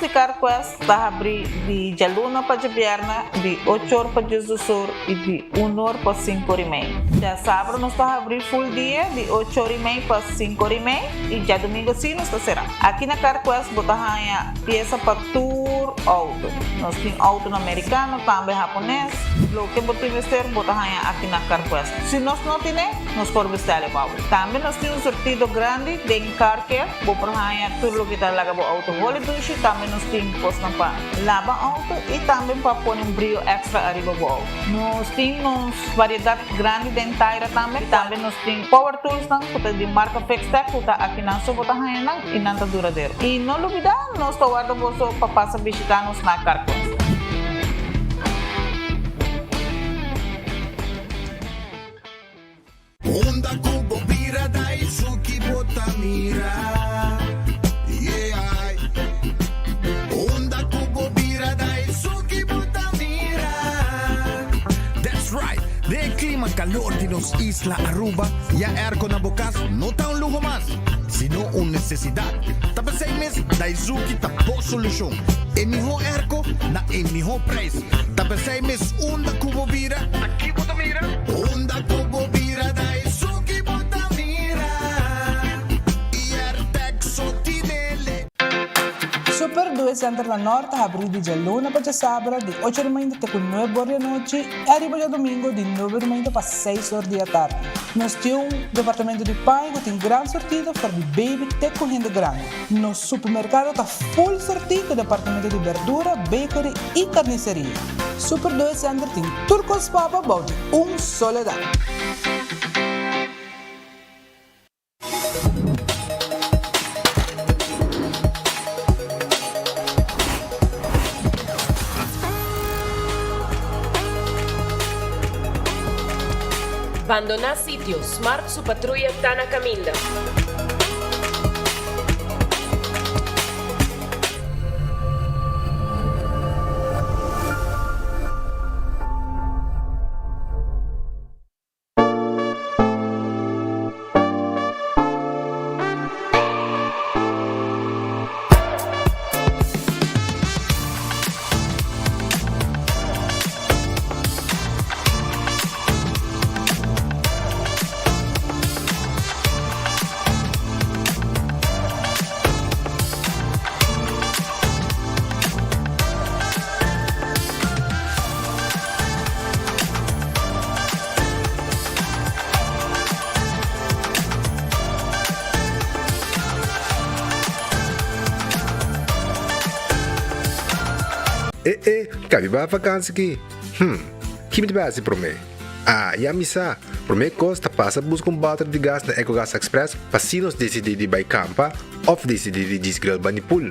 Nos di Carquest ta habri di djaluna pa djabièrnè di ocho or pa diesdos or i di un or pa sinku or i mei. Djasabra nos ta habri full dia di ocho or i mei pa sinku or i mei i djadumingu si nos ta será. Aki na Carquest bo ta haña piesa pa tur outo. Nos tin outonan merikano, tambe hapones. Loke bo tin mester bo ta haña aki na Carquest. Si nos no tine, nos por bestèl e bou. Tambe nos tin un surtido grandi den Car Care. Bo por haña tur loke ta laga bo outo holi dushi. Tambe nos tin kosnan pa laba outo i tambe pa pone un brio èkstra ariba bo outo. Nos tin nos variedat grandi den taira tambe. Tambe nos tin power toolsnan ku ta di marka Fixtech ku ta akinan so bo ta haña nan i nan ta duradero. I no lubidá nos ta warda boso pa pasa bishitá nos na Carquest. Unda ku bo bira da esun ki bo ta mira, yeah. Unda ku bo bira da esun ki bo ta mira. That's right! Den e klima kalor di nos isla Aruba, ya airco na bo kas no ta un luho mas, sino un nesesidat. Ta p'esei mes Daizuki ta bo solushon. E mihó airco na e mihó prijs. Ta p'esei mes unda ku bo bira, ta ki bo ta mira? Unda ku bo bira ta esun ki bo ta mira. Airtag so tinele. Super Due Center na Nort ta habrí di djaluna pa djasabra di ocho di mainta te ku nuebe or di anochi i ariba djadumingu di nuebe di mainta pa seis or di atardi. Nos tin un departamento di paña ku tin gran sortido for di baby te ku hende grandi. Nos supermerkado ta full sortí ku departamento di berdura, bakery i karniseria. Super Due Center tin tur kos papa bou di un solo dak. Bandoná sitio, Smart su patruya ta na kaminda. E e, kabi bai vakansi ki? Hm, ki mi ta bai hasi promé? Ah, ya mi sa! Promé kos ta pasa buska un bòter di gas na Ecogas Express pa si nos disidí di bai kampa òf disidí di djis grill bani pool.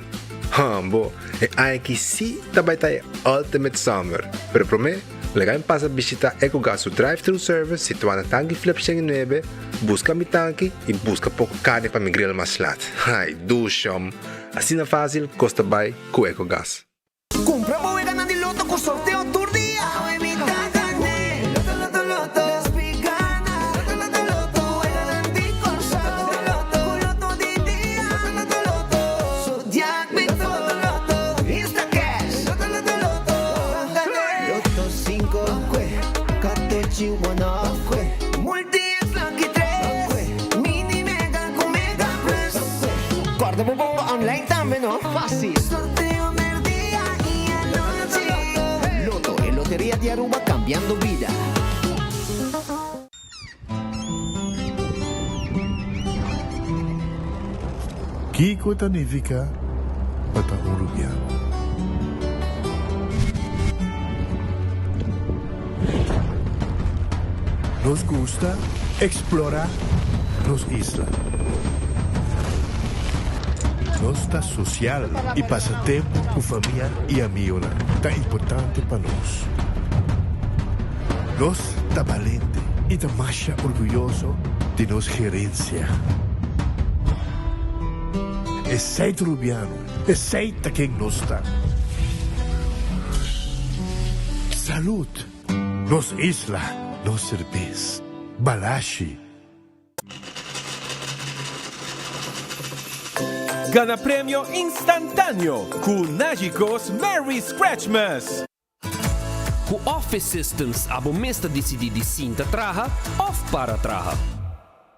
Hambo, e aña ki sí ta bai ta e ultimate summer! Pero promé, laga mi pasa bishitá Ecogas su drive-thru service situá na Tanki Flip 109, buska mi tanki i buska poko karni pa mi grill mas lat. Ai, dushom! Asina fásil kos ta bai ku Ecogas. Cumpra bo weganan di loto cu sorteo tur dia. Awe mi ta gane. Loto loto loto. Despi gana. Loto loto loto. Weganan di Corsou. Loto loto. Cu loto di dia. Loto loto loto. Zodiac Big Four. Loto loto loto. Insta cash. Loto loto loto. Ban gane. Loto cinco. Catochi one off. Multi X lucky tres. Mini mega cu mega plus. Corda bo bomba online tambe no. Facil. Sorteo merdia y anochi. Lotto, e loteria di Aruba cambiando bida. Kiko ta nifica pa ta un Rubiano? Nos gusta explora nos isla. Nos ta social y pasa tempo cu famia y amigonan ta importante pa nos. Nos ta balente y ta masha orguyoso di nos gerencia. Esey ta Rubiano, esey ta ken nos ta. Salud! Nos isla, nos serbes. Balashi. Gana premio instantáneo ku Nagico's Merry Scratchmas! Ku Office Systems abo mes ta disidí di sinta traha òf para traha.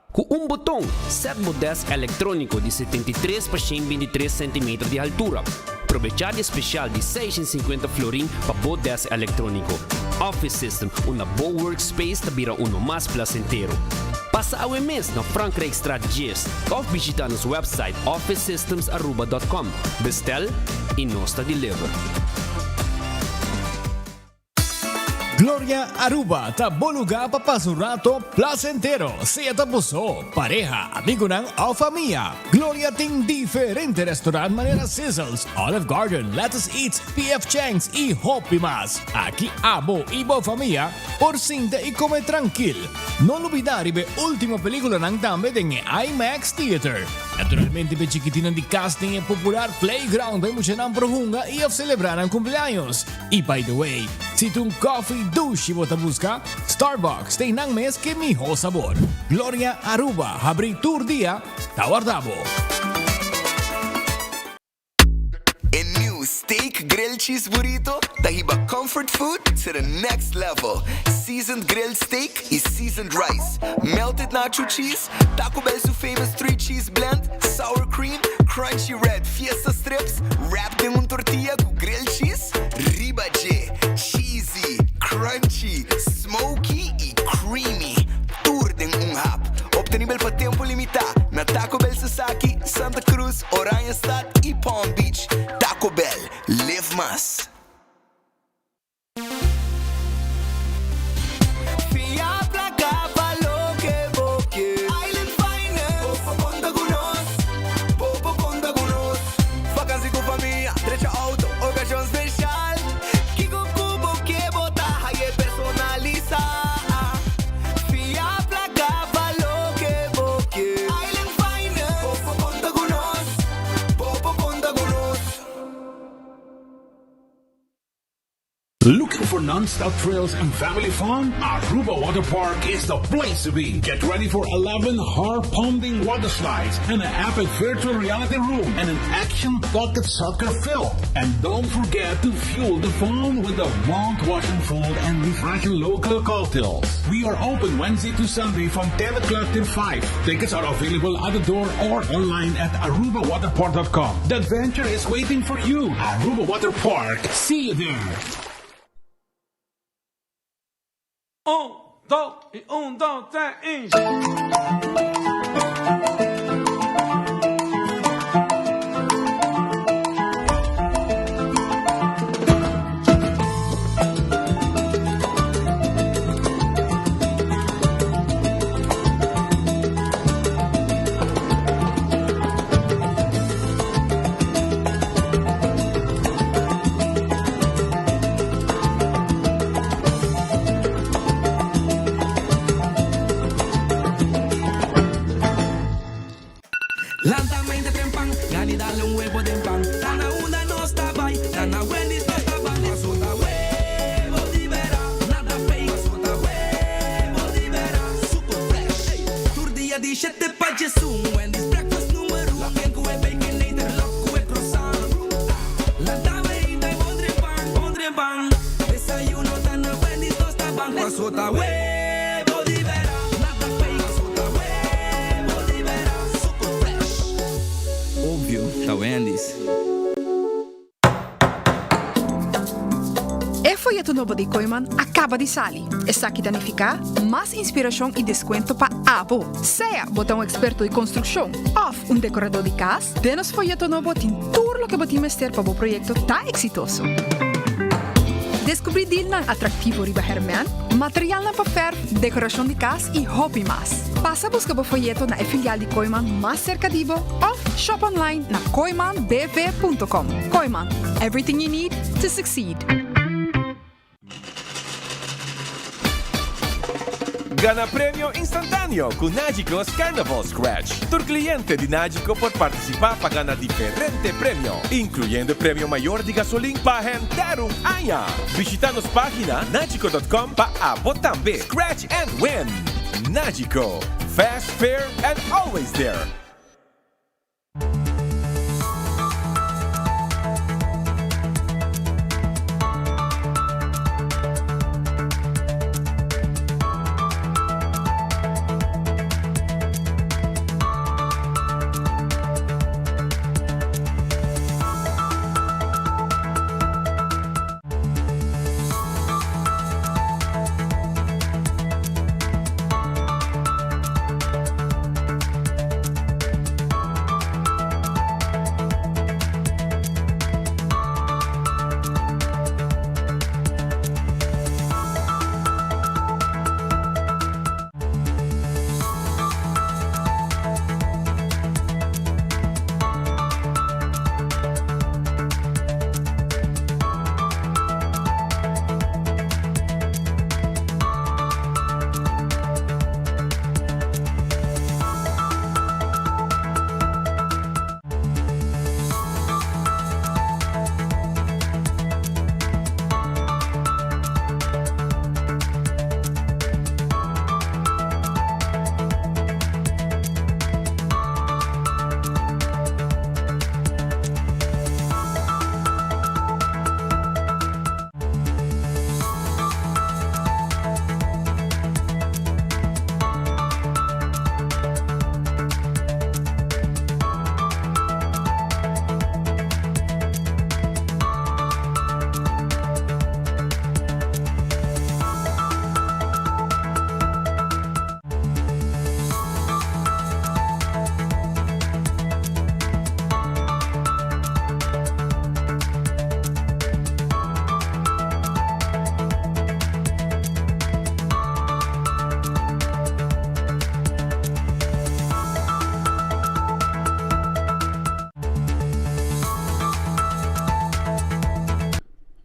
Ku un boton, sèt bo dèsk elektróniko di 73 pa 123 sèntimeter di haltura. Probechá di e spesial di 650 florin pa bo dèsk elektróniko. Office System, unda bo workspace ta bira uno mas plasentero. Pasa awe mes na Frankrijkstraat 10 òf bishitá nos wèpsait officesystemsaruba.com. Bestel y nos ta deliver. Gloria Aruba ta bo lugar pa pasa un rato placentero, sea ta bo so, pareha, amigonan of famia. Gloria tin diferente restaurant manera Sizzles, Olive Garden, Lettuce Eats, PF Chang's y hopi mas. Aki abo y bo famia por sinta y come trankil. No lubida riba e ultimo peliculanan tambe den e IMAX Theater. Naturalmente p'e chikitinnan di kas tin e popular playground pa e muchanan por hunga i of selebrá nan kumpleaños. I by the way, si ta un kòfi dushi bo ta buska, Starbucks ta einan mes ku e mihó sabor. Gloria Aruba habrí tur dia ta warda bo. E new Steak Grilled Cheese Burrito ta hiba comfort food to the next level. Seasoned grilled steak y seasoned rice, melted nacho cheese, Taco Bell su famous three cheese blend, sour cream, crunchy red fiesta strips, wrapped den un tortilla cu grilled cheese riba dje. Cheesy, crunchy, smoky y creamy. Tur den un hap. Obtenibel pa tempo limita na Taco Bell Sasaki, Santa Cruz, Oranjestad y Palm Beach. Taco Bell, live mas. Fia placa pa loke bo ke. Island Finance. Bo por conta cu nos. Bo por conta cu nos. Vakantie cu famia, drecha auto, ocasion special. Kico cu bo ke bo ta haye personalisa. Fia placa pa loke bo ke. Island Finance. Bo por conta cu nos. Bo por conta cu nos. Looking for non-stop thrills and family fun? Aruba Water Park is the place to be. Get ready for 11 heart-pounding water slides and an epic virtual reality room and an action pocket soccer field. And don't forget to fuel the fun with the mouth-watering food and refreshing local cocktails. We are open Wednesday to Sunday from 10 o'clock till 5. Tickets are available at the door or online at arubawaterpark.com. The adventure is waiting for you. Aruba Water Park. See you there. Un, dos y un, dos, tres y. Lanta mente trempan, gani dale un webo den pan. Ta na unda nos ta bai, ta na Wendy's nos ta ban. Paso ta webo di bera, nada fake. Paso ta webo di bera, super fresh. Tur dia di shete pa djesun, Wendy's breakfast number un. Loken ku e baconator, lok ku e croissant. Lanta mainta y bon trempan, bon trempan. Desayuno ta na Wendy's nos ta ban. Paso ta webo di bera, nada fake. Paso ta webo di bera, super fresh. Obvio, ta Wendy's. E foyeto nobo di Kooyman a kaba di sali. Esaki ta nifiká mas inspirashon i deskuento pa abo. Sea bo ta un eksperto di konstrukshon òf un dekoradó di kas, den nos foyeto nobo tin tur loke bo tin mester pa bo proyekto ta eksitoso. Deskubrí dilnan atraktivo riba hèrmèn, materialnan pa fèrf, dekorashon di kas i hopi mas. Pasa buska bo foyeto na e filial di Kooyman mas serka di bo òf shop online na kooymanbv.com. Kooyman, everything you need to succeed. Gana premio instantáneo ku Nagico's Carnival Scratch. Tur kliente di Nagico por partisipá pa gana diferente premio, inkluyendo e premio mayor di gasolin pa henter un aña. Bishitá nos página nagico.com pa abo tambe scratch and win! Nagico, fast, fair and always there!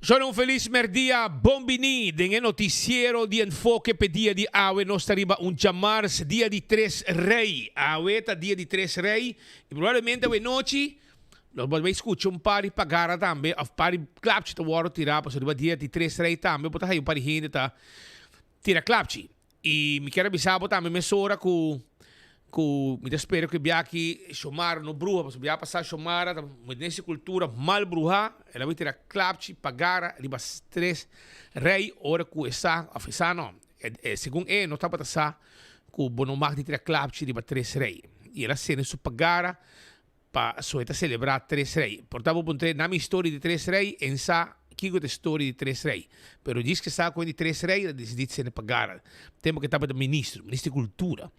Shon un felis merdia, bon bini den e noticiero di Enfoke p'e dia di awe. Nos ta riba un djamars, dia di Tres Rey. Awe ta dia di Tres Rey y probablemente awe nochi nos bo ta bay scucha un par di pagara tambe of par di klapchi ta wordo tira pasobra riba dia di Tres Rey tambe bo ta haya un par di hende ta tira klapchi. Y mi kier a bisa bo tambe mesora cu cu mi ta spera cu e bia aki Shomara no bruha pasobra bia pasa Shomara ta mete cultura mal bruha el a bay tira klapchi pagara riba tres rey ora cu e sa of e sa no segun e no tabata sa cu bo no mag di tira klapchi riba tres rey y el a sende su pagara Pa so e ta selebrá Tres Rei. Por ta bo puntr'é, Na mi storia di Tres Rei? En sa kiko ta e storia di Tres Rei. Pero djis ke sa ku e di Tres Rei, el a disidí sende pa gara. Tempu ke e tabata ministro, ministro di kultura.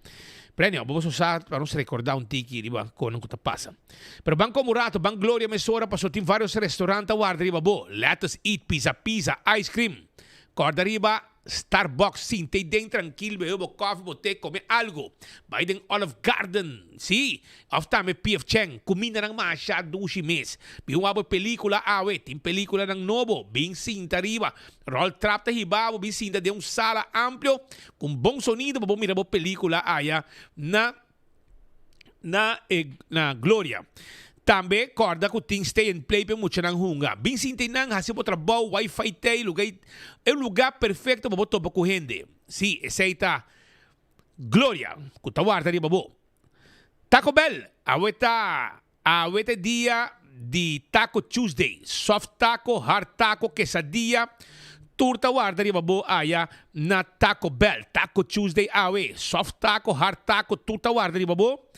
Pero anyhow, bo boso sa pa nos rekordá un tiki riba konan ku ta pasa. Pero ban komo un rato, ban Gloria mesora pasobra tin vários restorant ta warda riba bo. Let us eat, pizza pizza, ice cream. Kòrda riba Starbucks, sinta ei den trankil, bebe bo kòfi, bo te, kome algu. Bai den Olive Garden, sí, òf tambe PF Chang, kumindanan masha dushi mes. Bin wak bo pelíkula awe, tin pelíkulanan nobo, bin sinta riba. Ròl trap ta hiba bo bin sinta den un sala amplio ku un bon sonido pa bo mira bo pelíkula aya na na e na Gloria. Tambe kòrda ku tin stay and play pa e muchanan hunga. Bin sinti einan, hasi bo trabou, wifi t'ei, luga ei e un lugá perfekto pa bo topa ku hende. Sí, esei ta Gloria ku ta warda riba bo. Taco Bell, awe ta Awe ta e dia di Taco Tuesday. Soft taco, hard taco, quesadilla, tur ta warda riba bo aya na Taco Bell. Taco Tuesday awe. Soft taco, hard taco, tur ta warda riba bo.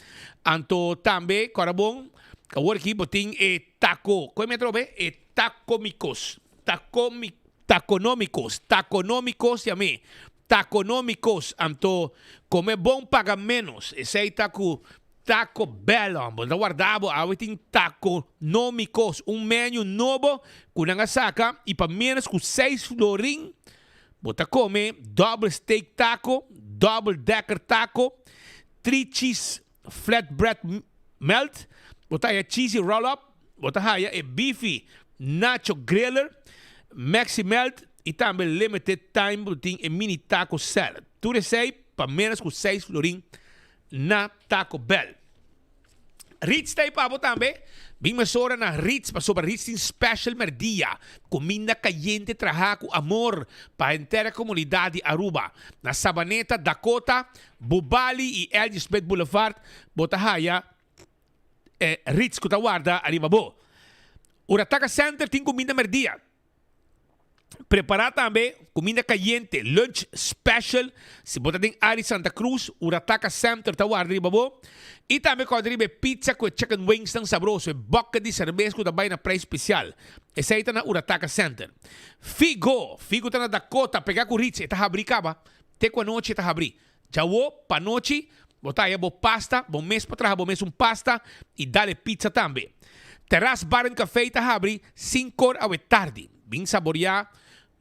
Anto tambe, kòrda bon, awor aki bo tin e taco, kon e mi atrobe? E tacomicos, tacomi, taconomicos, taconomicos yam'é. Taconomicos, anto come bon paga menos, esey ta cu Taco Bell homber, ta warda bo, awe tin Taconomicos, un menu nobo cu nan a saca y pa menos cu seis florin bo ta come double steak taco, double decker taco, three cheese flatbread melt, bo ta haya cheesy roll up, bo ta haya e beefy nacho griller, maxi melt y tambe limited time bo tin e mini taco salad. Tur esey pa menos cu seis florin na Taco Bell. Ritz ta ei pa bo tambe. Bin mesora na Ritz pasobra Ritz tin special merdia, cuminda cayente traha cu amor pa henter e comunidad di Aruba. Na Sabaneta, Dakota, Bubali y LG Smith Boulevard bo ta haya e Ritz cu ta warda ariba bo. Urataka Center tin cuminda merdia. Prepara tambe cuminda cayente, lunch special. Si bo ta den área di Santa Cruz, Urataka Center ta warda riba bo. Y tambe corda riba e pizza cu e chicken wings tan sabroso, e bucket di cerbes cu ta bay na prijs special. Esey ta na Urataka Center. Figo, Figo ta na Dakota, pega cu Ritz, e ta habri caba. Te cu anochi e ta habri. Djawo pa nochi, bo ta haya bo pasta, bo mes por traha bo mes un pasta y dal e pizza tambe. Terras Bar and Café ta habri sinkor awe tardi. Bin saboria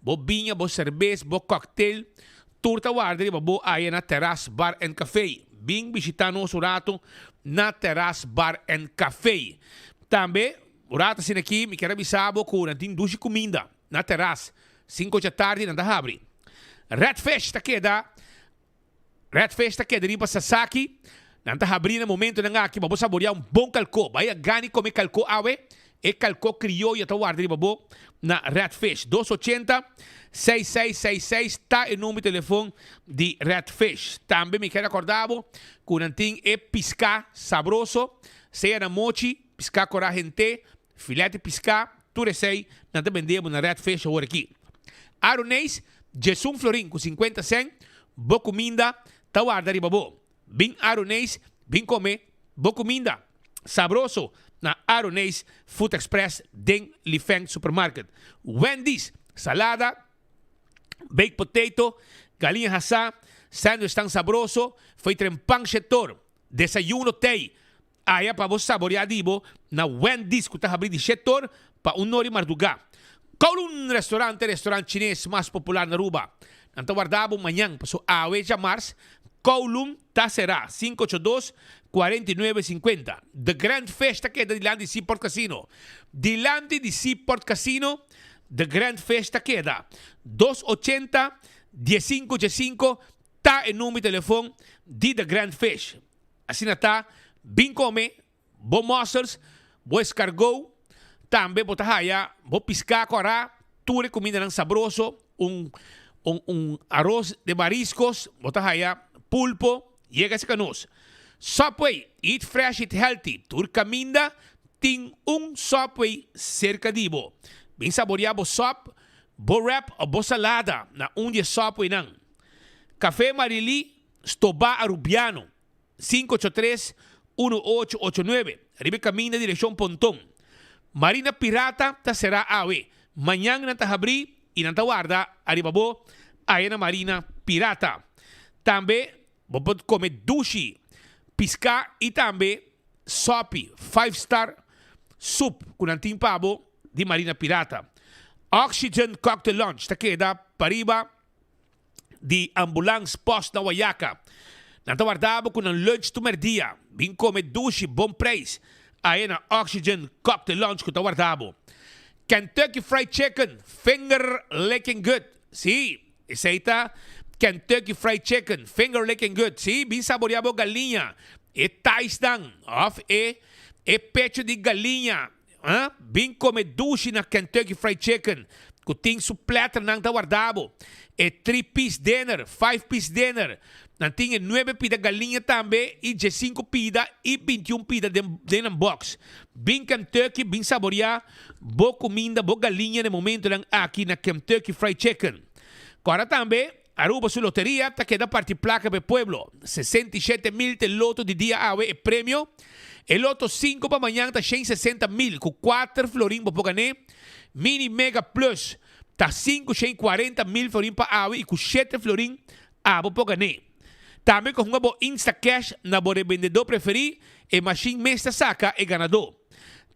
bo biña, bo serbes, bo cocktail, tur ta warda riba bo aya na Terras Bar and Café. Bin bishita nos un rato na Terras Bar and Café. Tambe, un rato asina aki, mi kier a bisa bo cu nan tin dushi cuminda na terras. Sinku dja tardi nan ta habri. Red Fish ta keda Red Fish ta keda riba Sasaki. Nan ta habri na momentonan aki pa bo saborea un bon kalko. Bai a gani kome kalko awe. E kalko krioyo ta warda riba bo na Red Fish. Dos ochenta, seis seis seis seis ta e number di telefon di Red Fish. Tambe mi kier akorda bo ku nan tin e piská sabroso, sea na mochi, piská korá hent'é, Filet di piská, tur esei nan ta bende bo na Red Fish awor aki. Aroneis, djesun florin ku sinkuenta sèn, bo kuminda ta warda riba bo. Bin Aroneis, bin kome bo kuminda sabroso na Aroneis Food Express den Lifeng Supermarket. Wendy's, salada, baked potato, galiña hasá, sandwich tan sabroso, fo'i tren pan shetor, desayuno tei, Aya pa bo saboreá di bo na Wendy's ku ta habrí di shetor pa un nori mardugá. Kowloon Restaurant ta e restaurant chines mas popular na Aruba. Nan ta warda bo mañan paso awe djamars Kowloon ta será, 582, 49, 50. The Grand Fish ta keda dilanti di Seaport Casino. Dilanti di Seaport Casino. The Grand Fish ta keda. 280 15 15 ta e number di telefon di The Grand Fish. Asina ta, bin come bo mussels, bo escargot, tambe bo ta haya bo pisca cora, tur e cumindanan sabroso, un un un aros de mariscos, bo ta haya pulpo, yega esaki nos. Subway, eat fresh, eat healthy, tur caminda tin un Subway cerca di bo. Bin saborea bo sub, bo wrap of bo salada na un di e Subwaynan. Café Marily, Stobá Arubiano. 583 1889 riba e kaminda direkshon Ponton. Marina Pirata ta será awe. Mañan nan ta habrí i nan ta warda ariba bo aya na Marina Pirata. Tambe bo por kome dushi, piská i tambe sòpi Five Star Soup ku nan tin pa bo di Marina Pirata. Oxygen Cocktail Lounge ta keda pariba. di ambulans post na Wayaca. Nan ta warda bo cu nan lunch tur merdia. Bin come dushi bon prijs aye na Oxygen Cocktail Lounge cu ta warda bo. Kentucky Fried Chicken, finger licking good. Si, esey ta Kentucky Fried Chicken, finger licking good. Si, bin saborea bo galiña, e taisnan of e e pecho di galiña. Huh? Bin come dushi na Kentucky Fried Chicken cu tin su platternan ta warda bo. E three piece dinner, five piece dinner. Nan tin e nuebe pida galiña tambe y diescinco pida y bintiun pida den den nan box. Bin Kentucky bin saborea bo cuminda, bo galiña na e momentonan aki na Kentucky Fried Chicken. Cora tambe Aruba su loteria ta keda parti placa pa e pueblo. 67 mil ta e loto di dia awe e premio. E loto 5 pa mañan ta 160 mil cu 4 florin bo por gane. Mini Mega Plus ta 540 mil florin pa awe y cu 7 florin abo por gane. Tambe cu hunga bo Instacash na bo rebendedor preferi, e machine mes ta saca e ganador.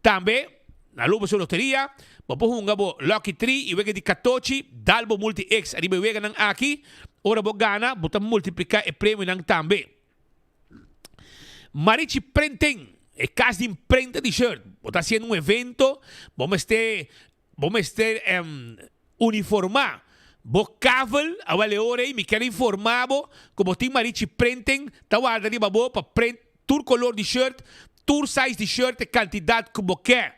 Tambe, na Aruba su loteria, bo por hunga bo Lucky Tree y wega di catochi, dal bo Multi X ariba e weganan aki. Ora bo gana, bo ta multiplica e premionan tambe. Marichi Printing, e cas di imprenta di shirt. Bo ta haciendo un evento, bo mester, bo mester uniforma bo kavel, awel e ora ei mi kier informa bo ku bo tin Marichi Printing ta warda riba bo pa print tur kolor di shirt, tur size di shirt e kantidat ku bo ke.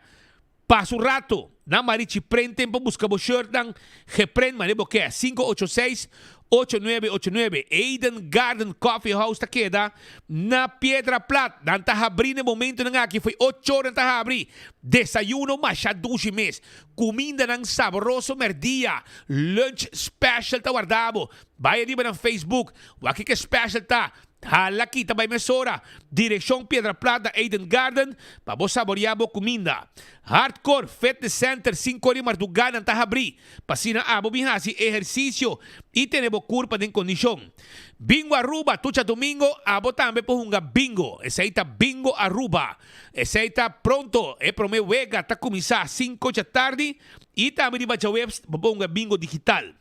Pasa un rato na Marichi Printing pa buska bo shirtnan geprint manera bo ke. 586 8989 Eden Garden Coffee House ta keda na Piedra Plat. Nan ta habri na e momentonan aki, fo'i ocho ora nan ta habri. Desayuno masha dushi mes. Cumindanan sabroso merdia, lunch special ta warda bo. Bay ariba nan Facebook, wak kiko special ta. Hala kita bay mesora. Direccion Piedra Plat na Eden Garden pa bo saborea bo cuminda. Hardcore Fitness Center cinco ora di marduga nan ta habri pa asina abo bin haci ehercicio y tene bo curpa den condicion. Bingo Aruba tur djadomingo abo tambe por hunga bingo. Esey ta Bingo Aruba. Esei ta pronto, e prome wega ta kuminsá sinku djatardi i tambe riba djaweps bo por hunga bingo digital.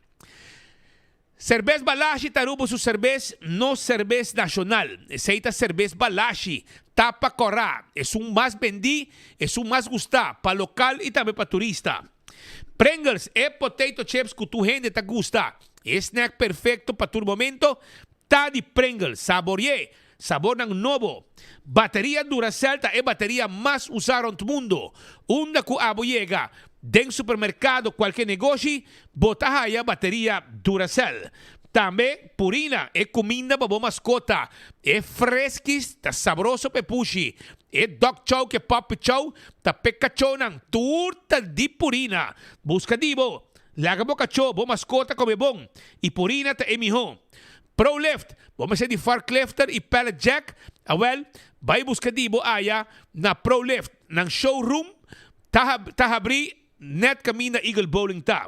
Serbes Balashi ta Aruba su serbes, nos serbes nashonal. Esei ta serbes Balashi, tapa kòrá, esun mas bendí, esun mas gustá, pa lokal i tambe pa turista. Pringles, e potato chips ku tur hende ta gusta, e snack perfekto pa tur momento, ta di Pringles. Sabori'é! Sabornan nobo. Bateria Duracell ta e bateria mas usá rond mundo. Unda ku abo yega, den supermerkado, kualke negoshi, bo ta haya bateria Duracell. Tambe Purina, e kuminda pa bo maskota. E freskis ta sabroso p'e pushi. E dog chow ku e puppy chow ta p'e kachónan. Tur ta di Purina. Buska di bo. Laga bo kachó, bo maskota kome bon. I Purina ta e mihó. Prolift, bo mester di forklifter y pallet jack? Awel, bay busca di bo aya na Prolift. Nan showroom ta ta habri net caminda Eagle Bowling ta.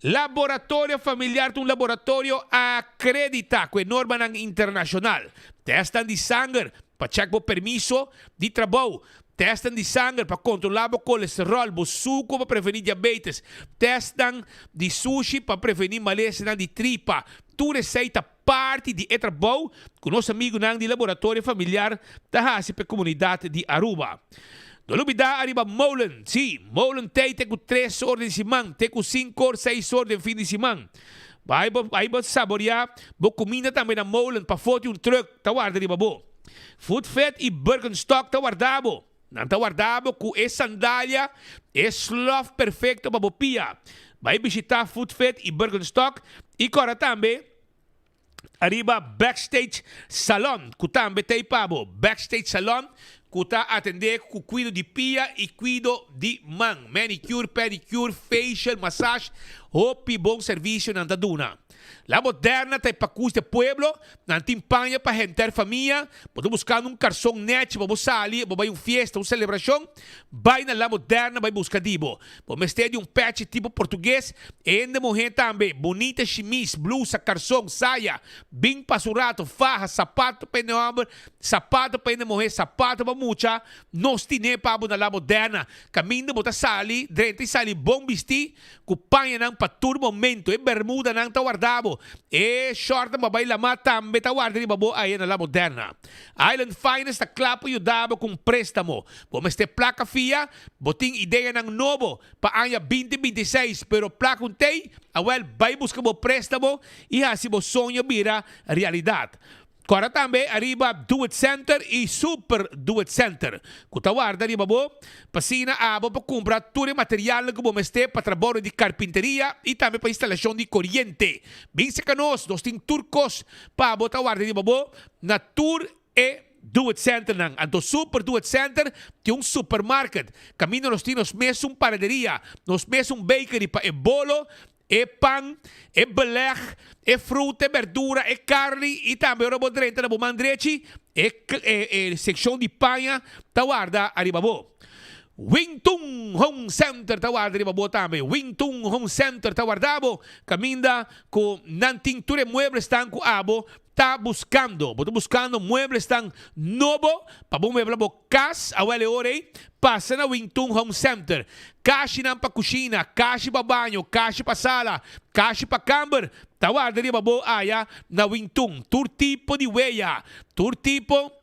Laboratorio Familiar ta un laboratorio acredita cu e normanan internacional. Testnan di sanger pa check bo permiso di trabou, Testnan di sanger pa kontrolá bo kolesteròl, bo suku pa prevení diabetes, testnan di sushi pa prevení malesanan di tripa. Tur esei ta parti di e trabou ku nos amigunan di Laboratorio Familiar ta hasi pa e komunidat di Aruba. No lubidá ariba Molen. Sí, Molen t'ei te ku tres or den siman, te ku sinku or, seis or den fin di siman. Bai bo bai bo saboriá bo kuminda tambe na Molen pafó tin un trùk ta warda riba bo. Food Fit i Birkenstock ta warda bo. Nan ta warda bo ku e sandalia, e slòf perfekto pa bo pia. Bai bishitá Food Fit i Birkenstock i kòrda tambe Ariba Backstage Salon ku tambe ta ei pa bo. Backstage Salon ku ta atendé ku kuido di pia i kuido di man. Manicure, pedicure, facial, massage, hopi bon servisio nan ta duna. La Moderna ta e pakus di e pueblo, nan tin paña pa henter famia. Bo ta buskando un karson nèchi pa bo sali, bo bai un fiesta, un selebrashon, bai na La Moderna bai buska di bo. Bo mester di un pechi tipo portugues, e hende muhé tambe, bunita shimis, blusa, karson, saya, bin pasa un rato, faha, sapato pa hende hòmber, sapato pa hende muhé, sapato pa mucha, nos tin'é pa bo na La Moderna, kaminda bo ta sali, drenta i sali bon bistí, ku pañanan pa tur momento, e bermudanan ta warda bo, e shòrtnan pa bai lamá tambe ta warda riba bo aya na La Moderna. Island Finance ta kla pa yuda bo ku un préstamo. Bo mester plaka fia? Bo tin ideanan nobo pa aña 2026 pero plaka un tei? Awel bai buska bo préstamo i hasi bo soño bira realidat. Kòrda tambe ariba Do It Center i Super Do It Center ku ta warda riba bo pa asina abo por kumpra tur e materialnan ku bo mester pa trabounan di karpinteria i tambe pa instalashon di koriente. Bin serka nos, nos tin tur kos pa abo ta warda riba bo na tur e Do It Centernan. Anto Super Do It Center tin un supermarket kaminda nos tin nos mesun panaderia, nos mesun bakery pa e bolo, e pan, e beleg, e fruta, e berdura, e karni i tambe ora bo drenta na bo man drechi e e sekshon di paña ta warda ariba bo. Wing Tun Home Center ta warda riba bo tambe. Wing Tun Home Center ta warda bo kaminda ku nan tin tur e mueblesnan ku abo ta buskando. Bo ta buskando mueblesnan nobo pa bo muebla bo kas? Awel e ora ei, pasa na Wing Tun Home Center. Kashinan pa kushina, kashi pa baño, kashi pa sala, kashi pa kamber ta warda riba bo aya na Wing Tun. Tur tipo di weya, tur tipo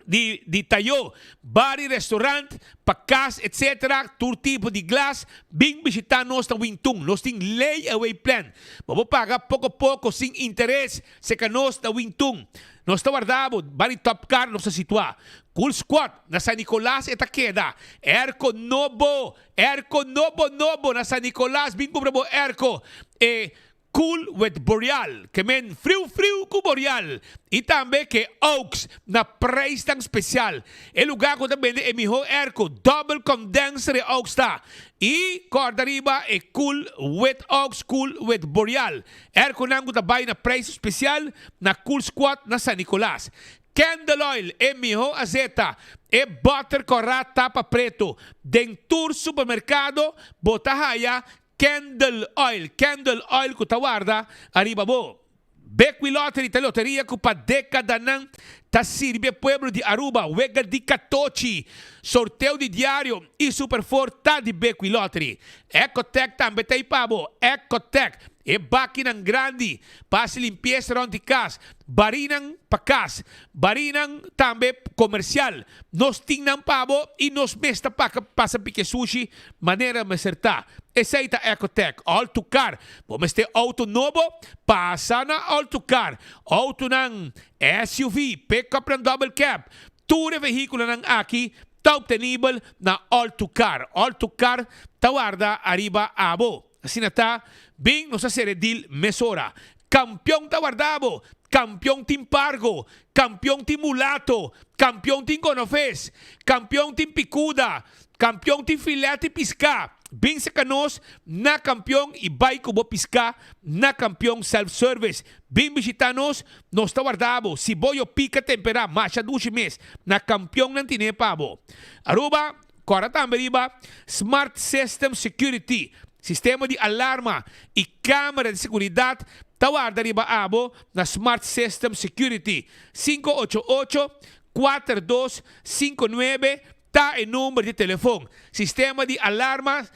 di di tayo, bar y restaurant, pa cas etc. Tur tipo di glas, bin bishita nos na Wintun. Nos tin lay away plan. Bo por paga poco poco sin interes seca nos na Wintun. Nos ta warda bo, bar di Top Car nos ta situa. Cool Squad na San Nicolas e ta keda. Airco nobo, airco nobo nobo na San Nicolas, bin cumpra bo airco. E Cool with Boreal, ke men friu friu ku Boreal, i tambe ke Oaks na prijsnan spesial. E lugá ku ta bende e mihó airco, double condenser e Oaks ta. I kòrda riba e Cool with Oaks, Cool with Boreal. Airconan ku ta bai na prijs spesial na Cool Squad na San Nicolas. Candle Oil, e mihó azeta, e bòter kòrá tapa pretu. Den tur supermerkado bo ta haya Candle oil, candle oil ku ta warda ariba bo. Bequi Lottery ta loteria ku pa dekadanan ta sirbi e pueblo di Aruba. Wega di katochi, sorteo di diario i Super Four ta di Bequi Lottery. Ecotec tambe ta ei pa bo. Ecotec, e bakinan grandi pa hasi limpiesa rònt di kas, barinan pa kas, barinan tambe komersial. Nos tin nan pa bo i nos mes ta paka pasa pike sushi Manera mester ta. Esei ta Ecotec. All to Car. Bo mester auto nobo? Pasa na All to Car. Autonan SUV, pick-upnan double cab, tur e vehiculonan aki ta obtenibel na All to Car. All to Car ta warda ariba abo. Asina ta, bin nos a sera e deal mesora. Campeon ta warda bo. Campeon tin pargo. Campeon tin mulato. Campeon tin gonofes. Campeon tin picuda. Campeon tin filet y pisca. Bin seca nos na Campeon y bay cu bo pisca na Campeon Self Service. Bin bishita nos, nos ta warda bo. Si bo yo pica tempera masha dushi mes, na Campeon nan tine pa bo. Aruba, Cora tambe riba Smart System Security, sistema di alarma y camera di seguridad ta warda riba abo na Smart System Security. 588 4259 ta e number di telefon. Sistema di alarma.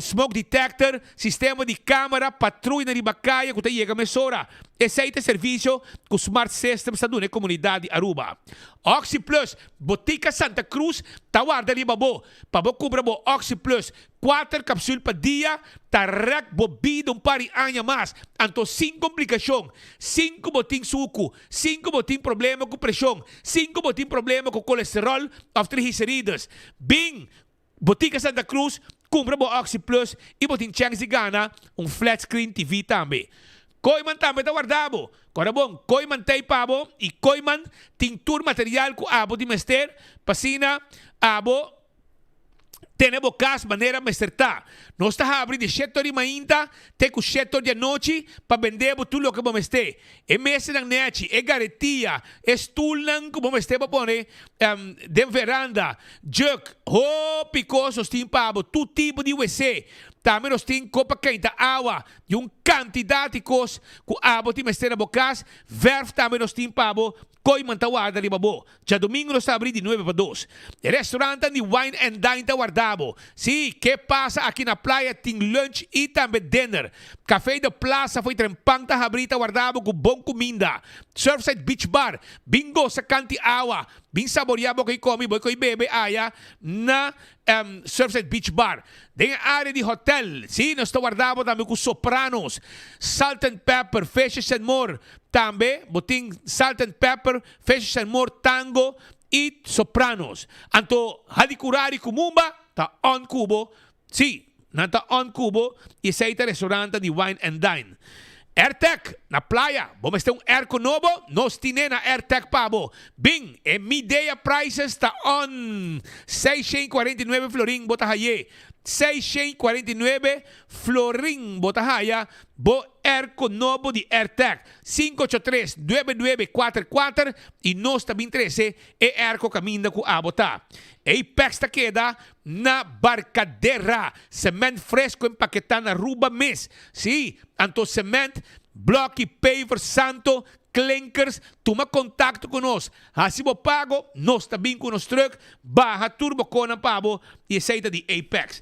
Smoke detector, sistema di camera, patruya riba caya cu ta yega mesora. Esey ta e servicio cu Smart Systems ta duna e comunidad di Aruba. Oxi Plus, Botica Santa Cruz ta warda riba bo pa bo cumpra bo Oxi Plus. Cuater capsul pa dia ta rek bo bida un par di aña mas, anto sin complicacion, sin cu bo tin sucu, sin cu bo tin problema cu presion, sin cu bo tin problema cu colesterol of triglicerides. Bin Botica Santa Cruz, cumpra bo Oxi Plus y bo tin chance di gana un flat screen TV tambe. Kooyman tambe ta warda bo. Cora bon, Kooyman t'ey pa bo y Kooyman tin tur material cu abo tin mester pa asina abo tene bo cas manera mester ta. Nos ta habri di shete or di mainta te cu shete or di anochi pa bende bo tur loke bo mester. E mesanan nechi, e garetia, e stulnan ku bo mester pa pone den veranda, jug, hopi kos nos tin pa bo, tur tipo di wc. Tambe nos tin kopa keinta awa di un kantidat di kos ku abo tin mester na bo kas. Verf tambe nos tin pa bo, Kooiman ta warda riba bo. Djadumingu nos ta abrí di nuebe pa dos. E restaurantnan di Wine and Dine ta warda bo. Sí, ke pasa aki na playa tin lunch i tambe dinner. Café de Plaza fo'i Trempan ta habrí ta warda bo ku bon kuminda. Surfside Beach Bar, bin gosa kanti awa, bin saboriá bo koi komi, bo koi bebe aya na Surfside Beach Bar. Den e área di hotel, sí, nos ta warda bo tambe ku Sopranos, Salt and Pepper, Fishes and More. Tambe bo tin Salt and Pepper, Fishes and More, Tango i Sopranos. Anto Hadicurari ku Mumba ta on ku bo. Sí, nan ta on ku bo i esei ta restaurantnan di Wine and Dine. Airtec na playa, bo mester un airco nobo? Nos tine na Airtec pa bo. Bin, e Midea prices ta on! 649 florin bo ta haye. 649 florin bo ta haya bo airco nobo di Airtec. 583 9944 i nos ta bin trece e airco caminda cu abo ta. Apex ta keda na Barcadera. Cement fresco empaketá na Aruba mes. Sí, anto cement, bloki, paver, santo, klinkers, tuma kontakto ku nos. Hasi bo pago, nos ta bin ku nos trùk, baha tur bo konan pa bo i esei ta di Apex.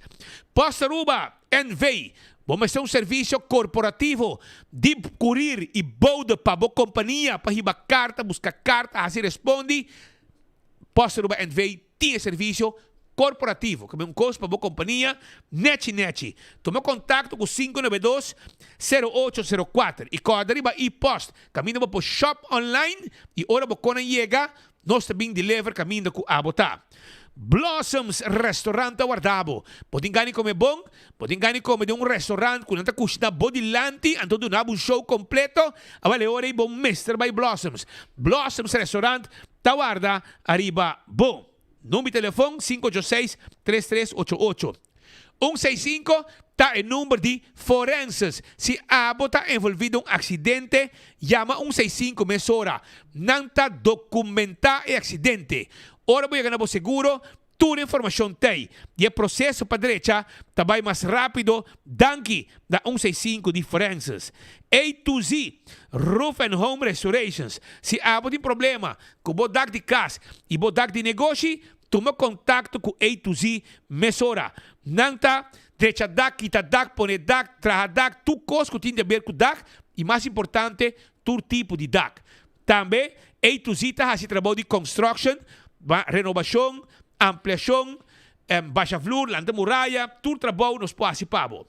Post Aruba NV. Bo mester un servisio korporativo di kurir i boude pa bo kompania pa hiba karta, buska karta, hasi respondi? Post Aruba NV tin e servisio korporativo ku un kos pa bo kompania nechi nechi. Tuma kontakto ku 592 0804 i kòrda riba e-post kaminda bo por shop online i ora bo konan yega nos ta bin deliver kaminda ku abo ta. Blossoms Restaurant ta warda bo. Bo tin gana di kome bon? Bo tin gana di kome den un restaurant ku nan ta kushina bo dilanti anto duna bo un show kompleto? Awel e ora ei bo mester bai Blossoms. Blossoms Restaurant Ta warda ariba bo. Number di telefon 586 3388. 165 ta e number di forenses. Si abo ta envolvi den un accidente, yama 165 mesora. Nan ta documenta e accidente. Ora bo yega na bo seguro, Tur informacion t'ey di e proceso pa drecha ta bay mas rapido danki na un sei sinku di Forenses. A to Z Roof and Home Restorations Si abo tin problema cu bo dak di cas y bo dak di negoshi, tuma contacto cu A to Z mesora. Nan ta drecha dak, kita dak, pone dak, traha dak, tur cos cu tin di haber cu dak y mas importante tur tipo di dak. Tambe A to Z ta hasi trabou di construction, renobacion, ampliacion, basha vloer, lanta muraya, tur trabou nos por hasi pa bo.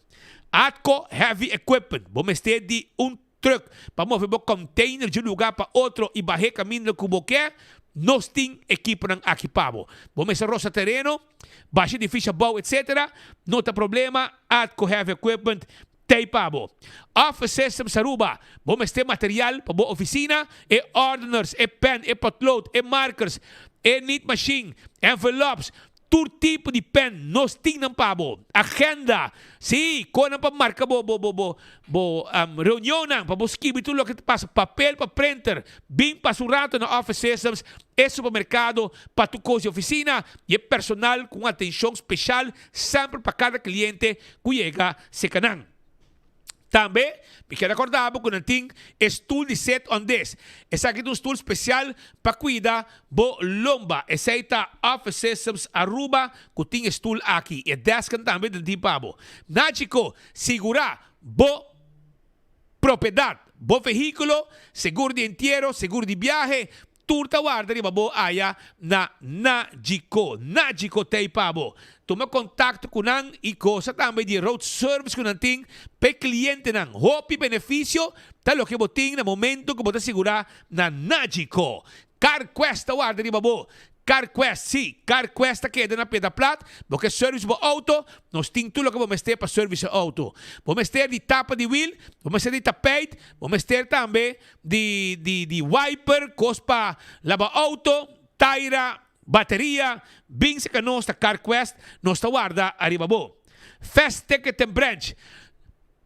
Atco Heavy Equipment, bo mester di un truck pa move bo container di un lugar pa otro y bahe caminda cu bo ke? Nos tin ekiponan aki pa bo. Bo mester rosa tereno, basha edificio abou etc. No ta problema, Atco Heavy Equipment Tei pa bo. Office Systems Aruba, Bo mester material pa bo oficina, e ordeners, e pen, e potlood, e markers, e nit machine, envelops, tur tipo di pen nos tin nan pa bo. Agenda, si, konan pa marca bo bo bo bo bo reunionnan, pa bo skibi tur loke ta pasa, papel pa printer. Bin pasa un rato na Office Systems, e supermercado pa tur cos di oficina y e personal cu un atencion special semper pa cada cliente cu yega seca nan. Tambe, mi kier recorda bo cu nan tin e stoel di sit on this. Esaki ta un stoel special pa cuida bo lomba. Esey ta Office Systems Aruba cu tin e stoel aki. E desknan tambe nan tin pa bo. Nachico, sigura bo propiedad, bo vehiculo, seguro di entiero, seguro di biahe, Tur ta warda riba bo aya na Nagico. Nagico t'ei pa bo. Tuma contacto cu nan y goza tambe di e road service cu nan tin p'e clientenan. Hopi beneficio ta loke bo tin na momento cu bo ta sigura na Nagico. CarQuest ta warda riba bo. CarQuest, sí, CarQuest ta keda na Piedra Plat. Bo ke service bo auto? Nos tin tur loke bo mester pa service e auto. Bo mester di tapa di wiel, bo mester di tapijt, bo mester tambe di di di wiper, kos pa laba auto, taira, bateria, bin seka nos ta CarQuest, nos ta warda ariba bo. Fast Ticket and Branch,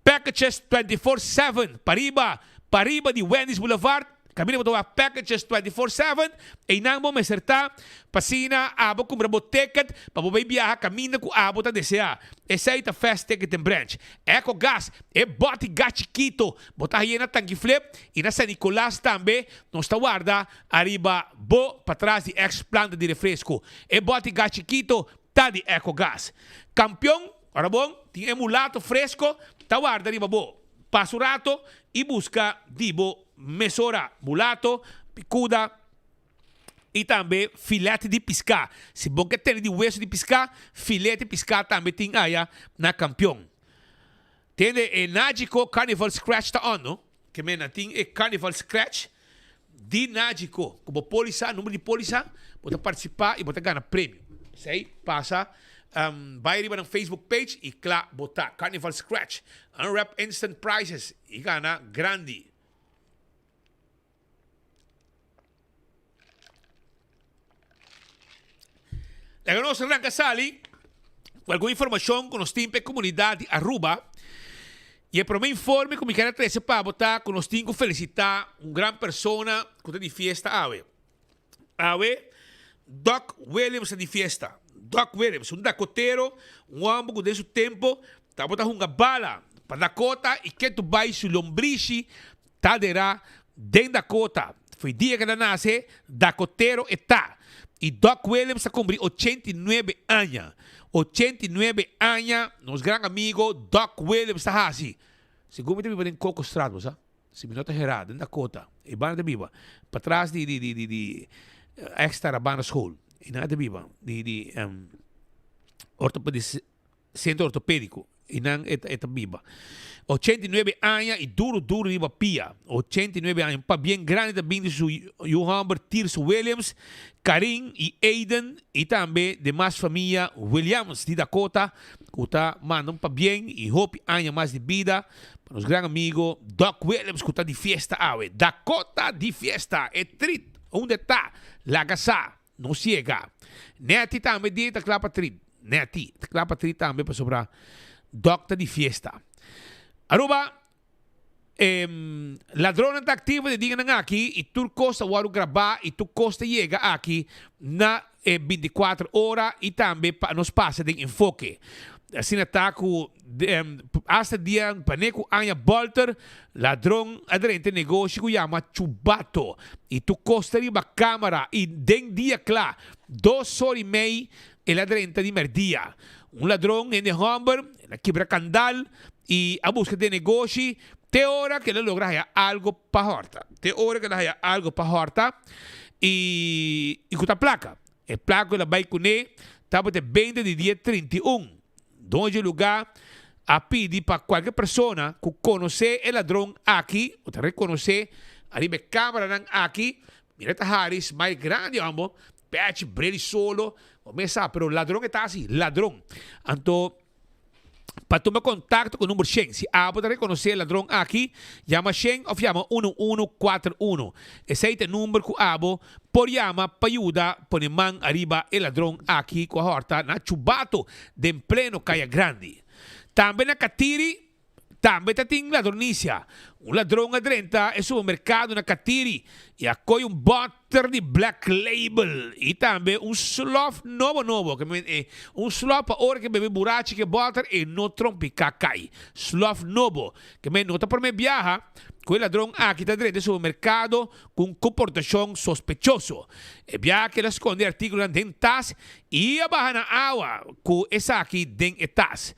Packages 24/7, pariba, pariba di Wendy's Boulevard, Kaminda bo ta wak packages 24/7, einan bo mester ta pa asina abo kumpra bo ticket pa bo bay biaha kaminda ku abo ta deseá. Esei ta Fast Ticket and Branch. Ecogas, e bòti gas chikito bo ta haye na Tanki Flip i na San Nicolas tambe nos ta warda ariba bo patras di ex planta di refresco. E bòti gas chikito ta di Ecogas. Kampion, ora bon, tin e mulato fresco ta warda riba bo. Pasa un rato i buska di bo mesora mulato, picuda i tambe filet di piská. Si bo ke tene di weso di piská, filet di piská tambe tin aya na Kampion. Tende e Nagico Carnival Scratch ta on no. Ke men nan tin e Carnival Scratch di Nagico. Ku bo polisa, number di polisa, bo ta partisipa i bo ta gana premio. Esei pasa bai riba nan Facebook page i kla bo ta. Carnival Scratch, unwrap instant prizes i gana grandi. Laga nos ranka sali ku algun informashon ku nos tin pa e komunidat di Aruba. I e promé informe ku mi kier a trese pa bo ta ku nos tin ku felisitá un gran persona ku ta di fiesta awe. Awe Doc Williams ta di fiesta. Doc Williams, un dakotero, un hòmber ku den su tempu tabata hunga bala pa Dakota i ketu bai su lombrishi Ta derá den Dakota. Fo'i dia ku el a nase, dakotero e ta. I Doc Williams a kumpli 89 aña. 89 aña nos gran amigo Doc Williams ta hasi. Segun mi ta biba den Cocostraat, bo sa? Si mi no ta herá, den Dakota. E banda ta biba. Patras di di di di di ex Tarabana school. Einan e ta biba. Di di ortopedis. Centro Ortopedico y nan e ta biba. 89 aña y duro duro riba pia. 89 aña. Un pabien grandi ta bin di su yu homber Tirso Williams, Karin y Aiden y tambe demas famia Williams di Dakota cu ta manda un pabien y hopi aña mas di bida pa nos gran amigo Doc Williams cu ta di fiesta awe. Dakota di fiesta! E trit unda e ta? Laga sa! No ciega. Netty tambe di ta kla pa trit. Netty ta kla pa trit tambe pasobra Doc ta di fiesta. Aruba, e ladronnan ta activo den dianan aki y tur cos ta wordo graba y tur cos ta yega aki na e binticuater ora y tambe pa nos pasa den enfoke. Asina ta cu hasta dia pane cu aña bolter Ladron a drenta e negoshi ku yama Chubato i tur kos ta riba kamera i den dia kla, dos or i mei el a drenta di merdia. Un ladron hende hòmber, el a kibra kandal i a buska den negoshi te ora ku el a logra haya algu pa hòrta. Te ora ku el a haya algu pa hòrta i ku ta plaka. E plaka ku el a bai kuné tabata e benta di dia 31. Doño dje lugá a pidi pa kualke persona ku konosé e ladron aki o ta rekonosé ariba e kameranan aki, mira ta hari smile grandi amo, pechi breli solo, bo mes sa, pero ladron e ta asi, ladron. Anto pa tuma kontakto ku number shen, si abo ta rekonosé e ladron aki, yama shen òf yama unu unu kuater unu. Esei ta e number ku abo Por yama pa yuda pone man ariba e ladron aki ku a hòrta na Chubato den pleno Kaya Grandi. Tambe na Katiri. Tambe ta tin ladronisia. Un ladron a drenta e supermerkado na Katiri i a koy un bòter di Black Label i tambe un slòf nobo nobo, ke men e un slòf pa ora ke bebe burachi ke bòter e no trompiká kai. Slòf nobo, ke men no ta promé biaha ku e ladron aki ta drenta e supermerkado ku un komportashon sospechoso. E biaha ke el a skonde e artíkulonan den tas i a baha na awa ku esaki den e tas.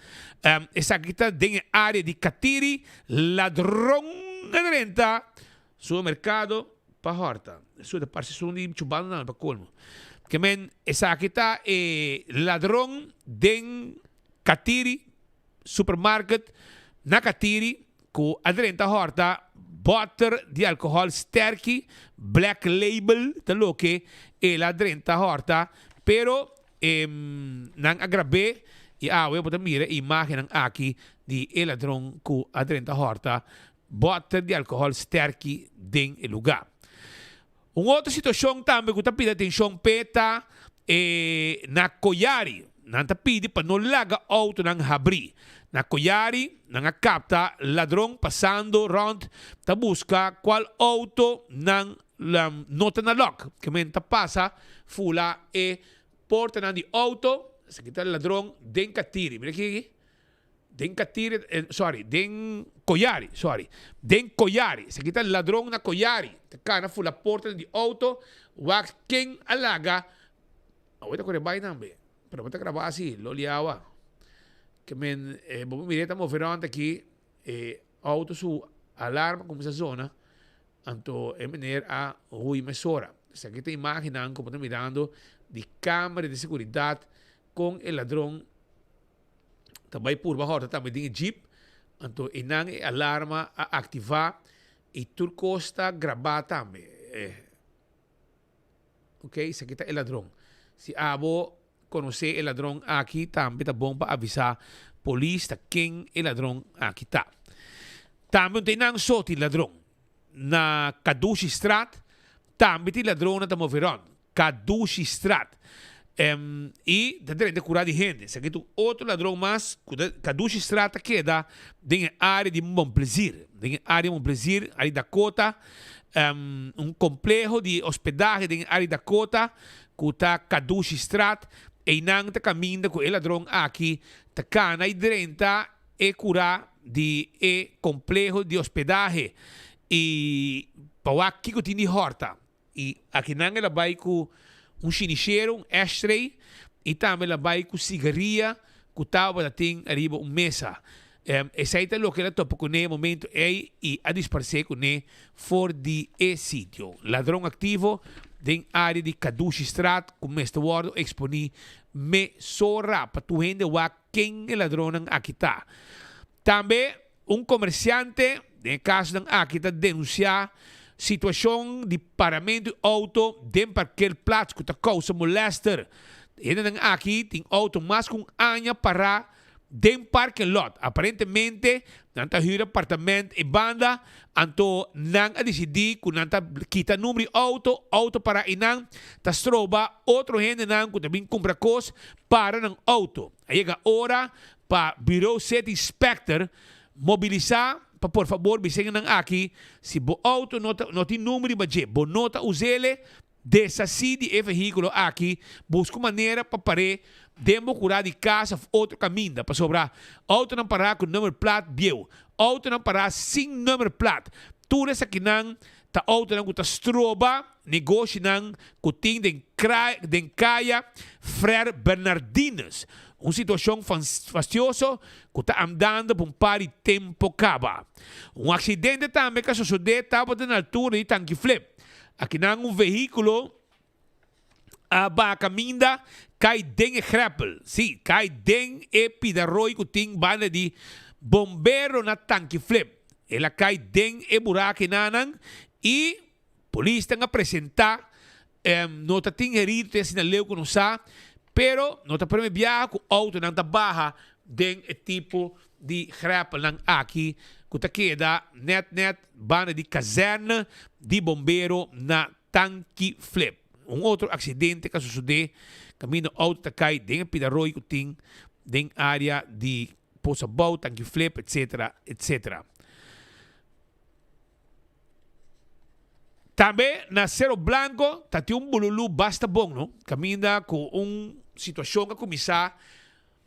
Esaki ta den e área di Katiri, ladron a drenta supermerkado pa hòrta. Esun ta parse esun di chubando nan pa kolmo. Ke men esaki ta e ladron den Katiri supermarket na Katiri ku a drenta hòrta bòter di alkohòl sterki, Black Label ta loke el a drenta hòrta, pero e nan a grab'é i awe bo ta mira e imágennan aki di e ladron ku a drenta hòrta bòter di alkohòl sterki den e lugá. Un otro situashon tambe ku ta pidi atenshon p'e ta e na Koyari. Nan ta pidi pa no laga outonan habrí. Na Koyari nan a kapta ladron pasando rònt ta buska kual outo nan no ta na lòk. Kimen ta pasa fula e portanan di outo. Esaki ta ladron den Katiri. Mira aki. Den Katiri, sorry, den Koyari, sorry, den Koyari. Esaki ta ladron na Koyari. Ta kana fula portanan di outo, wak ken a laga. Awor ta kore bai nan be, pero bo ta graba asi, lo liawa. Ke men, bo por mira e ta move rond aki, e outo su alarma kuminsa zona, anto e meneer a hui mesora. Esaki ta imagennan ku bo ta mirando di kamera di seguridat kon e ladron ta bai purba hòrta tambe den e jeep, anto einan e alarma a aktivá i tur kos ta grabá tambe. Ok, esaki ta e ladron. Si abo konosé e ladron aki tambe ta bon pa avisá polis ta ken e ladron aki ta. Tambe un ta einan so tin ladron. Na Kadushistraat tambe tin ladronnan ta move rònt. Kadushistraat. I ta drenta kura di hende. Esaki ta un otro ladron mas ku ta Kadushistraat ta keda den e área di Mon Plaisir. Den e área di Mon Plaisir, área di Dakota, un kompleho di hospedahe den e área di Dakota ku ta Kadushistraat. Einan ta kaminda ku e ladron aki ta kana i drenta e kura di e kompleho di hospedahe i pa wak kiko tin di hòrta. I akinan el a bai ku un shinishero, un ashtray, i tambe el a bai ku sigaria ku tabata tin ariba un mesa. Esei ta loke el a topa kuné e momento ei i a disparsé kuné for di e sitio. Ladron aktivo den área di Kadushistraat ku mester wòrdu eksponí mesora pa tur hende wak ken e ladronnan aki ta. Tambe un komersiante den e kasonan aki ta denunsiá situashon di paramentu di outo den parkeerplaats ku ta kousa molèster. E hendenan aki tin outo mas ku un aña pará den parking lot. Aparentemente nan ta hür apartament e banda, anto nan a disidí ku nan ta kita number di outo, outo pará einan ta stroba otro hendenan ku ta bin kumpra kos para nan outo. A yega ora pa Bureau City Inspector mobilisá pa por fabor bisenganan aki si bo outo no ta no tin number riba dje, bo no ta us'ele, deshasí di e vehíkulo aki, buska un manera pa par'é den bo kurá di kas òf otro kaminda, pasobra outonan pará ku nummerplaat bieu, outonan pará sin nummerplaat, tur esakinan ta outonan ku ta stroba negoshinan ku tin den den kaya Frère Bernardinus, un situashon fastioso ku ta andando pa un par di tempo kaba. Un aksidente tambe ku a sosodé tabata na altura di Tanki Flip. Akinan un vehíkulo a baha kaminda kai den e grèpel, sí, kai den e pidarooi ku tin banda di bombero na Tanki Flip. El a kai den e burakenanan i Polisnan a presentá, no ta tin herido te asina leu ku nos sa, pero no ta prome biaha ku outonan ta baha den e tipo di grèpelnan aki ku ta keda nèt nèt banda di kazèrne di bombero na Tanki Flip. Un otro aksidente ku a sosodé kaminda outo ta kai den e pidarooi ku tin den área di. Pos Abou, Tanki Flip, etc. Etc. Tambe na Cerro Blanco ta tin un bululú basta bon no, kaminda ku un situashon a kuminsá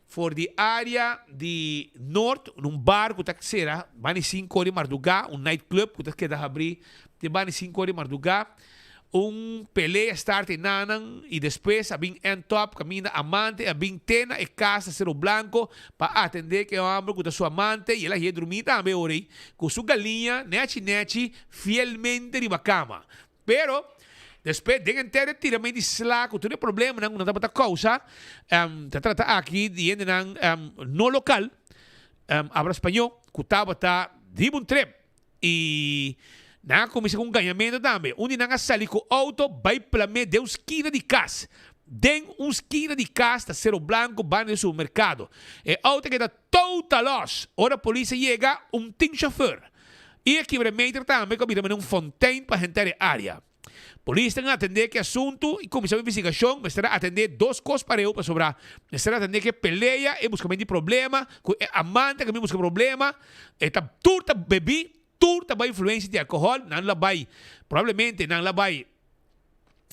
for di área di Noord, un bar ku ta sera banda di sinku ora di mardugá, un night club ku ta keda habrí te banda di sinku ora di mardugá. Un pelea start enanan y despues a bin end top caminda amante a bin te na e cas na Cerro Blanco pa atende cu e homber cu ta su amante y el a hia drumi tambe ora ey cu su galiña nechi nechi fielmente riba cama. Pero despues den henter e tiramento di sla cu tur e problemanan cu nan tabata causa ta trata aki di hendenan no local abra spaño cu tabata riba un trip. I nan a kuminsá ku un gañamentu tambe. Un di nan a sali ku outo bai plam'é den un skina di kas. Den un skina di kas ta Cerro Blanco banda di supermerkado. E outo a keda total los. Ora polis a yega, un tin shofùr. I a kibra e meter tambe ku a bira manera un fontein pa henter e área. Polisnan a atendé ku e asuntu i kuminsá un investigashon. Mester a atendé dos kos pareu pasobra mester a atendé ku e pelea, e buskamentu di problema, ku e amante ku a bin buska problema. E ta tur ta bebí, tur ta bai influensia di alkohòl. Nan lo bai, probablemente nan lo bai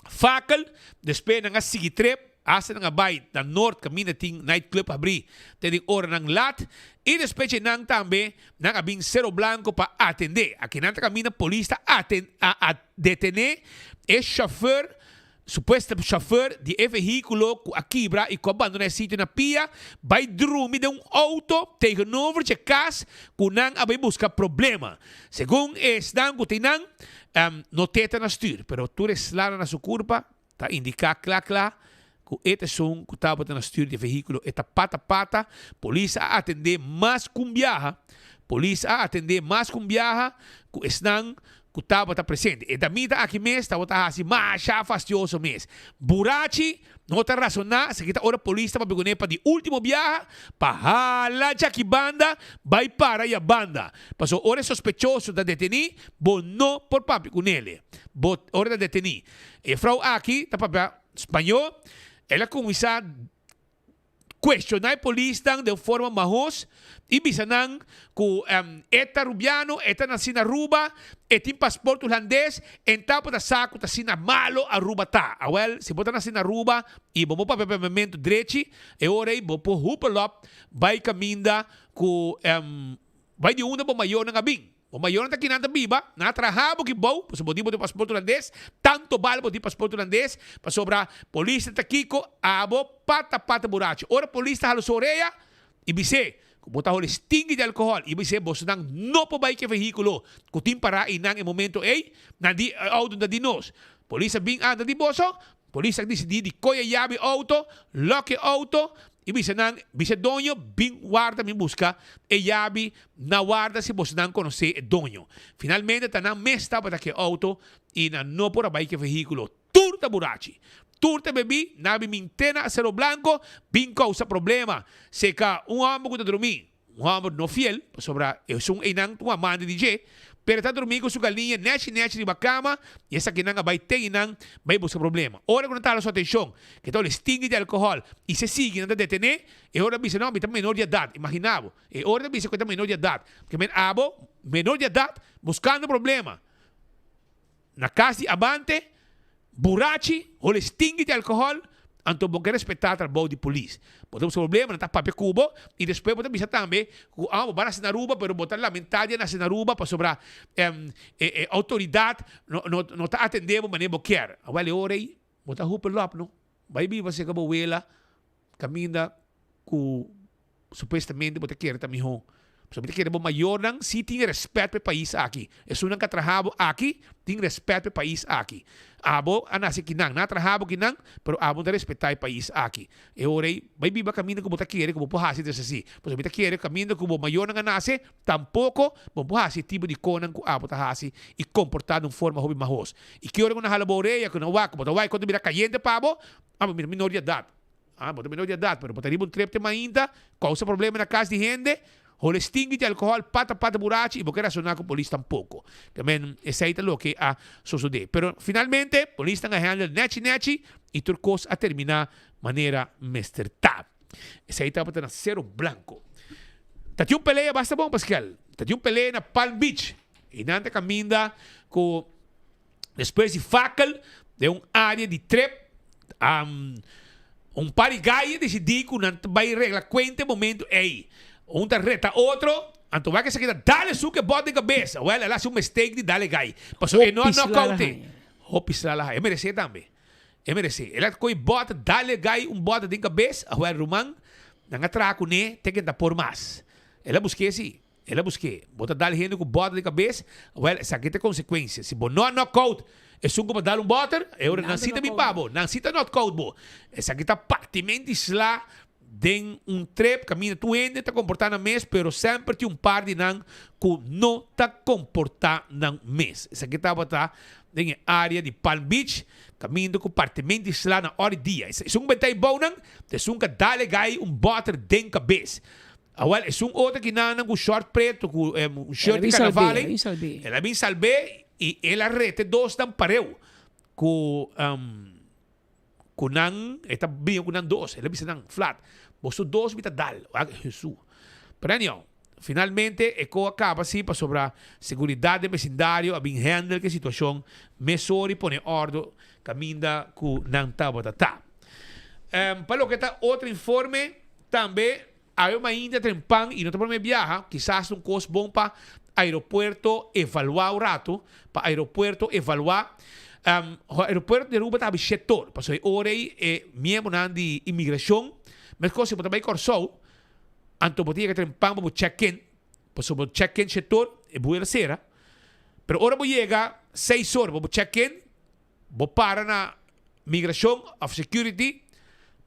fakel, despues nan a sigui trip. Asta nan a bai na Noord kaminda tin night club habrí te den oranan lat i despues dje nan tambe nan a bin Cerro Blanco pa atendé. Aki nan ta kaminda polis ta aten a a detené e chauffeur supuesto chauffeur di e vehíkulo ku a kibra i ku a bandoná e sitio na pia bai drumi den un outo tegenover dje kas ku nan a bai buska problema. Segun esnan ku tin nan no teta na stuur pero tur e slana na su kurpa Ta indiká kla kla ku e ta esun ku tabata na stür di e vehíkulo. E ta pata pata. Polis a atendé mas ku un biaha. Polis a atendé mas ku un biaha ku esnan ku tabata presente. E damita aki mes tabata hasi masha fastioso mes. Burachi no ta rasoná, esaki ta ora polis ta papia kuné pa di último biaha pa hala djaki banda bai para ya banda. Pasobra ora e sospechoso ta detení, bo no por papia kunele. Bo ora ta detení. E frou aki ta papia spañó, el a kuminsá kuestioná e polisnan den forma mahos i bisa nan ku e ta rubiano, e ta nasí na Aruba, e tin pasport hulandes, e tabata sa ku ta asina malo Aruba ta. Awèl, si bo ta nasí na Aruba i bo por papia papiamentu drechi, e ora ei bo por hupelòp bai kaminda ku bai di unda bo mayornan a bin. Bo mayornan ta kinan ta biba, nan a traha bo ki bou, pasobra bo tin bo tin pasport hulandes, tanto bal bo tin pasport hulandes, pasobra polis ta kiko abo pata pata burachi. Ora polis ta hala su orea i bis'é ku bo ta holi stinki di alkohòl i bis'é bosonan no por bai ku e vehíkulo ku tin pará einan e momento ei, nan di e outo ta di nos. Polis a bin anda di boso, Polis a disidí di koe e yabi outo, lòk e outo i bisa nan, Bisa e doño bin warda mi buska e yabi na warda si bosonan konosé e doño. Finalmente ta nan mes tabata ku e outo i nan no por a bai ku e vehíkulo. Tur ta burachi. Tur ta bebí, nan a bin mint'é na Acero Blanco bin kousa problema. Seka un hòmber ku ta drumí. Un hòmber no fiel, pasobra esun einan ta un amante di dje, pero e ta drumí ku su galiña nèchi nèchi riba kama, i esakinan a bai te einan bai buska problema. Ora ku nan ta hala su atenshon, ke ta ol e stingi di alkohòl i se sigui nan ta detené, e ora ta bisa, No, mi ta menor di edat. Imaginá bo, e ora ta bisa ku e ta menor di edat. Ke men abo, menor di edat, buskando problema na kas di amante, Burachi, hole stingi di alcohol, anto bo ke respeta trabou di polis. Bo ta busca problema, nan ta papia cu bo y despues bo ta bisa tambe cu ah bo ba nace na Aruba pero bo ta lamenta di a nace na Aruba pasobra e autoridad no no no ta atende bo manera bo kier. Awel e ora ey bo ta hupe lop no, bay biba cerca bo wela caminda cu supuestamente bo ta kere ta miho. Pasobra mi ta kere bo mayornan si tin respet pa e pais aki. Esunnan ku a traha bo aki tin respet pa e pais aki. Abo a nase kinan, nan a traha bo kinan, pero abo no ta respeta e pais aki. E ora ei bai biba kaminda ku bo ta kere ku bo por hasi des asi. Pasobra mi ta kere kaminda ku bo mayornan a nase tampoco bo por hasi e tipo di konan ku abo ta hasi i komporta di un forma hopi mahos. I ki ora ku nan hala bo orea ku nan wak ku bo ta wak konta bira kayente pa bo, abo mira minor di edat. Ah, bo ta menor di edat, pero bo ta riba un trip te mainta, kousa problema na kas di hende, hole stinki di alkohòl, pata pata burachi i bo ke rasoná ku polis tampoko. Ke men, esei ta loke a sosodé. Pero finalmente, polisnan a handle nèchi nèchi i tur kos a terminá manera mester ta. Esei tabata na Cerro Blanco. Ta tin un pelea basta bon, Pascal. Ta tin un pelea na Palm Beach. Y nan ta caminda cu despues di fakkel den un area di trip, un par di gaye decidi cu nan ta bay regla cuenta e momento ey. Un ta reta otro, anto wak esaki ta dale su ke bot den cabes. Well, el a haci un mistake di dale gay. Pasobra e no a Hopi sla la knockout e. haña. Hopi sla la haña. E merece tambe. E merece. El a coy bot, dale gay un bot den cabes. Awel ruman, nan a traha cune te ke ta por mas. El a busque si. El a busk'é. Bo ta dal hende ku bòter den kabes? Wèl, esaki ta e konsekuensia. Si bo no a nòkout esun ku bo dal un bòter, e ora nan si ta bin pa bo. Nan si ta nòkout bo. Esaki ta partimenti sla den un trip kaminda tur hende ta komportá nan mes, pero semper tin un par di nan ku no ta komportá nan mes. Esaki tabata den e área di Palm Beach, kaminda ku partimenti sla na ora di dia. Esun ku bentá e bounan ta esun ku a dal e gai un bòter den kabes. Awel, esun otro ki nan ku short preto ku un shirt di carnaval ei, el a bin salb'é i el a rete dosnan pareu ku ku nan, e ta bringa ku nan dos, el a bisa nan flat, boso dos mi ta dal, wak Hesu. Pero anyhow, finalmente e ko a kaba si pasobra seguridat den besindario a bin handle ku e situashon mesora i pone ordo kaminda ku nan tabata ta. Pa loke ta otro informe tambe. Awe mainta trempan y no ta prome biaha, kisas ta un cos bon pa aeropuerto evalua un rato, pa aeropuerto evalua. Aeropuerto di Aruba ta habi shetor, pasobra e ora ey e miembronan di inmigracion, mescos si bo ta bay Corsou, anto bo ta yega trempan pa bo check in, pasobra bo check in shetor, e buelo a cera, pero ora bo yega seis or pa bo check in, Bo para na migracion of security,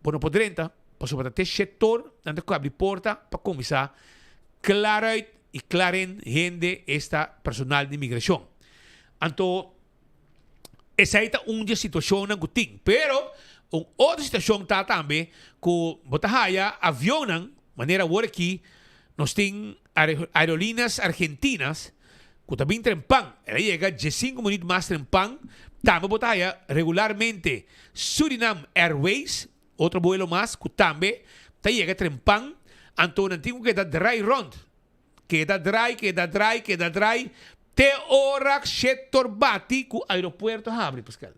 bo no por drenta pasobra ta te sector nan ta habri porta pa cuminsa klaar uit y klaar in hende esta personal di migracion. Anto esey ta un di e situacionnan cu tin. Pero un otro situacion ta tambe cu bo ta haya avionnan manera awor aki nos tin aerolineas argentinas ku ta bin trempan, el a yega diesinku minüt mas trempan, tambe bo ta haya regularmente Surinam Airways, otro buelo mas ku tambe ta yega trempan, anto nan tin ku keda drai rònt, keda drai, keda drai, keda drai, te ora shetor bati ku aeropuerto habri, Pascal.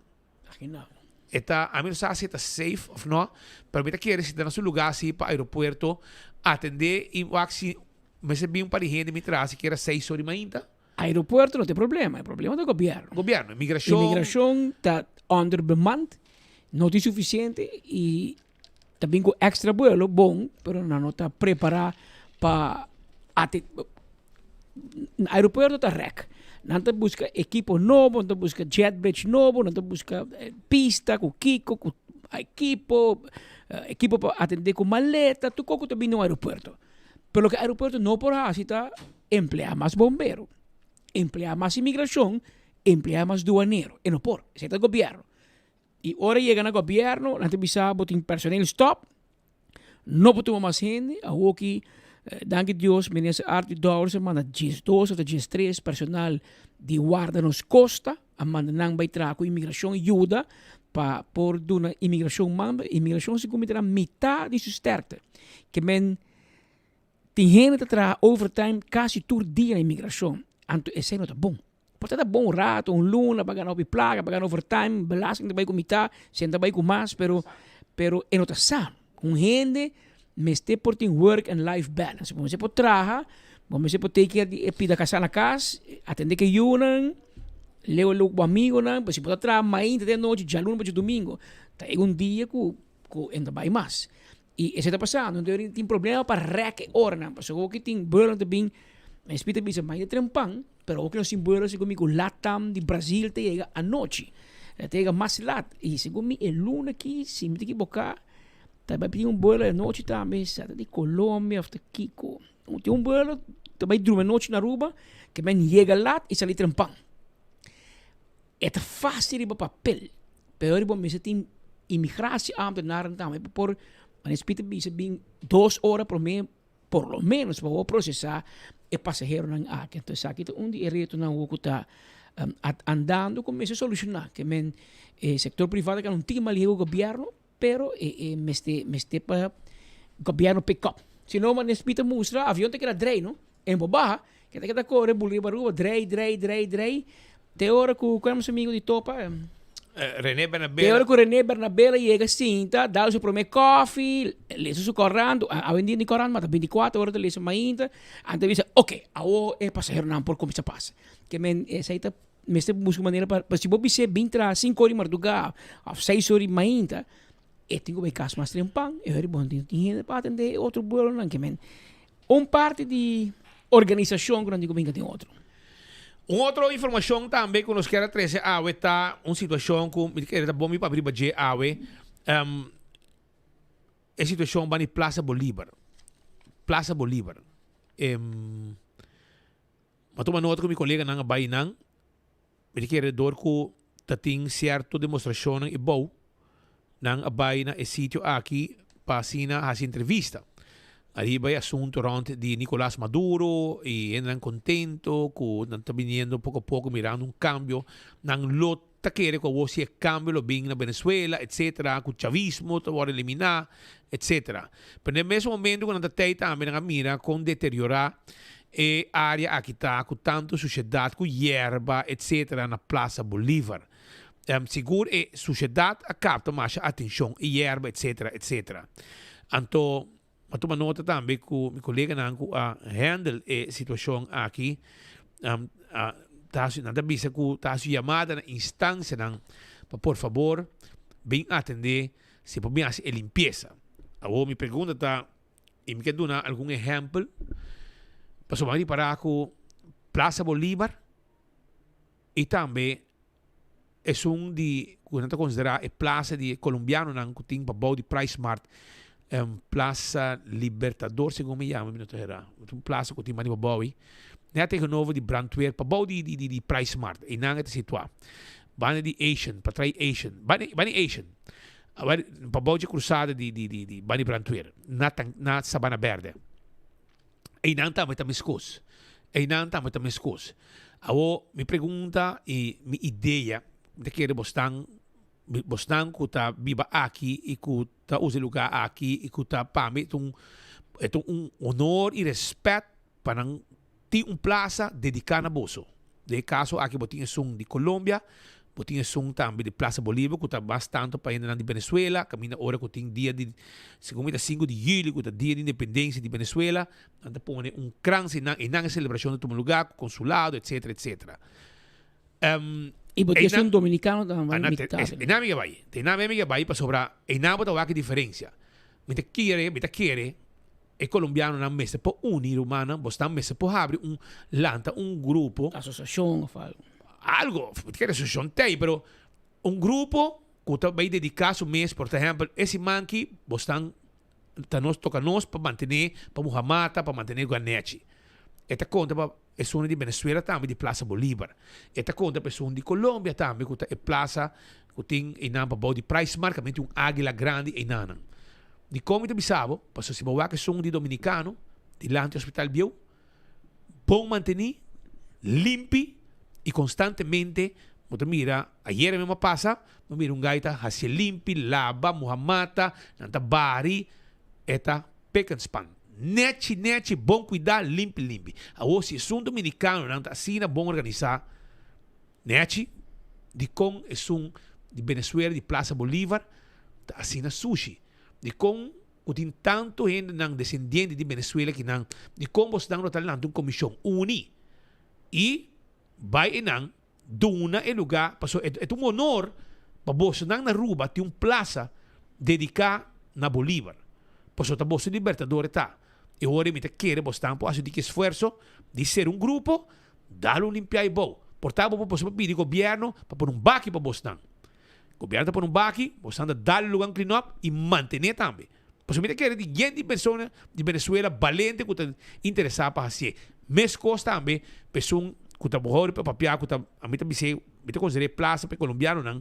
E ta, ami no sa si e ta safe of no, pero mi ta kere si ta na su lugar si pa aeropuerto atende y wak si mester bin un par di hende mi traha sikiera seis or di mainta. Aeropuerto no ta e problema, e problema ta gobierno. Gobierno, inmigracion. Inmigracion ta onderbemand, no tin suficiente y ta bin cu extra vuelo, bon, pero nan no ta prepara pa ate aeropuerto ta rek. Nan ta busca equipo nobo, nan ta busca jet bridge nobo, nan ta busca pista cu kico, cu equipo, equipo pa atende cu maleta, tur cos cu ta bini na un aeropuerto. Pero loke aeropuerto no por haci ta emplea mas bombero, emplea mas inmigracion, emplea mas duanero. E no por, esey ta gobierno. Y ora yega na gobierno, nan ta bisa bo tin personeel stop, no por tuma mas hende. Awoki, danki Dios, minister Arthur Dowers a manda diesdos of diestres personal di warda nos costa, a manda nan bay traha cu inmigracion yuda pa por duna inmigracion man. Inmigracion si cuminsa na mitad di su sterkte. Ke men tin hende ta traha overtime casi tur dia na inmigracion, anto esey no ta bon. Por ta ta bon un rato, un luna, pa gana hopi placa, pa gana overtime, belasting ta bai cu mitad, cen ta bai cu mas, pero, pero e no ta sa. Un hende mester por tin work and life balance. Bo mester por traha, bo mester por take care di e pida casa na cas, atende cu e yunan, leu leu cu bo amigonan, pero si bo ta traha mainta te anochi, djaluna pa djadumingo, ta yega un dia cu, cu e no ta bai mas. Y esey ta pasando, entonces tin problema pa rek e oranan, pasobra hopi tin buelonan ta bin, mi spita bisa mai ta trempan, pero hopi nos tin buelo segun mi cu Latam di Brasil ta yega anochi, ta yega mas lat, y segun mi e luna aki, si mi ta ekiboca, ta bai tin un buelo anochi tambe, sa ta di Colombia of ta kico, tin un buelo ta bai drumi anochi na Aruba, ke men yega lat y sali trempan. E ta fácil riba papel, pero riba mester tin immigratie-ambtenaren tambe pa por, manera Speed a bisa, bin dos ora prome por lo menos pa por procesa e pasaheronan aki. Entonces esaki ta un di e retonan awo ku ta andando ku mester soluciona. Ke men e sector privado a keda un tiki mas lihe ku gobierno, pero e mester mester pa gobierno pick up. Si no, manera Speed ta mustra, avion ta keda drei, no? En bo baha, ke ta keda kore buli riba Aruba, drei, drei, drei, drei, te ora ku, ku era nos amigo di Topa? Rene Bernabela. Te ora ku Rene Bernabela yega sinta, dal su prome kofi, lesa su korant, awendia ni korant mas, ta bintikuater ora ta lesa mainta, anto bisa, ok, awo e pasaheronan por kuminsá pasa. Ke men esei ta mester buska manera pa, pa si bo bis'é bin traha sinku ora di mardugá òf seis ora di mainta, e tin ku bai kas mas trempan, e ora bon tin hende pa atendé e otro buelonan. Ke men un parti di organisashon ku nan tin ku bin den otro. Un otro informashon tambe ku nos kier a trese awe ta un situashon ku mi ta kere ta bon mi papia riba dje awe, e situashon ban di Plaza Bolívar. Plaza Bolívar. Mi a tuma nota ku mi koleganan a bai nan, mi ta kere dor ku ta tin sierto demostrashonnan i bou, nan a bai na e sitio aki pa asina hasi entrevista ariba e asunto rònt di Nicolas Maduro i hendenan kontento ku nan ta biniendo poko a poko mirando un kambio, nan lo ta kere ku awor si e kambio lo bin na Venezuela etcetera ku chavismo ta wòrdu eliminá etcetera. Pero den mes momento ku nan ta tei tambe nan a mira kon deteriorá e área aki ta ku tantu sushedat ku yerba etcetera na Plaza Bolívar. Sigur e sushedat a kapta masha atenshon e yerba etcetera etcetera. Anto a tuma nota tambe ku mi koleganan ku a handle e situashon aki a ta hasi nan ta bisa ku ta hasi yamada na instansianan pa por fabor bin atende si por bin hasi e limpiesa. Awor mi pregunta ta i mi ke duna algun ehèmpel pasobra mi a ripará ku Plaza Bolívar i tambe Esun di ku nan ta konsiderá e plasa di e kolombianonan ku tin pabou di Price Mart, Plaza Libertador segun mi yama mi no ta hera. Un plasa ku tin banda di pabou ei. Nèt tegenover di brandweer pabou di di di Price Mart. Einan e ta situá. Banda di Asian, patrai Asian. Banda banda di Asian. Pabou dje krusada di di di di banda di brandweer na na Sabana Bèrdè. Einan tambe ta meskos. Einan tambe ta meskos. Awor, mi pregunta i mi idea, mi ta kere bosnan, bosnan ku ta biba aki i ku ta usa e lugá aki i ku ta pa mi ta un, e ta un honor i rèspèt pa nan tin un plasa dediká na boso. Den e kaso aki bo tin esun di Colombia, bo tin esun tambe di Plaza Bolívar ku ta mas tantu pa hendenan di Venezuela, kaminda ora ku tin dia di, segun mi ta sinku di yüli ku ta dia di independensia di Venezuela, nan ta pone un krans einan, einan e selebrashon ta tuma lugá ku konsulado etsetera etsetera. I bo tin esun dominikano tambe mitad. Einan mi ke bai, einan mi ke bai pasobra einan bo ta wak e diferensia. Mi ta kere, mi ta kere. E colombianonan mester por uni rumannan, bosnan mester por habri un lanta un grupo. Asociacion of algo. Algo, mi ta kere asociacion tey, pero un grupo cu ta bay dedica su mes, por ehempel, e siman aki bosnan ta nos toca nos pa mantene, pa muha mata, pa mantene Guanechi. E ta conta pa esun di Venezuela tambe di Plaza Bolivar. E ta conta pa esun di Colombia tambe cu ta e plaza cu tin einan pabou di Price Mart, caminda tin un aguila grandi einanan. Dikon mi ta bisa bo? Pasobra si bo wak esun di Dominicano dilanti Hospital Bieu, bon mantení, limpi i konstantemente bo ta mira, ayera mi a pasa, bo mira un gai ta hasié limpi, laba, muha mata, nan ta bari, e ta pek en span. Nechi nechi, bon kuidá, limpi limpi. Awor si esun Dominicanonan ta asina bon organisá, Nechi, dikon esun di Venezuela di Plaza Bolívar ta asina sushi? Dikon ku tin tantu hendenan desendiente di Venezuela kinan? Dikon bosnan no ta lanta un komishon uni i bai einan duna e lugá? Pasobra e ta un honor pa bosonan na Aruba tin un plaza dediká na Bolívar, pasobra ta boso libertador e ta. E ora mi ta kere bosnan por hasi un tiki esfuerso di ser un grupo Dal un limpiá i bou. Por ta bo por pidi gobierno pa pone un baki pa bosnan. Gobierno ta pone un baki, bosnan ta dal e lugar un clean up i mantené tambe. Pasobra mi ta kere di yen di persona di Venezuela balente ku ta interesá pa hasié. Meskos tambe pa esun ku ta hori pa papia ku ta ami ta bis'é mi ta konsider'é plasa pa e kolombianonan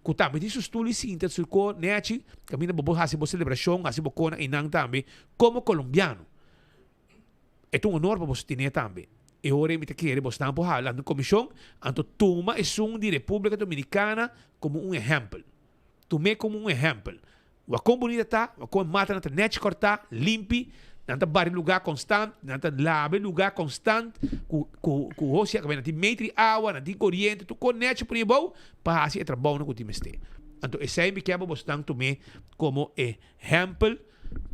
ku tambe tin su stul i sinta su ko nechi kaminda bo por hasi bo selebrashon hasi bo kona einan tambe komo kolombiano. E ta un honor pa boso tene tambe. E ora ei mi ta kere bosnan por hala un komishon, anto tuma esun di Repúblika Dominikana komo un ehèmpel. Tum'é komo un ehèmpel. Wak kon bunita ta, wak kon e matanan ta nèchi kòrtá, limpi. Nan ta bari lugá konstant, nan ta laba e lugá konstant ku ku ku hosia kaminda nan tin metri awa, nan tin koriente, tur kos nèchi pone abou pa hasi e trabounan ku tin mester. Anto esei mi kier pa bosnan tum'é komo ehèmpel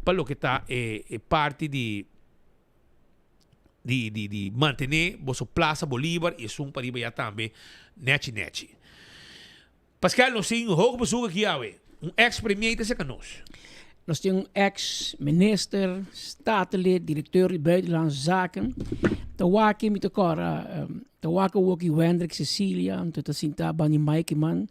pa loke ta e e parti di di di di mantené boso Plaza Bolívar i esun pariba ya tambe nèchi nèchi. Pascal, nos tin un hoog bezoek aki awe. Un ex premier ta cerca nos. Nos tin un ex minister, statenlid, directeur di buitenlandse zaken. Ta wak mi ta kora, ta wak awoki Wendrick Cecilia, anto ta sinta bandi Mike man.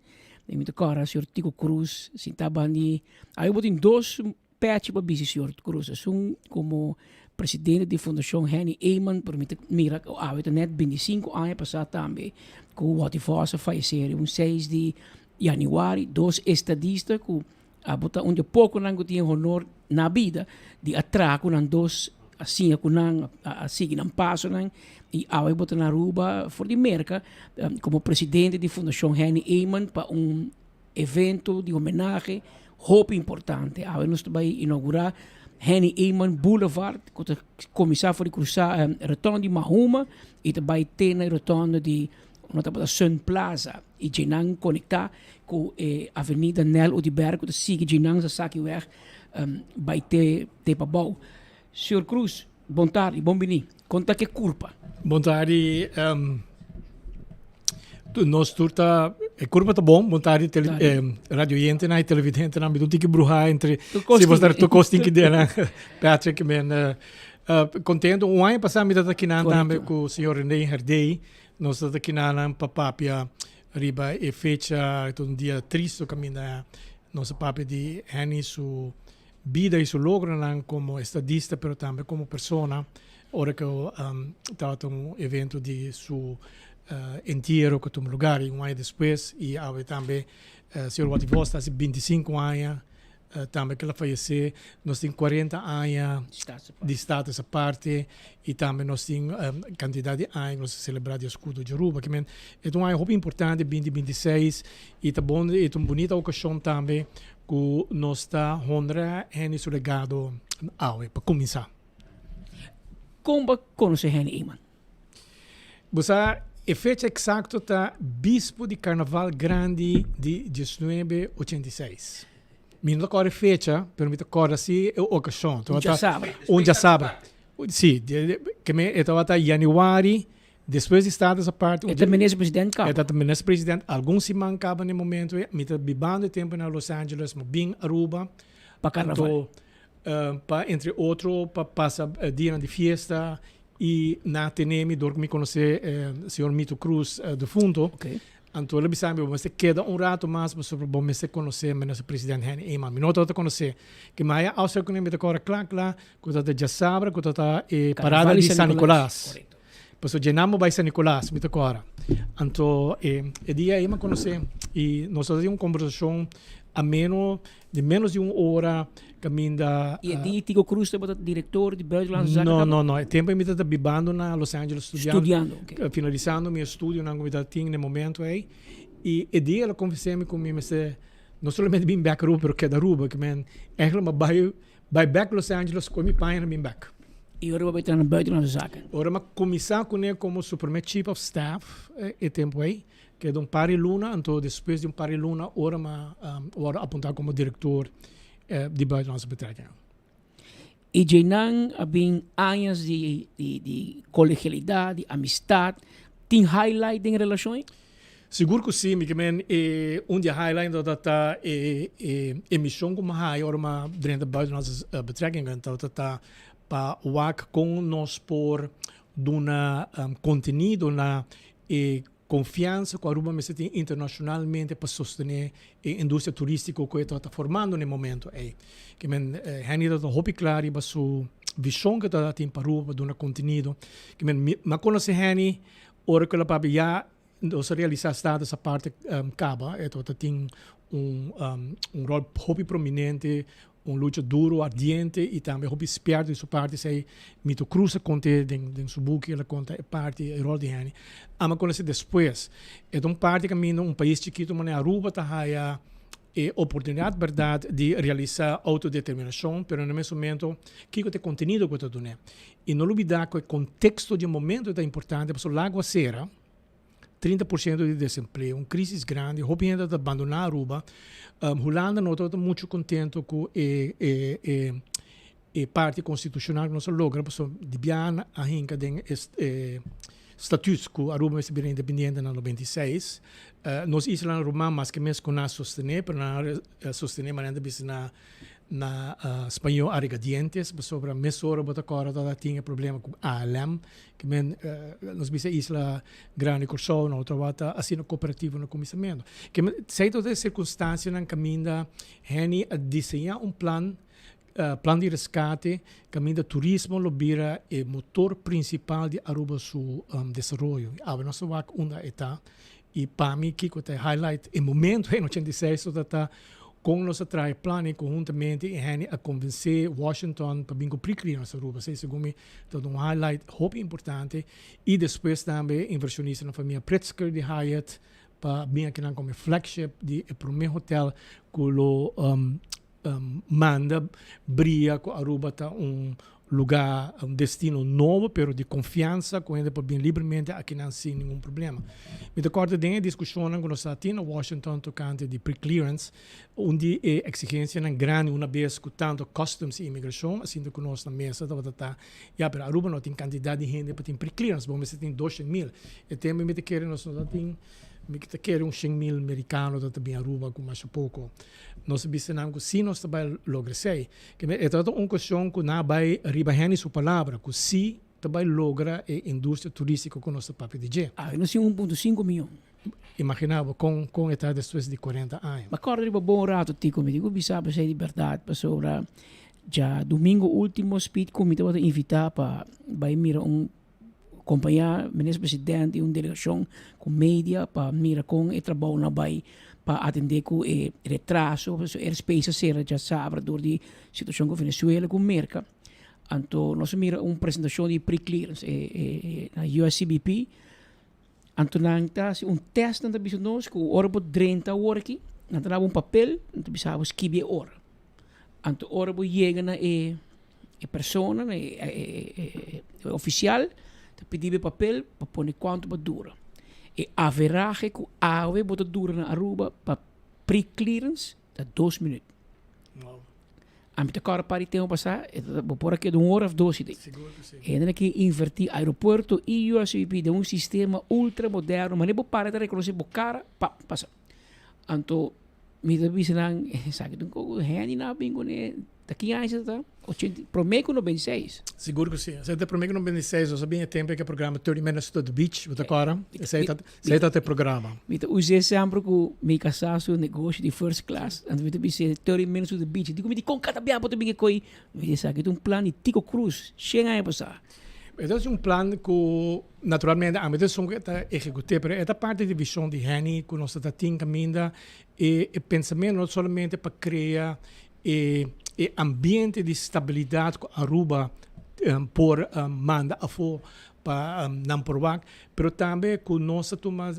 I mi ta kora señor Tico Cruz sinta bandi. Awe bo tin dos Pechi pa bisti señor Cruz esun como presidente di Fundacion Henny Eman pero mi ta mira cu awe ta net 25 aña pasa tambe cu Watty Vos a fayece riba un 6 di januari. Dos estadista cu a bota un di e poconan cu tin e honor na bida di a traha cu nan dos, a siña cu nan, a sigui nan pasonan y awe bota na Aruba for di Merca como presidente di Fundacion Henny Eman pa un Evento di homenahe hopi importante. Awe nos ta bai inaugurá Henny Eman Boulevard ku ta kuminsá for di krusá rotonde di Mahuma i ta bai te na e rotonde di no tabata Sun Plaza i djenan konektá ku e avenida Nel Oduber ku ta sigui djenan Sasakiweg bai te te pabou. Señor Cruz, bon tardi, bon bini. Kon ta ke kurpa? Bon tardi. Nos tur ta, e kurpa ta bon. Bon tardi tele, eh, radio oyentenan y televidentenan. Mi tin ki bruha entre si bo tur kos tin ki dena. Patrick, men uh, uh, contento. Un aña pasá mi tata kinan tambe ku señor René Herdey. Nos tata kinanan pa papia riba e fecha, un dia tristo kaminda nos a papia di Henny su bida y su logronan como estadista pero tambe como persona ora cu tabata un evento di su entiero cu tuma lugar y un aña despues y awe tambe señor Watty Vos ta haci 25 aña tambe cu el a fayece. Nos tin 40 aña di Status Aparte y tambe nos tin cantidad di aña cu nos a celebra di Escudo di Aruba. Kimen e ta un aña hopi importante binti 26 y ta bon y ta un bunita ocasion tambe Ku nos ta honra Henny su legado awe pa kuminsá. Kon bo a konosé Henny Eman? Bo sa e fecha eksakto ta bispo di Karnaval Grandi di diesnuebe ochenta i seis. Mi no ta kòrda e fecha, pero mi ta kòrda si e okashon. Un djasabra. Un djasabra. Si, ke men e tabata yanüari Despues di Status Aparte. E ta minister president kaba. E ta minister president algun siman kaba na e momento ei. Mi ta bibando e tempo na Los Angeles, mi bin Aruba. Pa carnaval. Anto, pa entre otro pa pasa dianan di fiesta y nan a tene mi dor cu mi conoce señor Mito Cruz defunto. Anto el a bisa mi bo mester keda un rato mas pasobra bo mester conoce minister president Henny Eman. Mi no tabata conoce. Ke mi haya afspraak cune mi ta cora cla cla cu ta djasabra cu ta ta e parada di San Nicolas. Paso dje nan bo bai San Nicolas, mi ta kora. Anto e e dia ei mi a konosé i nos a tin un kombersashon ameno di ménos di un ora kaminda. I e dia Tico Cruz tabata direktor di Buitenlandse Zaken? No, no, no. E tempu ei mi tabata bibando na Los Angeles studiando. Studiando, oké. Finalisando mi estudionan ku mi tabata tin na e momento ei. I e dia el a konvensé mi ku mi mester no solamente bin bèk Aruba pero keda Aruba. Ke men ègentlik mi a bai Bai bek Los Angeles koe mi paña na bin bek. I ora bo bai traha na Buitenlandse Zaken? Ora mi a kuminsá kuné komo su promé Chief of Staff e tempu ei, keda un par di luna, anto despues di un par di luna ora mi a wòrdu apuntá komo direktor di Buitenlandse Betrekkingen. I dje nan a bin añas di di kolegialidat, di amistat. Tin highlight den e relashon ei? Sigur ku si, mi ke men e un di e highlight tabata ta e e e mishon ku mi haya ora mi a drenta Buitenlandse Betrekkingen tabata ta pa wak kon nos por duna kontenido na e konfiansa ku Aruba mester tin internashonalmente pa sostené e industria turístiko ku e tabata formando na e momento ei. Ke men Henny tabata hopi kla riba su vishon ku e tabata tin pa Aruba pa duna kontenido. Ke men mi a konosé Henny ora ku el a papia ya Nos a realisa Status Aparte caba, e tabata tin un un rol hopi prominente, un lucha duro, ardiente y tambe hopi spierto di su parti, esey Mito Cruz a conte den den su buki, el a conta e parti, e rol di Henny. Amo a conoce despues, e ta un parti caminda un pais chikito manera Aruba ta haya. E oportunidat bèrdat di realisá outodeterminashon, pero na mes momento kiko ta e kontenido ku ta dun'é. I no lubidá ku e konteksto di e momento ta importante pasobra lago a sera, 30% di desempleo, un krísis grandi, hopi hende ta bandoná Aruba. Hulanda no tabata muchu kontento ku e e e e parti konstitushonal ku nos a logra pasobra di biaha a hinka den e statuut ku Aruba mester bira independiente na 96. Nos islanan ruman maske mes ku nan a sostené, pero nan a sostené manera nan ta bisa na na spañó a regadientes pasobra mesora bo ta kòrda tabata tin e problema ku ALM ke men nos bisa isla grandi Kòrsou no tabata asina kooperativo na kuminsamentu. Ke men esei tabata e sirkunstansianan kaminda Henny a diseñá un plan Plan di reskate kaminda turismo lo bira e motor prinsipal di Aruba su desaroyo. Awe nos ta wak unda e ta i pa mi kiko ta e highlight e momento en 86 tabata ta kon nos a traha e plan i konhuntamente i Henny a konvensé Washington pa bin ku pre-clearance Aruba. Esei segun mi tabata un highlight hopi importante i despues tambe invershonistanan famia Pritzker di Hyatt pa bin akinan komo e flagship di e promé hotel ku lo manda bria ku Aruba ta un lugá, un destino nobo pero di konfiansa ku hende por bin libremente akinan sin ningun problema. Mi ta kòrda den e diskushonnan ku nos a tin na Washington tokante di pre-clearance, un di e eksigensianan grandi una bes ku tantu Customs i Imigrashon a sinta ku nos na mesa tabata ta, ya pero Aruba no tin kantidat di hende pa tin pre-clearance, bo mester tin 200,000. E tempu mi ta kere nos no ta tin, mi ta kere un 100,000 merikano ta ta bin Aruba ku masha poko. Nos a bisa nan ku si nos ta bai logra esei. Kende e tabata un kuestion ku nan a bai riba Henny su palabra ku si ta bai logra e industria turístiko ku nos ta papia di dje. Awe nos tin 1.5 miyon. Imaginá bo kon kon e ta despues di 40 aña. Mi a kòrda riba bon rato Tico, mi tin ku bisa bo esei di bèrdat pasobra djadumingu último Speed ku mi tabata invitá pa bai mira un Kompañá Minister President i un delegashon ku media pa mira kon e trabounan a bai pa atendé ku e retraso, pasobra airspace a sera djasabra dor di situashon ku Venezuela ku Merka. Anto nos a mira un presentashon di pre-clearance na USCBP. Anto nan ta hasi un tèst, nan ta bisa nos ku ora bo drenta awor aki, nan ta dabo un papel, nan ta bisa bo skibi e ora. Anto ora bo yega na e E persona, e ofisial ta pidi bo e papel pa pone kuantu bo dura. E averahe ku awe bo ta dura na Aruba pa pre-clearance ta dos minüt. Ami ta kòrda par di tempu pasá bo por a keda un ora òf dos i. Hende nan ke invertí aeropuerto i USVP den un sistema ultra moderno manera bo para ta rekonosé bo kara pap pasa. Anto mi ta bisa nan esaki ta un koko hende nan a bin kuné. Ta ki aña esei ta? Ochenta, promé ku 96. Sigur ku si. Esei ta promé ku 96. Nos a bin e tempu ku e programa 30 Minutes to the Beach, bo ta kòrda? Esei ta, esei ta e programa. Mi ta us'é semper ku mi kasá su negoshi di first class. Anto mi ta bis'é 30 Minutes to the Beach. Di ku mi di kon kada bia bo ta bin e koi? Mi di esaki ta un plan di Tico Cruz, shen aña pasá. E ta un plan ku naturalmente ami ta esun ku ta ehekut'é, pero e ta parti di vishon di Henny ku nos ta tin kaminda e pensamentu no solamente pa krea E e ambiente di stabilidad cu Aruba por manda afo pa nan por wak, pero tambe cu nos ta tuma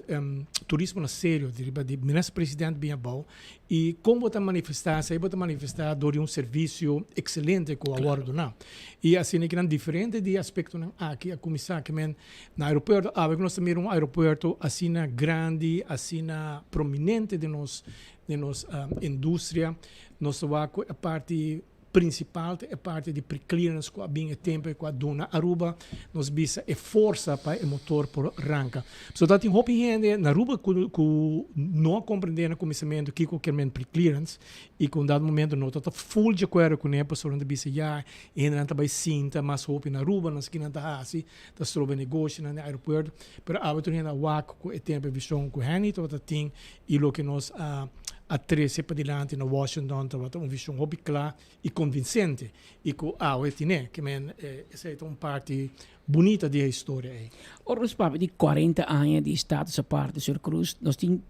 turismo na serio, di riba di Minister President bin abao y con bo ta manifesta esey, bo ta manifesta door di un servicio excelente cu a wordo duna. Y asina kinan diferente di aspectonan aki a cuminsa ke men na aeropuerto, awe cu nos ta mira un aeropuerto asina grandi, asina prominente den nos Den nos industria nos ta wak ku e parti prinsipal ta e parti di pre-clearance ku a bin e tempu ku a duna Aruba nos bisa e forsa pa e motor por ranka. So ta tin hopi hende na Aruba ku ku no a komprende na kuminsamentu kiko kier men pre-clearance i ku un dado momento no ta ta ful di akuerdo kuné pasobra nan ta bisa ya e hendenan ta bai sinta mas hopi na Aruba nan sa kinan ta hasi ta stroba e negoshinan den aeropuerto pero awe tur hende a wak ku e tempu e vishon ku Henny tabata tin I loke nos a a trese padilanti na Washington tabata un vision hopi kla i konvinsente i ku awe tine. Ke men esei ta un parti bunita di e historia ei. Ora nos papia di 40 aña di status aparte, señor Cruz, nos tin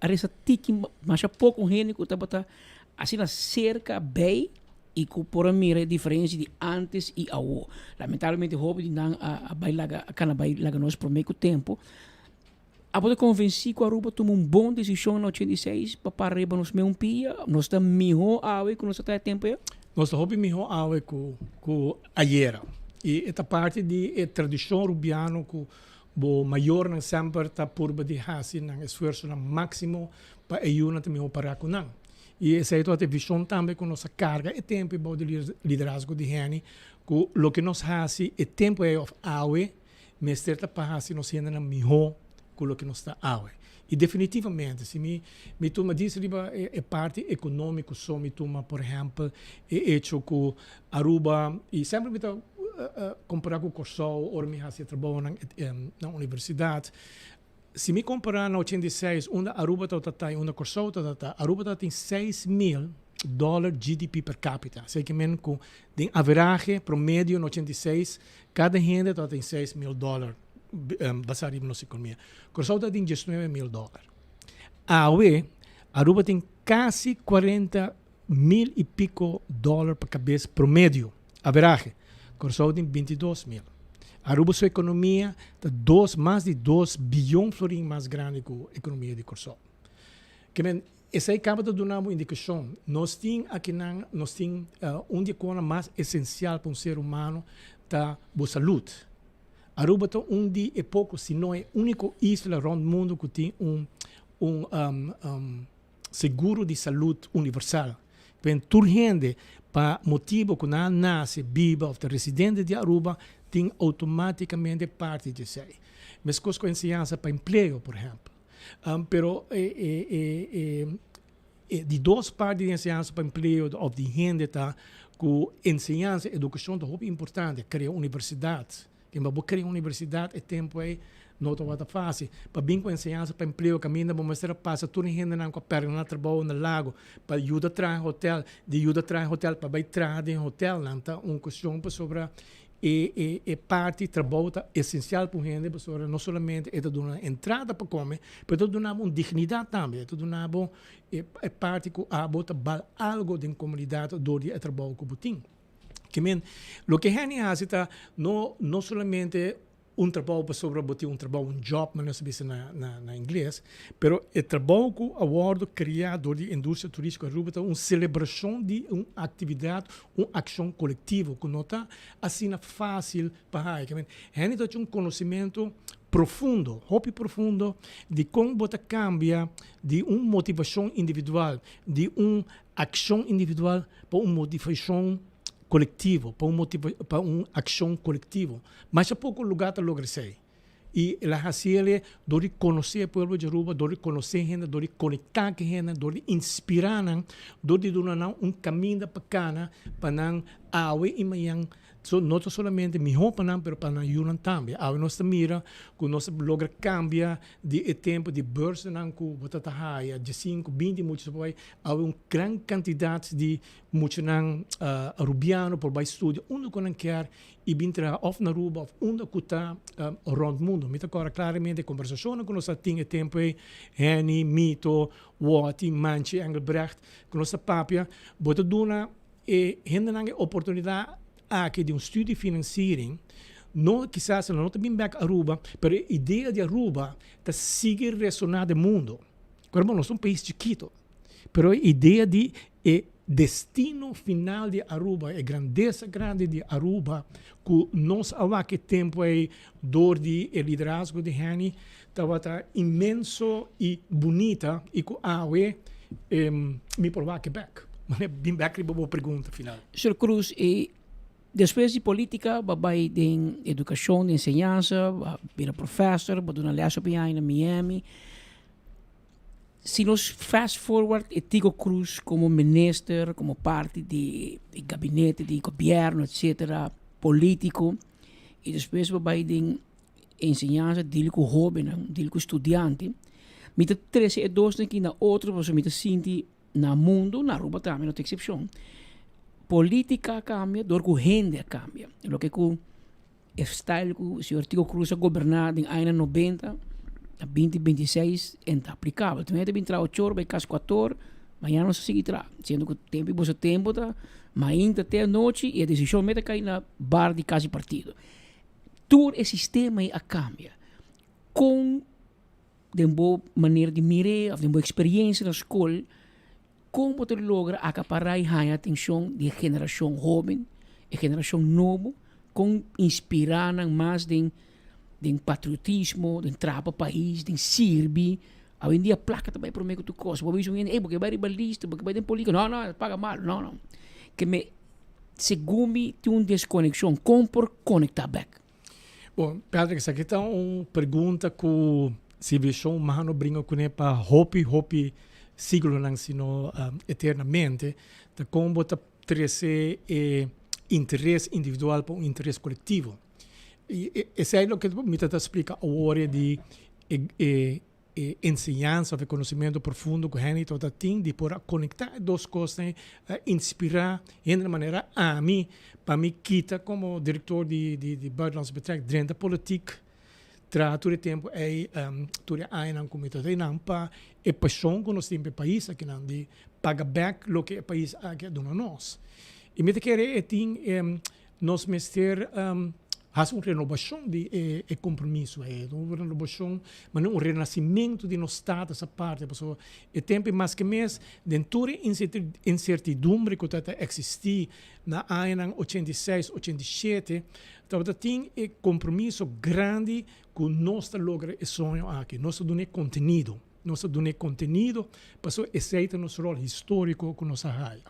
a resa tiki masha poko hende ku tabata asina serka bei i ku por a mira e diferensia di antes i awo. Lamentablemente hopi di nan a bai laga a kana bai laga nos prome ku tempu. Abo ta konvensí ku Aruba tuma un bon desishon na 86 pa para riba nos meun pia? Nos ta mihó awe ku nos ta ta e tempu ei? Nos ta hopi mihó awe ku ku ayera. I e ta parti di e tradishon rubiano ku bo mayornan semper ta purba di hasi nan esfuersonan máksimo pa e yunan ta mihó pará ku nan. I esei tabata e vishon tambe ku nos a karga e tempu ei bou di liderazgo di Henny ku loke nos hasi e tempu ei òf awe mester ta pa hasi nos hendenan mihó ku loke nos ta awe. I definitivamente si mi mi tuma dis riba e parti ekonómiko so mi tuma por ehèmpel e echo ku Aruba i semper mi ta kompará ku Kòrsou ora mi hasi e trabounan na universidat. Si mi kompará na 86 unda Aruba tabata ta i unda Kòrsou tabata ta, Aruba tabatin 6000 dòler GDP per capita. Esei ke men ku den averahe promedio na 86 kada hende tabatin 6000 dòler basá riba nos ekonomia. Kòrsou tabatin 19000 dòler. Awe Aruba tin kasi 40 mil i piko dòler pa kabes promedio, averahe. Kòrsou tin 22 mil. Aruba su ekonomia ta dos mas di 2 biyon florin mas grandi ku ekonomia di Kòrsou. Ke men, esei kaba ta duna bo indikashon. Nos tin akinan, nos tin un di e kosnan mas esensial pa un ser humano ta bo salud. Aruba ta un di e poko, si no e úniko isla rònt mundu ku tin un seguro di salud universal. Pen tur hende pa motibo ku nan nase, biba òf ta residente di Aruba tin outomátikamente parti di esei. Meskos ku enseñansa pa empleo, por ehèmpel. Pero e di dos parti di enseñansa pa empleo òf di hende ta ku enseñansa, edukashon ta hopi importante, krea universidat. Ken bo krea universidat e tempu ei no tabata fásil. Pa bin ku enseñansa pa empleo kaminda bo mester a pasa tur e hendenan ku a pèrdè nan trabou na Lago pa yuda traha hotèl, di yuda traha hotèl pa bai traha den hotèlnan ta un kuestion pasobra e e e parti trabou ta esensial pa un hende pasobra no solamente e ta duna entrada pa kome pero e ta duna bo un dignidat tambe, e ta duna bo e e parti ku abo ta bal algo den komunidat dor di e trabou ku bo tin. Ke men, loke hende hasi ta no no solamente un trabou pasobra bo tin un trabou, un job manera nos ta bisa na na na ingles, pero e trabou ku a wòrdu kreá dor di industria turístiko Aruba ta un selebrashon di un aktividat, un akshon kolektivo ku no ta asina fásil pa haña. Ke men, hende ta haci un konosementu profundo, hopi profundo di kon bo ta kambia di un motivashon individual, di un akshon individual pa un motivashon kolektivo, pa un motiva pa un akshon kolektivo. Masha poko lugá ta logra esei. I el a hasi el dor di konosé e pueblo di Aruba, dor di konosé hende, dor di konektá ku hende, dor di inspirá nan, dor di duna nan un kaminda pa kana pa nan awe i mañan So, no ta solamente mihó pa nan, pero pa nan yunan tambe. Awe nos ta mira ku nos a logra kambia di e tempu di bursanan ku bo ta ta haya 15, 20 mucha por bai. Awe un gran kantidat di muchanan arubiano por bai studia unda ku nan kier i bin traha òf na Aruba òf unda ku ta rònt mundu. Mi ta kòrda klaramente e kombersashonnan ku nos a tin e tempu ei, Henny, Mito, Watty, Manchi, Engelbrecht, ku nos ta papia, bo ta duna e hendenan e oportunidat aki di un studiefinanciering, no kisas nan no ta bin bek Aruba, pero e idea di Aruba ta sigui resona den mundo. Kor bo nos ta un pais chikito, pero e idea di e destino final di Aruba, e grandesa grandi di Aruba ku nos a wak e tempu ei dor di e liderazgo di Henny tabata inmenso i bunita i ku awe mi por wak e bek. Bin bek riba bo pregunta final. Señor Cruz, e despues di politica bo a bay den educacion, den enseñansa, bo a bira professor, bo a duna les hopi aña na Miami. Si nos fast forward e Tico Cruz como minister, como parti di e gabinete di gobierno etcetera, politico, y despues bo bay den enseñansa, deal cu hobennan, deal cu studiante, mi ta trece e dosnan aki na otro pasobra mi ta sinti na mundo, na Aruba tambe no ta excepcion, politica a cambia door cu hende a cambia. Loke cu e style cu señor Tico Cruz a goberna den añanan 90 na 2026 en ta aplicabel. Tin hende ta bin traha ocho ora bay cas cuatro ora, mañana nos ta sigui traha. Siendo cu tempo y boso tempo ta mainta te anochi y e decision mester cay na bar di cas di partido. Tur e sistema ey a cambia. Con. den bo manera di mir'é òf den bo eksperiencia na skol, kon bo ta logra akapará i haña atenshon di e generashon hóben, e generashon nobo, kon inspirá nan mas den den patriotismo, den traha pa pais, den sirbi. Awendia plaka ta bai promé ku tur kos. Bo bisa un hende, ey bo ke bai riba lista, bo ke bai den polítika. No, no, paga malu. No, no. Ke me, segun mi tin un deskonekshon. Kon por konektá bèk? Bon, Patrick, esaki ta un pregunta ku sivilisashon humano bringa kuné pa hopi, hopi siglonan, si no eternamente. Ta kon bo ta trese e interes individual pa un interes kolektivo. I esei loke mi ta ta splika awor di e e enseñansa of e conocimento profundo cu hende tabata tin di por a conecta e dos cosnan a inspira hende na manera ami pa mi kita como director di di Buitenlandse Betrekking drenta politiek traha tur e tempo ey tur e añanan cu mi ta einan pa e pasion cu nos tin pa e pais akinan di paga bek loke e pais aki a duna nos y mi ta kere e tin Nos mester hasi un renobashon di e kompromiso ei, un renobashon, manera un renasimentu di nos status aparte, pasobra e tempu ei maske mes den tur e insertidumbre ku ta eksistí na añanan 86, 87, tabata tin e kompromiso grandi ku nos ta logra e soño aki, nos ta duna e kontenido, nos ta duna e kontenido pasobra esei ta nos ròl históriko ku nos a haya.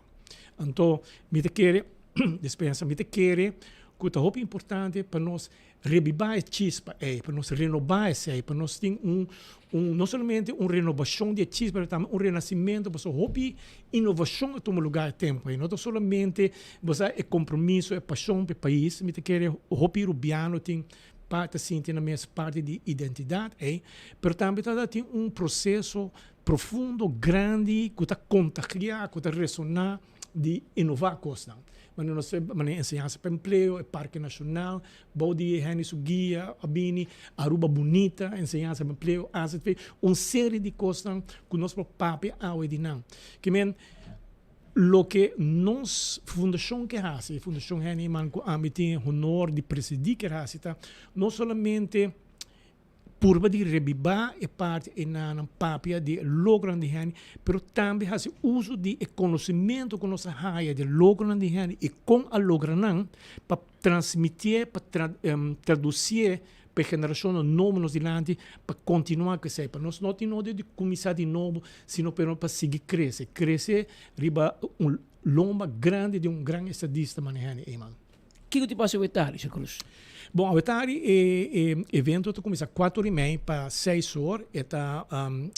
Anto mi ta kere. Despensa, mi ta kere ku ta hopi importante pa nos rebibá e chispa ei, pa nos renobá esei, pa nos tin un, un, no solamente un renobashon di e chispa, pero tambe un renasimentu, pasobra hopi inovashon a tuma lugá e tempu ei. No ta solamente, bo sa, e kompromiso, e pashon pa e pais, mi ta kere hopi rubiano tin pa ta sinti nan mes parti di identidat ei, pero tambe ta tin un proseso profundo, grandi, ku ta kontagiá, ku ta resoná. di inová kosnan. Manera nos manera enseñansa pa empleo, e parke nashonal, bou di Henny su guia a bini Aruba Bunita, enseñansa pa empleo, azv, un serie di kosnan ku nos por papia awe di nan. Ke men loke nos fundashon ke hasi, e fundashon Henny Eman ku ami tin e honor di presidí ke hasi ta no solamente Purba di rebibá e parti enanan papia di e logronan di hende, pero tambe hasi uso di e konosementu ku nos a haya di e logronan di hende i kon a logra nan pa transmitié, pa tradusié pa e generashonnan nobo nos dilanti pa kontinuá ku esei. Pa nos no tin nodi di kuminsá di nobo, sino pero pa sigui krese, krese riba un lomba grandi di un gran estadista manera Henny Eman. Kiko ti pasa awetari, Sr. Cruz? Bon, awetari e e evento ta kuminsá kuater i mei pa seis or. E ta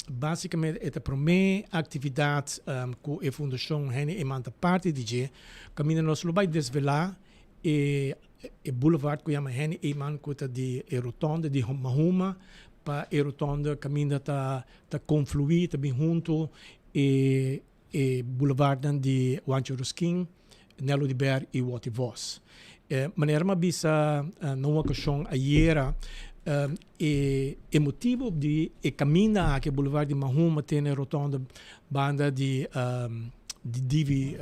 básikamente e ta promé aktividat ku e Fundashon Henny Eman ta parti di dje. Kaminda nos lo bai desvelá e e boulevard ku yama Henny Eman ku ta di e rotonde di Mahuma pa e rotonde kaminda ta ta konfluí ta bin huntu e E boulevardnan di Juancho Ruskin, Nello de Ber i Watty Vos. E manera mi a bisa na un okashon ayera, e e motibu di e kaminda aki, e boulevard di Mahuma te na e rotonde banda di di Divi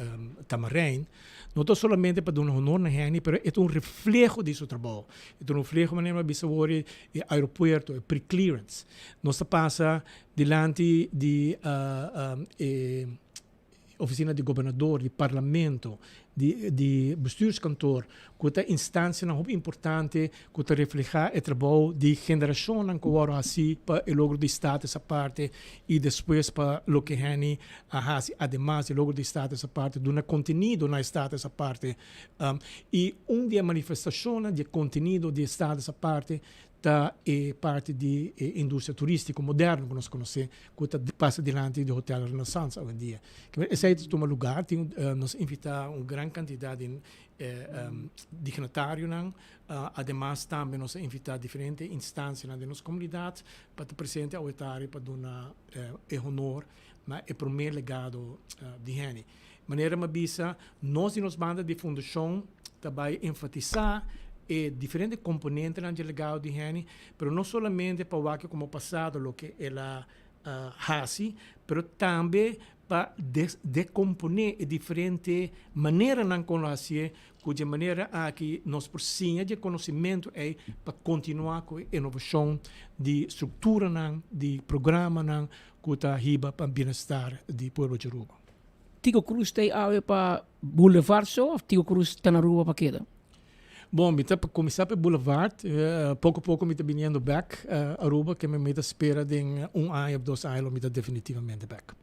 Tamarijn, no ta solamente pa duna honor na Henny, pero e ta un refleho di su trabou. E ta un refleho, manera mi a bisa awor, e aeropuerto, e pre-clearance. Nos ta pasa Dilanti di e oficina di gobernador, di parlamento, di di bestuurskantoor, cu ta instancianan hopi importante cu ta refleha e trabou di generacionnan cu worde haci pa e logro di status aparte y despues pa loke Henny a haci ademas di logro di status aparte, duna contenido na e status aparte. Y un di e manifestacionnan di e contenido di e status aparte ta e parti di e industria turistico moderno cu nos conoce cu ta pasa dilanti di Hotel Renaissance awendia. Esey ta tuma lugar, tin nos invita un gran cantidad di dignatarionan, ademas tambe nos a invita diferente instancianan den nos comunidad pa ta presente awe tardi pa duna e honor na e prome legado di Henny. Manera mi a bisa, nos di nos banda di fundacion ta bay enfatisa e diferente componentenan dje legado di Henny, pero no solamente pa wak como pasado loke el a haci, pero tambe. pa dekomponé e diferente maneranan kon lo hasié, ku dje manera aki nos por siña dje konosimentu ei pa kontinuá ku e inovashon di strukturanan, di programanan ku ta hiba pa bienestar di pueblo di Aruba. Tico Cruz ta ei awe pa Boulevard so of Tico Cruz ta na Aruba pa keda? Bon, mi ta kuminsá pa e Boulevard. Poko poko mi ta biniendo bèk Aruba, ke mi ta spera den un aña of dos aña lo mi ta definitivamente bèk.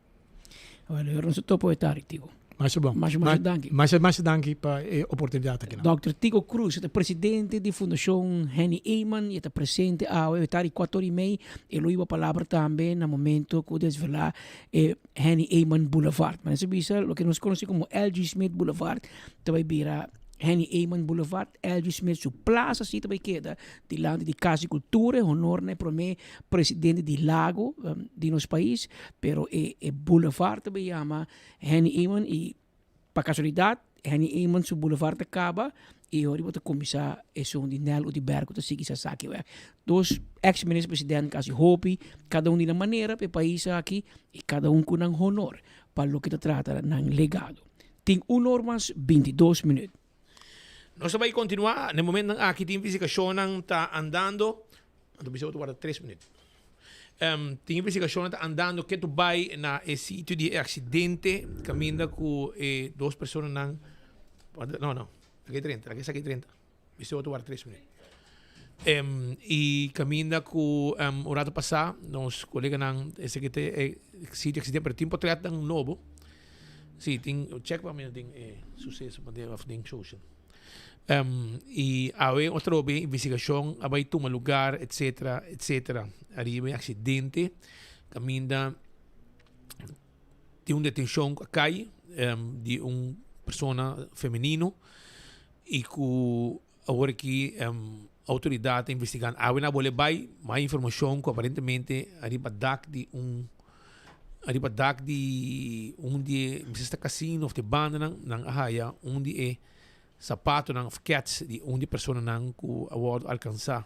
Bueno, yo nos topo e tardi, Tico. Masha bon. Masha, masha danki. Masha, masha danki pa e oportunidat aki. Dòkter Tico Cruz ta presidente di Fundashon Henny Eman i e ta presente awe e tardi kuater i mei. E lo hiba palabra tambe na momento ku desvelá e Henny Eman Boulevard. Manera sa bisa loke nos konosé komo LG Smith Boulevard ta bai bira Henny Eman Boulevard. LG Smith su plaza si ta bai keda dilanti di Kas di Kultura, e honor na e promé presidente di Lago di nos pais, pero e e boulevard ta bai yama Henny Eman i pa kasualidat Henny Eman su boulevard ta kaba i ora bo ta kuminsá esun di Nel Oduber ku ta sigui Sasaki wèg. Dos ex minister president kasi hopi kada un di nan manera pa e pais aki i kada un ku nan honor pa loke ta trata nan legado. Tin un or mas bintidos minüt. Nos ta bai kontinuá. Na e momentonan aki tin investigashonnan ta andando. Anto bisa bo ta warda tres minüt. Tin investigashonnan ta andando ke tu bai na e sitio di e aksidente kaminda ku e dos personanan, no no, aki drenta, aki esaki drenta. Bisa bo ta warda tres minüt. I kaminda ku un rato pasá nos koleganan esaki ta e sitio aksidente pero tin potretnan nobo. Si tin check pa mi den e suceso pa den of den social. I awe otro be investigashon a bai tuma lugar etcetera etcetera ariba e aksidente kaminda tin un detenshon ku a kai di un persona femenino i ku Awor aki outoridat ta investigando. Awe nan a bole bai, ma hay informashon ku aparentemente ariba dak di un ariba dak di un di e mester sta kasino of di e bandanan nan a haya un di e sapatonan of kèts di un di e personanan ku a wòrdu alkansá.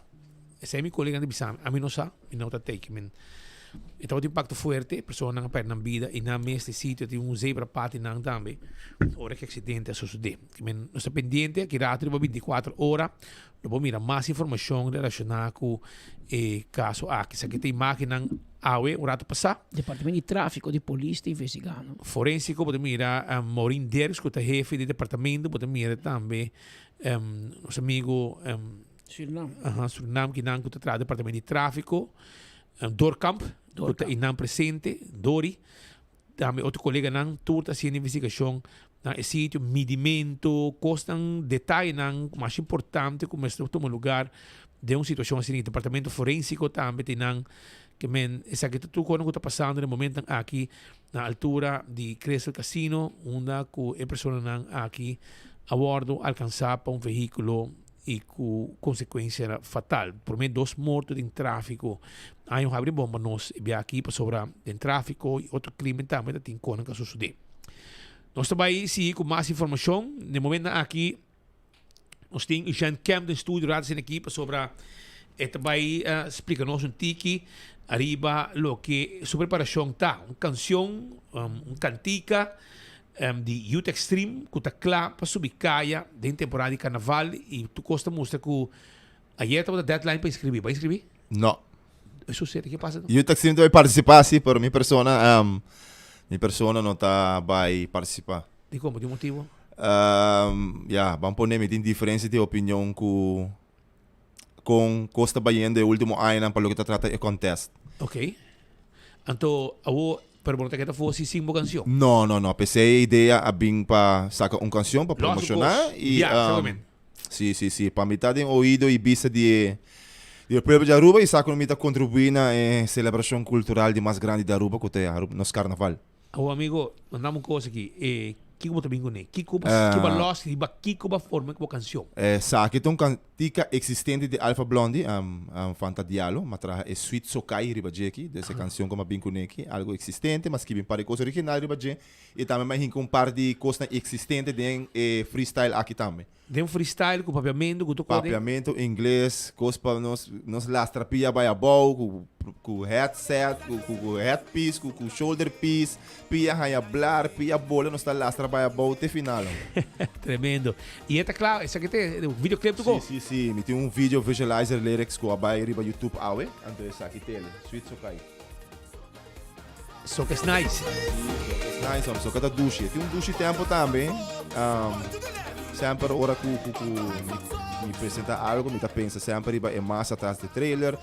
Esei mi koleganan ta bisa mi, ami no sa, mi no ta teken. Men e tabata un impakto fuerte, personanan a pèrdè nan bida i nan mes di sitio tin un zebra pati nan tambe ora ku e aksidente a sosodé. Men nos ta pendiente aki rato riba binticuatro ora lo por mira mas informacion relaciona cu e caso aki. Esaki ta imagennan awe un rato pasa. Departamento di Trafico di Polis ta investigando. Forensico bo ta mira Maureen Dirks cu ta hefe di departamento, bo ta mira tambe nos amigo Surinam. Aha, Surinam kinan cu ta traha departamento di Trafico, Doorkamp cu ta einan presente, Dori. Tambe otro koleganan tur ta hasiendo investigashon na e sitio, midimento, kosnan, detayenan ku mas importante ku mester tuma lugar den un situashon asina. Departamento forensiko tambe tin nan ke men esaki ta tur kosnan ku ta pasando den momentonan aki na altura di Crystal Casino unda ku e personanan aki a wòrdu alkansá pa un vehíkulo i ku konsekuensia fatal. Promé dos morto den tráfiko. Aña un habri bon pa nos e bia aki pasobra den tráfiko i otro krimen tambe ta tin konan ku a sosodé. Nos ta bai sigui ku mas informashon. Den momentonan aki nos tin Eugène Kemp den studio rato asina aki pasobra e ta bai splika nos un tiki ariba loke su preparashon ta. Un kanshon, un kantika. Di Youth Extreme ku ta kla pa subi kaya den temporada di karnaval i tur kos ta mustra ku ayer tabata deadline pa inskribí. Bo a inskribí? No. E susede, ke pasa? Youth Extreme ta bai partisipá si, pero mi persona mi persona no ta bai partisipá. Dikon? Bo tin un motibu? Ya, ban pone mi tin diferensia di opinion ku kon kos ta bayendo e ultimo añanan pa loke ta trata e contest. Ok. Anto awo Pero bo no ta keda for si sin bo canción. No, no, no. P'esei e idea a bin pa saca un canción pa Los un promociona cos. y, Ya, um, exactamente. sí, sí, sí. Pa mi ta den oido y bista di e, di e pueblo di Aruba y sa cu mi ta contribui na e celebracion cultural di mas grandi di Aruba cu ta e Aruba, nos Carnaval. Awo amigo, mandami un cos aki. E, kico bo ta bin cune? Kico bo, kico bo a los riba kico bo a forma cu bo cancion? Esaki ta un cantica existente di Alpha Blondy, Fanta Diallo, m'a traha e Sweet Sokai riba dje aki, dus e cancion cu m'a bin cune aki, algo existente, m'a skibi un par di cos original riba dje, y tambe m'a hinca un par di cosnan existente den e freestyle aki tambe. Den freestyle cu papiamento cu tur cos den? Papiamento, ingles, cos pa nos, nos lastra pia bay abou, cu. ku headset, ku ku ku headpiece, ku ku shoulder piece, pia haña blar, pia bola, nos ta lastra bai abou te final. Tremendo. I e ta kla, esaki ta e videoclip tu ko? Si, si, si. Mi tin un video visualizer lyrics ku a bai riba YouTube awe, anto esaki tele, Sweet Sokai. Soca is nice. Soca is nice, hombre. Soca ta dushi. Tin un dushi tempo tambe. Um, semper ora ku, ku, ku mi, mi presenta algo, mi ta pensa semper riba e masa tras di trailer.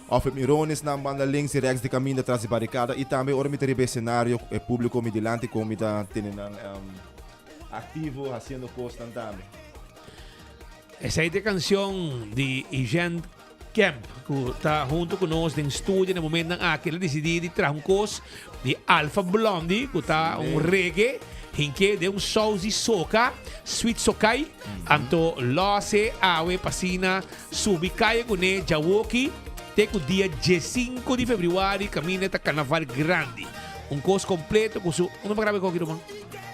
Of e mirones nan banda links y rechts di caminda tras di barricada. Y tambe ora mi ta riba escenario, e publico mi dilanti con mi ta tene nan um, activo, haciendo cosnan tambe. Esei ta e cancion di Eugène Kemp cu ta hunto cu nos den studio na e momentonan aki. El a dicidi di traha un cos di Alpha Blondy cu ta un reggae hinke den un saus di soca, sweet socai. Anto lose awe pa asina subi caye cune djawoki te cu dia diesinco di februari caminda ta carnaval grandi. Un cos completo cu su. Unda pa graba e coki ruman?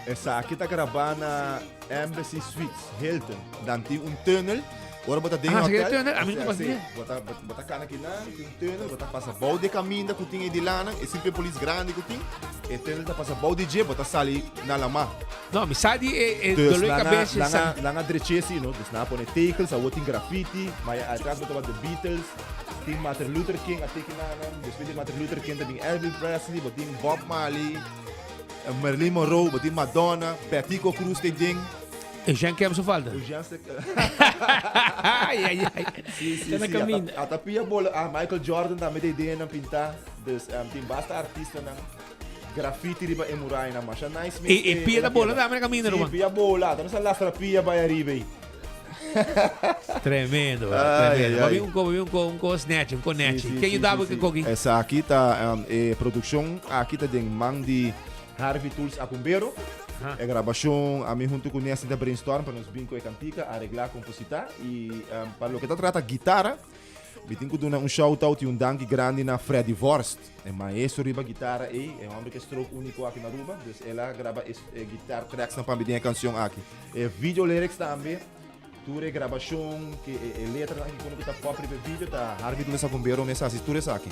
Esaki ta graba na Embassy Suites, Hilton. Dan tin un tunnel. Ora bo ta den Ah, hotel. e tunnel? A mi no Sí, sí. Bo ta, bo, bo ta kana kinan, tin un tunnel, bo ta pasa bou de kaminda ku tin e dilanan, e simple polis grandi ku tin. E tunnel ta pasa bou di dje, bo ta sali na lamá. No, mi sa di e, e Dus dolor nan a, cabeza nan a, sa. nan a dreché si, no? Dus nan a pone tekels, awor tin graffiti, ma ya atras bo ta wak The Beatles, tin Martin Luther King a teken nan, despues di Martin Luther King ta bin Elvis Presley, bo tin Bob Marley, Marilyn Monroe, bo tin Madonna, Betico Croes te den. E Jean Kemp su falta. O Jean se... Ai, ai, ai. Sí, sí, Está na sí. caminda. Ata, ata pia bola. Ah, Michael Jordan tambe te idea nan pinta. Dus um, tin basta artistanan. Graffiti riba e murayanan. Masha nice mes. E, e pia ta bola tambe na caminda, Sí, Roman. pia bola. Ata nos a lastra pia bai ariba ei. Tremendo, Ai, tremendo. ai, Babi ai. un ko, babi un ko, un ko snatch, un ko Sí, nechi. sí, Ken sí, yudabo sí, ke sí. koki? Esaki ta um, e produccion aki ta den man di Harvey Tools Acumbero. E grabashon, ami huntu ku Nesty ta brainstorm pa nos bin ku e kantika, areglá, kompositá i pa loke ta trata gitara, mi tin ku duna un shout out i un danki grandi na Freddy Vorst, e maestro riba gitara ei, e hòmber ku e stroke úniko aki na Aruba, dus el a graba e guitar tracksnan pa mi den e kanshon aki. E video lyrics tambe. Tur e grabashon, ke e letranan aki kono ku ta pop riba e video ta Harvey Dulles Agumbero mes a hasi tur esaki.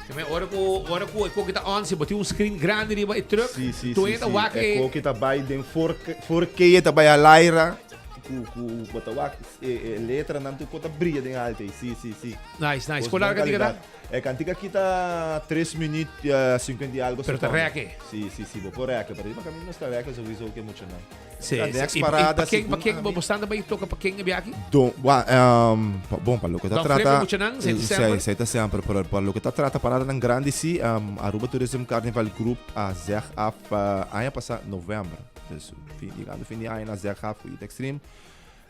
Te ora ku ora ku e koki ta on si bo tin un screen grandi riba e truck Si si tu si e ta si wak e e koki ta bai den 4K e ta bai alaira ku ku bo ta wak e e letranan tur ko ta bria den alto ei si si si. Nice nice Kos kon bon larga tika ta? kalidat. E kantika aki ta tres minüt 50 i algo Pero ta sekondo. rèke. Si si si bo por rèke pero riba kaminda nos ta rèke souiso ku e muchanan. Si, Ta si. next I, i parada pa ken, pa segun ken bo ami. bo standa bai toka pa ken e biaha aki? Don, wa, pa, bon, pa loke ta Don Flip trata, e muchanan, sei ta eh, semper. sei, sei ta semper, pero pa loke ta trata paradanan grandi si, Aruba Tourism Carnival Group a zeg af aña pasa november. Dus fin, yegando fin di aña nan zeg af ku Youth Extreme.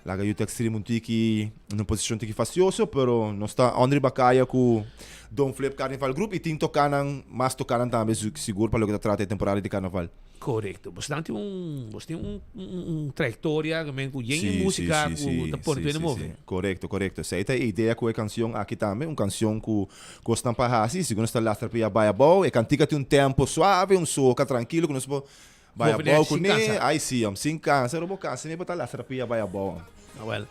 Laga Youth Extreme un tiki na un posicion tiki fastioso, pero nos ta on riba caya cu Don Flip Carnival Group y tin tocanan, mas tocanan tambe sigur pa loke ta trata e temporada di carnaval. Correcto. Bos nan tin un, bos tin un, un trayectoria cu men cu yen Sí, sí, musica sí, cu sí, ta pone sí, tu sí, move. sí. Correcto, correcto. Esey ta e idea cu e cancion aki tambe, un cancion cu cosnan pa haci, sigur nos ta lastra pia bay abao. E cantica tin un tempo suave, un soca trankilo cu nos por Bai Boven abou sin kuné, kansa. ai si, om sin kansa, ora bo kansa mi bo ta lastra pia bai abou. Ah, wel.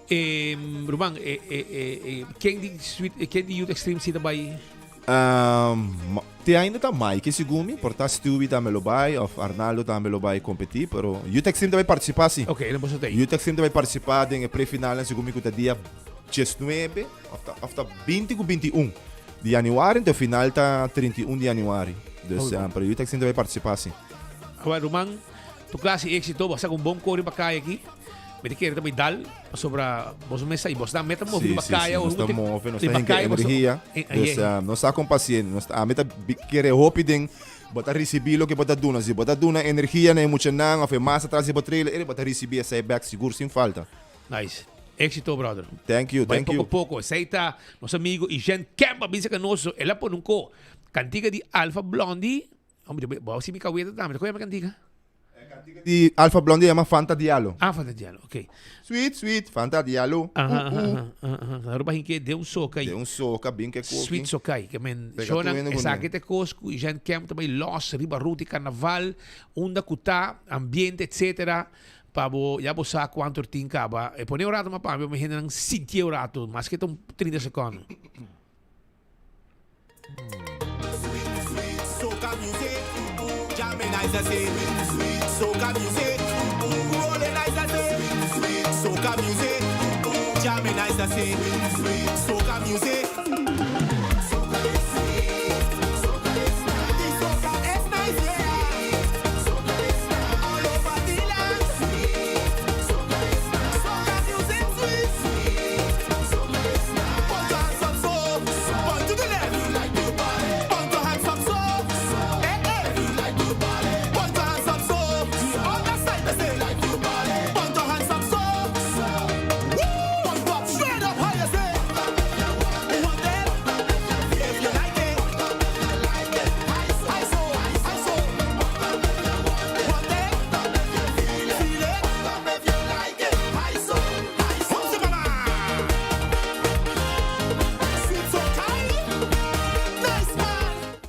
Eh, Ruman, eh, eh, eh, eh, ken di Sweet, eh, ken di Youth Extreme si ta bai? Um, te ainda ta Mike segun mi, por ta Stewie tambe lo bai of Arnaldo tambe lo bai competi, pero Youth Extreme ta bai participa si. Ok, dan boso ta ei. Youth Extreme ta bai participa den e pre-finalnan segun mi ku ta dia 19 of ta, of ta 20 ku 21 di januari, enton final ta 31 di januari. Dus, Oké. um, pero Youth Extreme ta bai participa si. Awor, ruman, tu clase di éxito, bo a saca un bon cor riba caya aki. Mi ta kere ta bai dal, pasobra boso mes sa y bos ta meta move Sí, riba sí, caya. sí, nos ta move, nos ta riba hinka caya, boso- energia. Eh, Dus, eh, um, nos ta con paciente. Nos ta, ami ta bi- kere hopi den bo ta ricibi loke bo ta duna. Si bo ta duna energia na e muchanan of e masa tras di bo trailer, ere bo ta ricibi esei back sigur sin falta. Nice. Éxito, brother. Thank you, Bai thank poco you. poco. Esei ta nos amigo Ijen Kemp a bisa canoso. El a pone un co. Cantica di Alpha Blondy. Hombre, bo a si mi caweta tambe. Con llama cantica? Di Alpha Blondy llama Fanta Diallo. Ah, Fanta Diallo, ok. Sweet, sweet, Fanta Diallo. Aha, aha, aha, aha. Aruba hinke de un soca. De un soca, bin ke koki. Sweet soca. Ke men, Pega shonan, tu hende esaki kuné. te kos ku Jean Kemp ta bai los riba ruta di carnaval, unda ku ta, ambiente, etcetera. Pa bo, ya bo sa kuantu er tin kaba. E pone un rato mas pa mi, pa mi hendenan sinti e un rato, maske ta un 30 sekondo. Soca music, jamming nice I say. Soca music, rolling nice I say. Soca music, jamming nice I say. Soca music. Soca is sweet, soca is nice. The soca is nice, yeah. Soca is nice. All over the land. Soca is nice. Soca music sweet. Soca is nice. Put your hands up so, point to the left. Like to party. Put your hands up so, eh eh. Like to party. Put your hands up so, the other side I say. Like to party. Put your hands up so, woo. Point up straight up higher say. One them, if you like it. I so, I so. One them, feel it. If you like it, I so, I so. Sweet soca, nice man.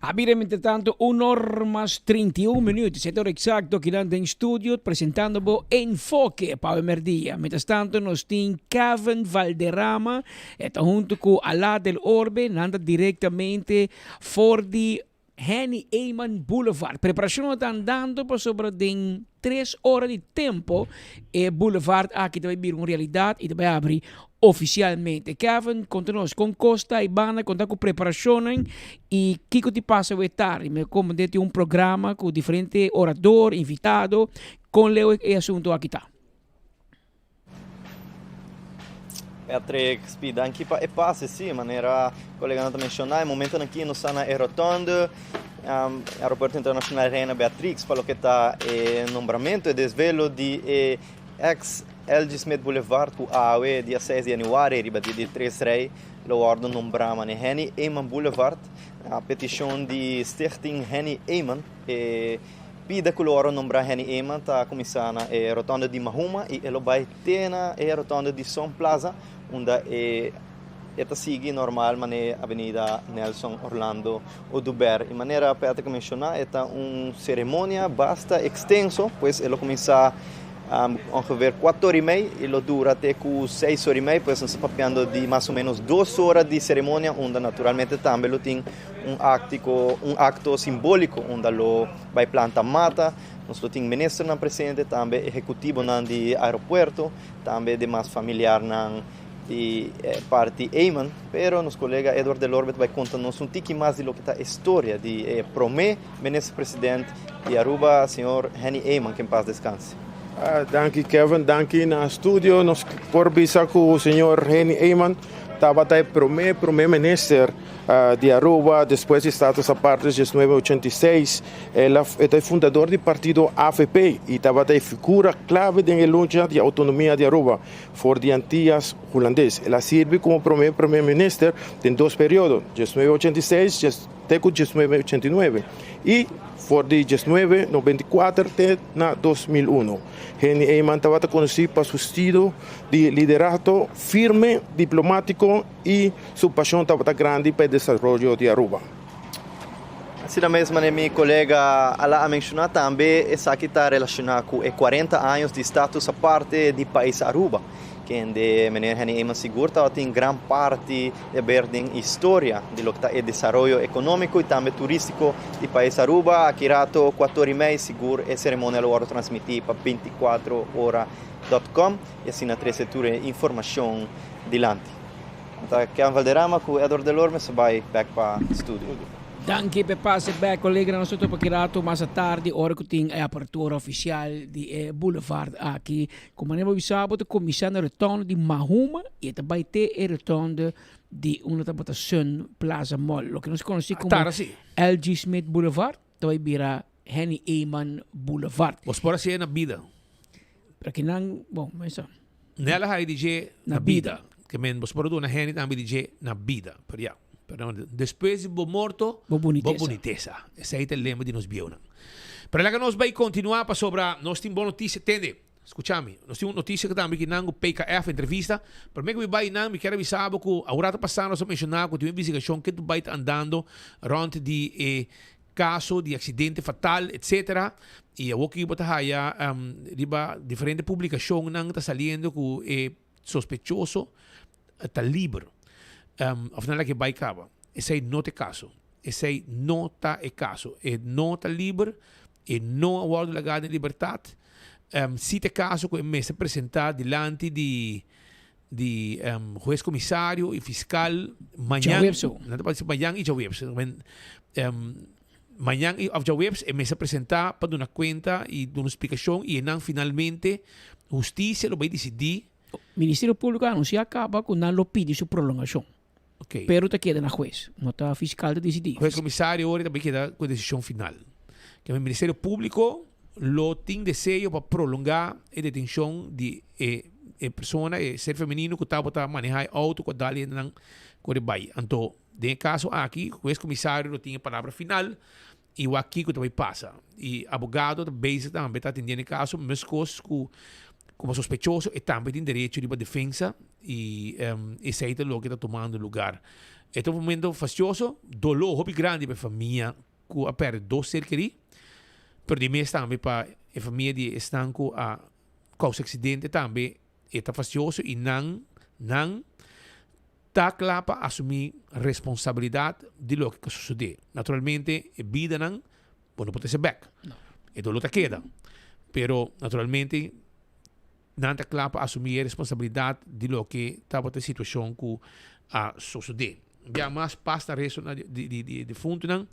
A bira mientrastanto un or mas 31 minuut. Sete or exacto akinan den studio presentando bo Enfoke pa awe merdia. Mientrastanto nos tin Kevin Valderrama e ta hunto cu Ala del Orbe. Nan ta directamente for di Henny Eman Boulevard. Preparacion ta andando pasobra den tres ora di tempo e boulevard aki ta bay bira un realidad y ta bay abri oficialmente. Kevin, conta nos con cos ta y banda, con ta cu preparacionnan y kico ti pasa awe tardi. Mi a comprende tin un programa cu diferente orador, invitado. Con leu e asunto aki ta? Patrick, spi, danki pa e pase. Sí, manera coleganan ta menciona, e momentonan aki nos ta na e rotonde, Aeropuerto Internacional Reina Beatrix, pa loke ta e nombramento, e desvelo di e ex LG Smith Boulevard cu awe dia 6 di januari riba dia di Tres Rey lo wordo nombra mane Henny Eman Boulevard, a peticion di Stichting Henny Eman. E pida ku lo ora nombrá Henny Eman ta kuminsá na e rotonde di Mahuma i e lo bai te na e rotonde di Sun Plaza unda e e ta sigui normal manera Avenida Nelson Orlando Oduber. I manera Patrick a menshoná e ta un seremonia basta ekstenso pues e lo kuminsá ongeveer kuater ora i mei i lo dura te ku seis ora i mei pues nos ta papiando di mas o menos dos ora di seremonia unda naturalmente tambe lo tin Un actico, un acto simbolico unda lo bay planta mata. Nos lo tin ministernan presente, tambe ehecutivonan di aeropuerto, tambe demas familiarnan di parti Eman. Pero nos colega Edward de Lorbe ta bay conta nos un tiki mas di loke ta e storia di e prome minister president di Aruba, señor Henny Eman, que en paz descanse. Danki Kevin, danki na studio. Nos por bisa cu señor Henny Eman tabata e prome prome minister di Aruba despues di Status Aparte 1986. El a e ta e fundador di partido avp y tabata e figura clave den e lucha di autonomia di Aruba for di Antillas Hulandes. El a sirbi como prome prome minister den dos periodo, 1986 te cu 1989 y for di 1994 te na 2001. Henny Eman tabata conoci pa su estilo di liderato firme, diplomatico y su pasion tabata grandi pa e desaroyo di Aruba. Asina mes manera mi colega Ala a menciona tambe esaki ta relaciona cu e 40 años di status aparte di pais Aruba. Kende meneer Henny Eman sigur tabatin gran parti di haber den historia di loke ta e desaroyo economico y tambe turistico di pais Aruba. Aki rato cuator y mei sigur e ceremonia lo wordo transmiti pa 24 ora dot com y asina trece tur e informacion dilanti. Ta Kevin Valderrama cu Edward Delorme sa bay bek pa studio. Danki p'e pase bek colega nos ta topa ki rato mas atardi ora cu tin e apertura oficial di e boulevard aki. Cu manera bo bisa bo ta cuminsa na rotonde di Mahuma y e ta bay te e rotonde di unda tabata Sun Plaza Mall. Loke nos conoci como LG Smith Boulevard ta bay bira Henny Eman Boulevard. Bos por haci'e na bida. Pero kinan, bon, mesa. Nel a haci di dje na bida. Ke men bos por a duna Henny tambe di dje na bida. Pero ya, pero despues di bo morto, bo bunitesa. Esey ta e lema di nos bieunan. Pero laga nos bay continua pasobra nos tin bon noticia. Tende, scucha mi, nos tin un noticia tambe ki nan cu PKF entrevista. Prome cu mi bay nan, mi kier avisa bo cu awor rato pasa nos a menciona cu tin un investigacion ke tu bay ta andando rond di e caso di accidente fatal etc. Y awor ki bo ta haya riba diferente publicacionnan ta saliendo cu e sospechoso ta liber of nan la ke bay caba. Esei no ta e kaso. Esei no ta e kaso. E no ta liber, e no a wòrdu lagá den libertat. Si ta e kaso ku e mester presentá dilanti di di hues komisario i fiskal mañan, Djaweps o. Nan ta papia mañan i djaweps. Mañan i òf djaweps e mester presentá pa duna kuenta i duna un splikashon i einan finalmente hustisia lo bai disidí. Ministerio Públiko a anunsiá kaba ku nan lo pidi su prolongashon. Ok. Pero ta keda na hues, no ta fiskal ta disidí. Hues komisario ora ta bai keda ku e desishon final. Ke Ministerio Públiko lo tin deseo pa prolongá e detenshon di e e persona, e ser femenino ku tabata manehá e outo ku a dal hendenan kore bai. Anto den e kaso aki hues komisario lo tin e palabra final i wak kiko ta bai pasa. I abogado ta bezig tambe ta atendiendo e kaso meskos ku komo sospechoso e tambe tin derecho riba defensa i esei ta loke ta tumando lugar. E ta un momento fastioso, doló hopi grandi pa e famia ku a pèrdè dos ser kerí, pero di mes tambe pa e famia di esnan ku a kousa aksidente tambe e ta fastioso i nan nan ta kla pa asumí responsabilidat di loke ku a sosodé. Naturalmente e bidanan bo no por trese bèk. E doló ta keda. Pero naturalmente nan ta kla pa asumí e responsabilidat di loke tabata e situashon ku a sosodé. Bia mas pas na resto na di di di e defuntunan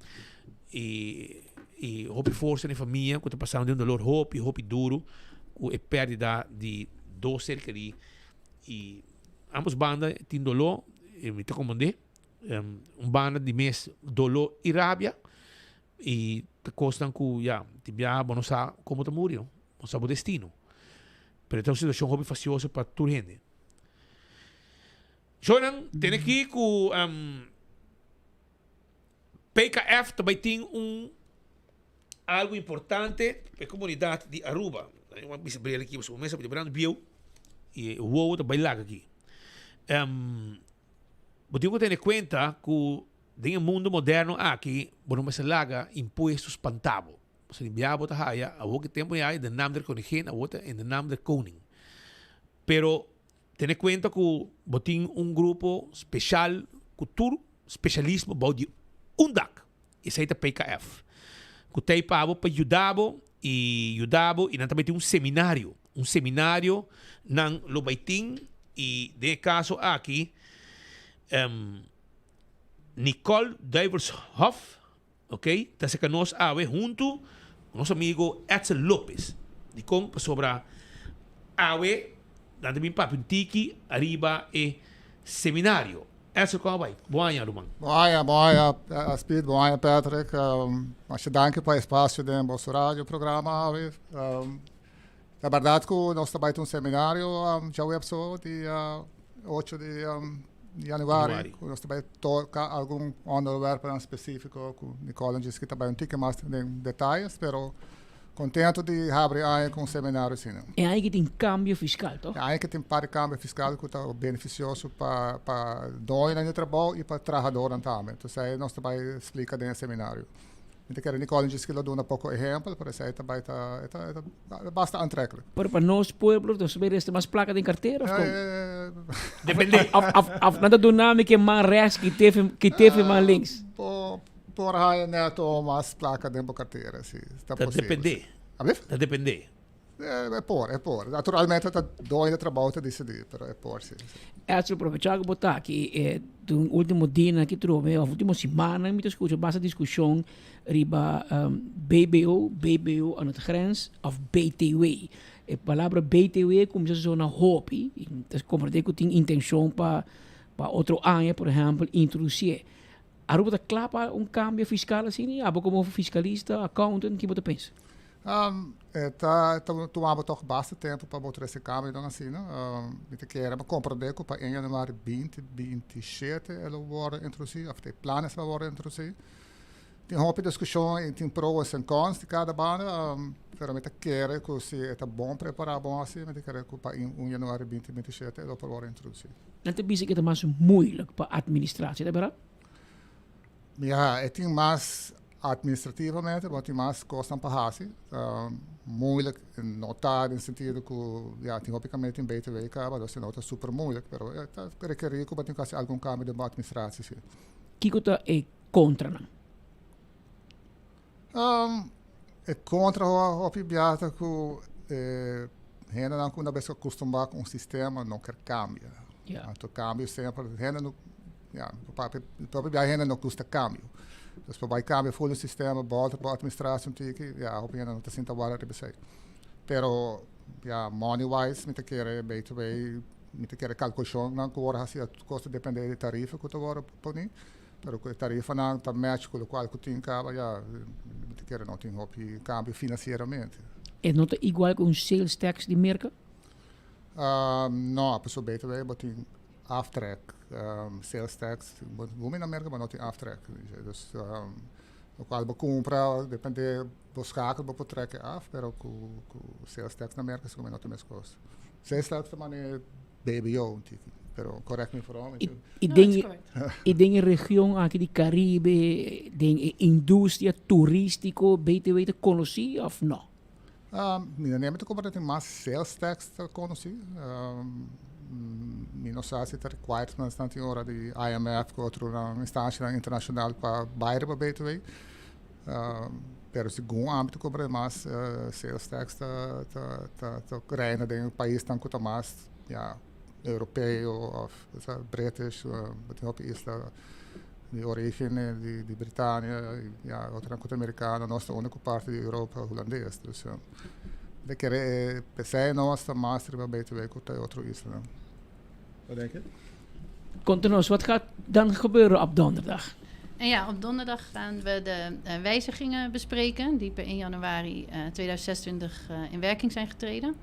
i i hopi forsa na e famia ku ta pasando den un dolor hopi hopi duru ku e pèrdida di dos ser kerí i Ambos banda tin doló, mi ta komprendé. Un banda di mes doló i rabia i ta kosnan ku ya tin biaha bo no sa komo ta muri no, bo no sa bo destino. Pero ta un situashon hopi fastioso pa tur hende. Shownan, tene aki ku PKF ta bai tin un algo importante pa e comunidad di Aruba. Mi a bisa bril aki pasobra mi mester brando bieu y e wowo ta bai laga aki. Bo tin cu tene cuenta cu den e mundo moderno aki bo no mester laga impuesto spanta bo. Pasobra di bia bo ta haya awor ki tempo ya in de naam der koningin awor ta in de naam der koning. Pero Tene kuenta ku bo tin un grupo speshal ku tur speshalismo bou di un dak. Esei ta PKF. Ku ta ei pa bo pa yuda bo i yuda bo i nan ta bai tin un seminario. Un seminario nan lo bai tin i den e kaso aki Nicole Duivelshof Ok, ta seka nos awe huntu ku nos amigo Edsel Lopez. Dikon? Pasobra awe nan ta bin papia un tiki ariba e seminario. Edsel, kon a bai? Bon aña, ruman. Bon aña, bon aña Speed, bon aña Patrick. Masha danki pa e espacio den boso radio programa awe. Ta berdad cu nos ta bai ta un seminario djaweps dia ocho di januari cu nos ta bai toca algun onderwerpennan specifico cu Nicole en Gisky ta bai un tiki mas den detayes pero contento di habri aña cu un seminario asina. E aña ki tin cambio fiscal toch? E aña ki tin par di cambio fiscal cu ta beneficioso pa pa doñonan di trabou y pa trahadornan tambe. Entonces ahí nos ta bai splica den e seminario. Mi ta kere Nicole djis lo duna poko ehempel, pero esei ta bai ta, e ta, e ta basta aantrekkelijk. Pero pa nos pueblo nos ta resta mas plaka den kartera of kon? Depende. Of, of, of nan ta duna mi ke man rechts kite fe, kite fe man links? Bo por haya neto mas plaka den bo kartera, si, ta Ta posibel. depende. Alblieft? Ta depende. E por, e por. Naturalmente ta doño di trabou ta disidí, pero e por si. Edson, aprovechá ku bo ta aki, e den último dianan aki trobe òf último simannan mi ta skucha basta diskushon riba BBO, BBO aan het grens òf BTW. E palabra BTW kuminsá sona hopi i ta komprendé ku tin intenshon pa pa otro aña por ehèmpel introdusié. Aruba ta kla pa un kambio fiskal asina? Abo komo fiskalista, accountant, ki bo ta pensa? E ta tuma bo tòg basta tempu pa bo trese kambionan asina. Mi ta kere bo komprendé ku pa en januari 2027 e lo wòrdu introdusí òf e planes lo wòrdu introdusí. Tin hopi diskushon i tin pros en cons di kada banda, pero mi ta kere ku si e ta bon prepará bon hasi, mi ta kere ku pa un januari 2027 e lo por wòrdu introdusí. Nan ta bisa ku e ta mas moeilijk pa administrá, si ta bèrdat? Ya, e tin mas Administrativamente bo tin mas kosnan pa hasi. Ta moeilijk no ta den sentido ku ya tin hopi kaminda tin BTW kaba, dus no ta super moeilijk, pero e ta rekerí ku bo tin ku hasi algun kambio den bo administratie si. Kiko ta e kontranan? Um, e kontra hopi biaha ta ku e hendenan ku una bes akustumbrá ku un sistema no ker kambia. Ja. Anto kambio semper hende no ja, papia propio biaha hende no gusta kambio. Dus pa bai kambia ful un sistema bòlta bo administratie un tiki, ja, hopi hende no ta sinta wara riba esei. Pero ja, money wise mi ta kere BTW, mi ta kere kalkulashonnan ku wòrdu hasi, kos ta depende di tarifa ku ta wòrdu poni. Pero ku e tarifanan ta match ku lokual ku tin kaba ya mi ta kere no tin hopi kambio finansieramente. E no ta igual ku un sales tax di Merka? No, pasobra BTW bo tin aftrek. Sales tax bo gumi na Merka bo no tin aftrek. Dus lokual bo kumpra depende bo schakel bo por trek e af pero ku sales tax na Merka sigur no ta meskos. Sales tax ta manera BBO un tiki, pero correct me if wrong. I, i den, i den e region aki di Caribe, den e industria turístico, BTW ta conocí of no? Um, mi no neem te como dat mas sales tax ta conocí. Um, mi no sa si ta required mas tanto ora di IMF ku otro instancia internacional pa bai riba BTW. Um, pero segun ami ta compra mas uh, sales tax ta, ta, ta, ta reina den paisnan ku ta mas ja, europeo of sa, British, uh, tin hopi isla di origen di, di Britania, ja, otronan ku ta americano, nos ta único parte di Europa hulandes. Dus uh, de kere eh, p'esei nos ta mas riba BTW ku ta otro islanan. Wat denk je? Konta nos, wat gaat dan gebeuren op donderdag? En ja, op donderdag gaan we de uh, wijzigingen bespreken die per 1 januari uh, 2026 uh, in werking zijn getreden.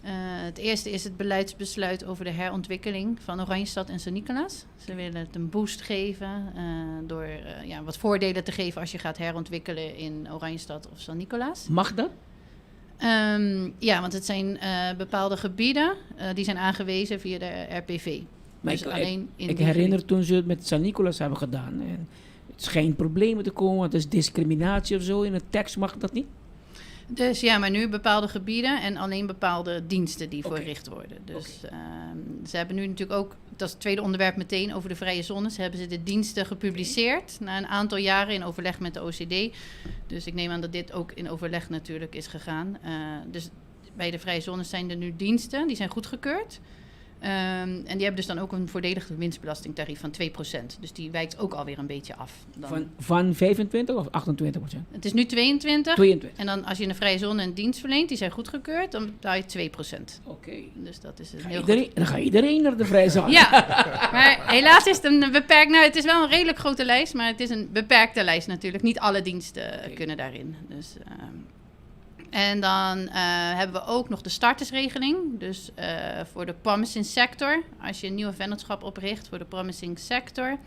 Uh, het eerste is het beleidsbesluit over de herontwikkeling van Oranjestad en Sint-Nicolaas. Ze willen het een boost geven uh, door uh, ja, wat voordelen te geven als je gaat herontwikkelen in Oranjestad of Sint-Nicolaas. Mag dat? Um, ja, want het zijn uh, bepaalde gebieden uh, die zijn aangewezen via de RPV. Maar dus ik, alleen in ik die herinner toen ze het met San Nicolas hebben gedaan. En het schijnt problemen te komen, want het is discriminatie of zo. In de tekst mag dat niet. Dus ja, maar nu bepaalde gebieden en alleen bepaalde diensten die okay. verricht worden. Dus okay. um, ze hebben nu natuurlijk ook, dat is het tweede onderwerp meteen over de vrije zones, hebben ze de diensten gepubliceerd na een aantal jaren in overleg met de OCD. Dus ik neem aan dat dit ook in overleg natuurlijk is gegaan. Uh, dus bij de vrije zones zijn er nu diensten, die zijn goedgekeurd. Um, en die hebben dus dan ook een voordelig winstbelastingtarief van 2%. Dus die wijkt ook alweer een beetje af. Dan. Van, van 25 of 28%? Het is nu 22. 22. En dan als je in de vrije zone een dienst verleent, die zijn goedgekeurd, dan betaal je 2%. Oké. Okay. Dus dat is een ga heel iedereen, goed. Dan gaat iedereen naar de vrije zone. Ja, maar helaas is het een beperkt... Nou, het is wel een redelijk grote lijst, maar het is een beperkte lijst natuurlijk. Niet alle diensten okay. kunnen daarin. Dus... Um, en dan uh, hebben we ook nog de startersregeling. Dus uh, voor de promising sector. Als je een nieuwe vennootschap opricht voor de promising sector, uh,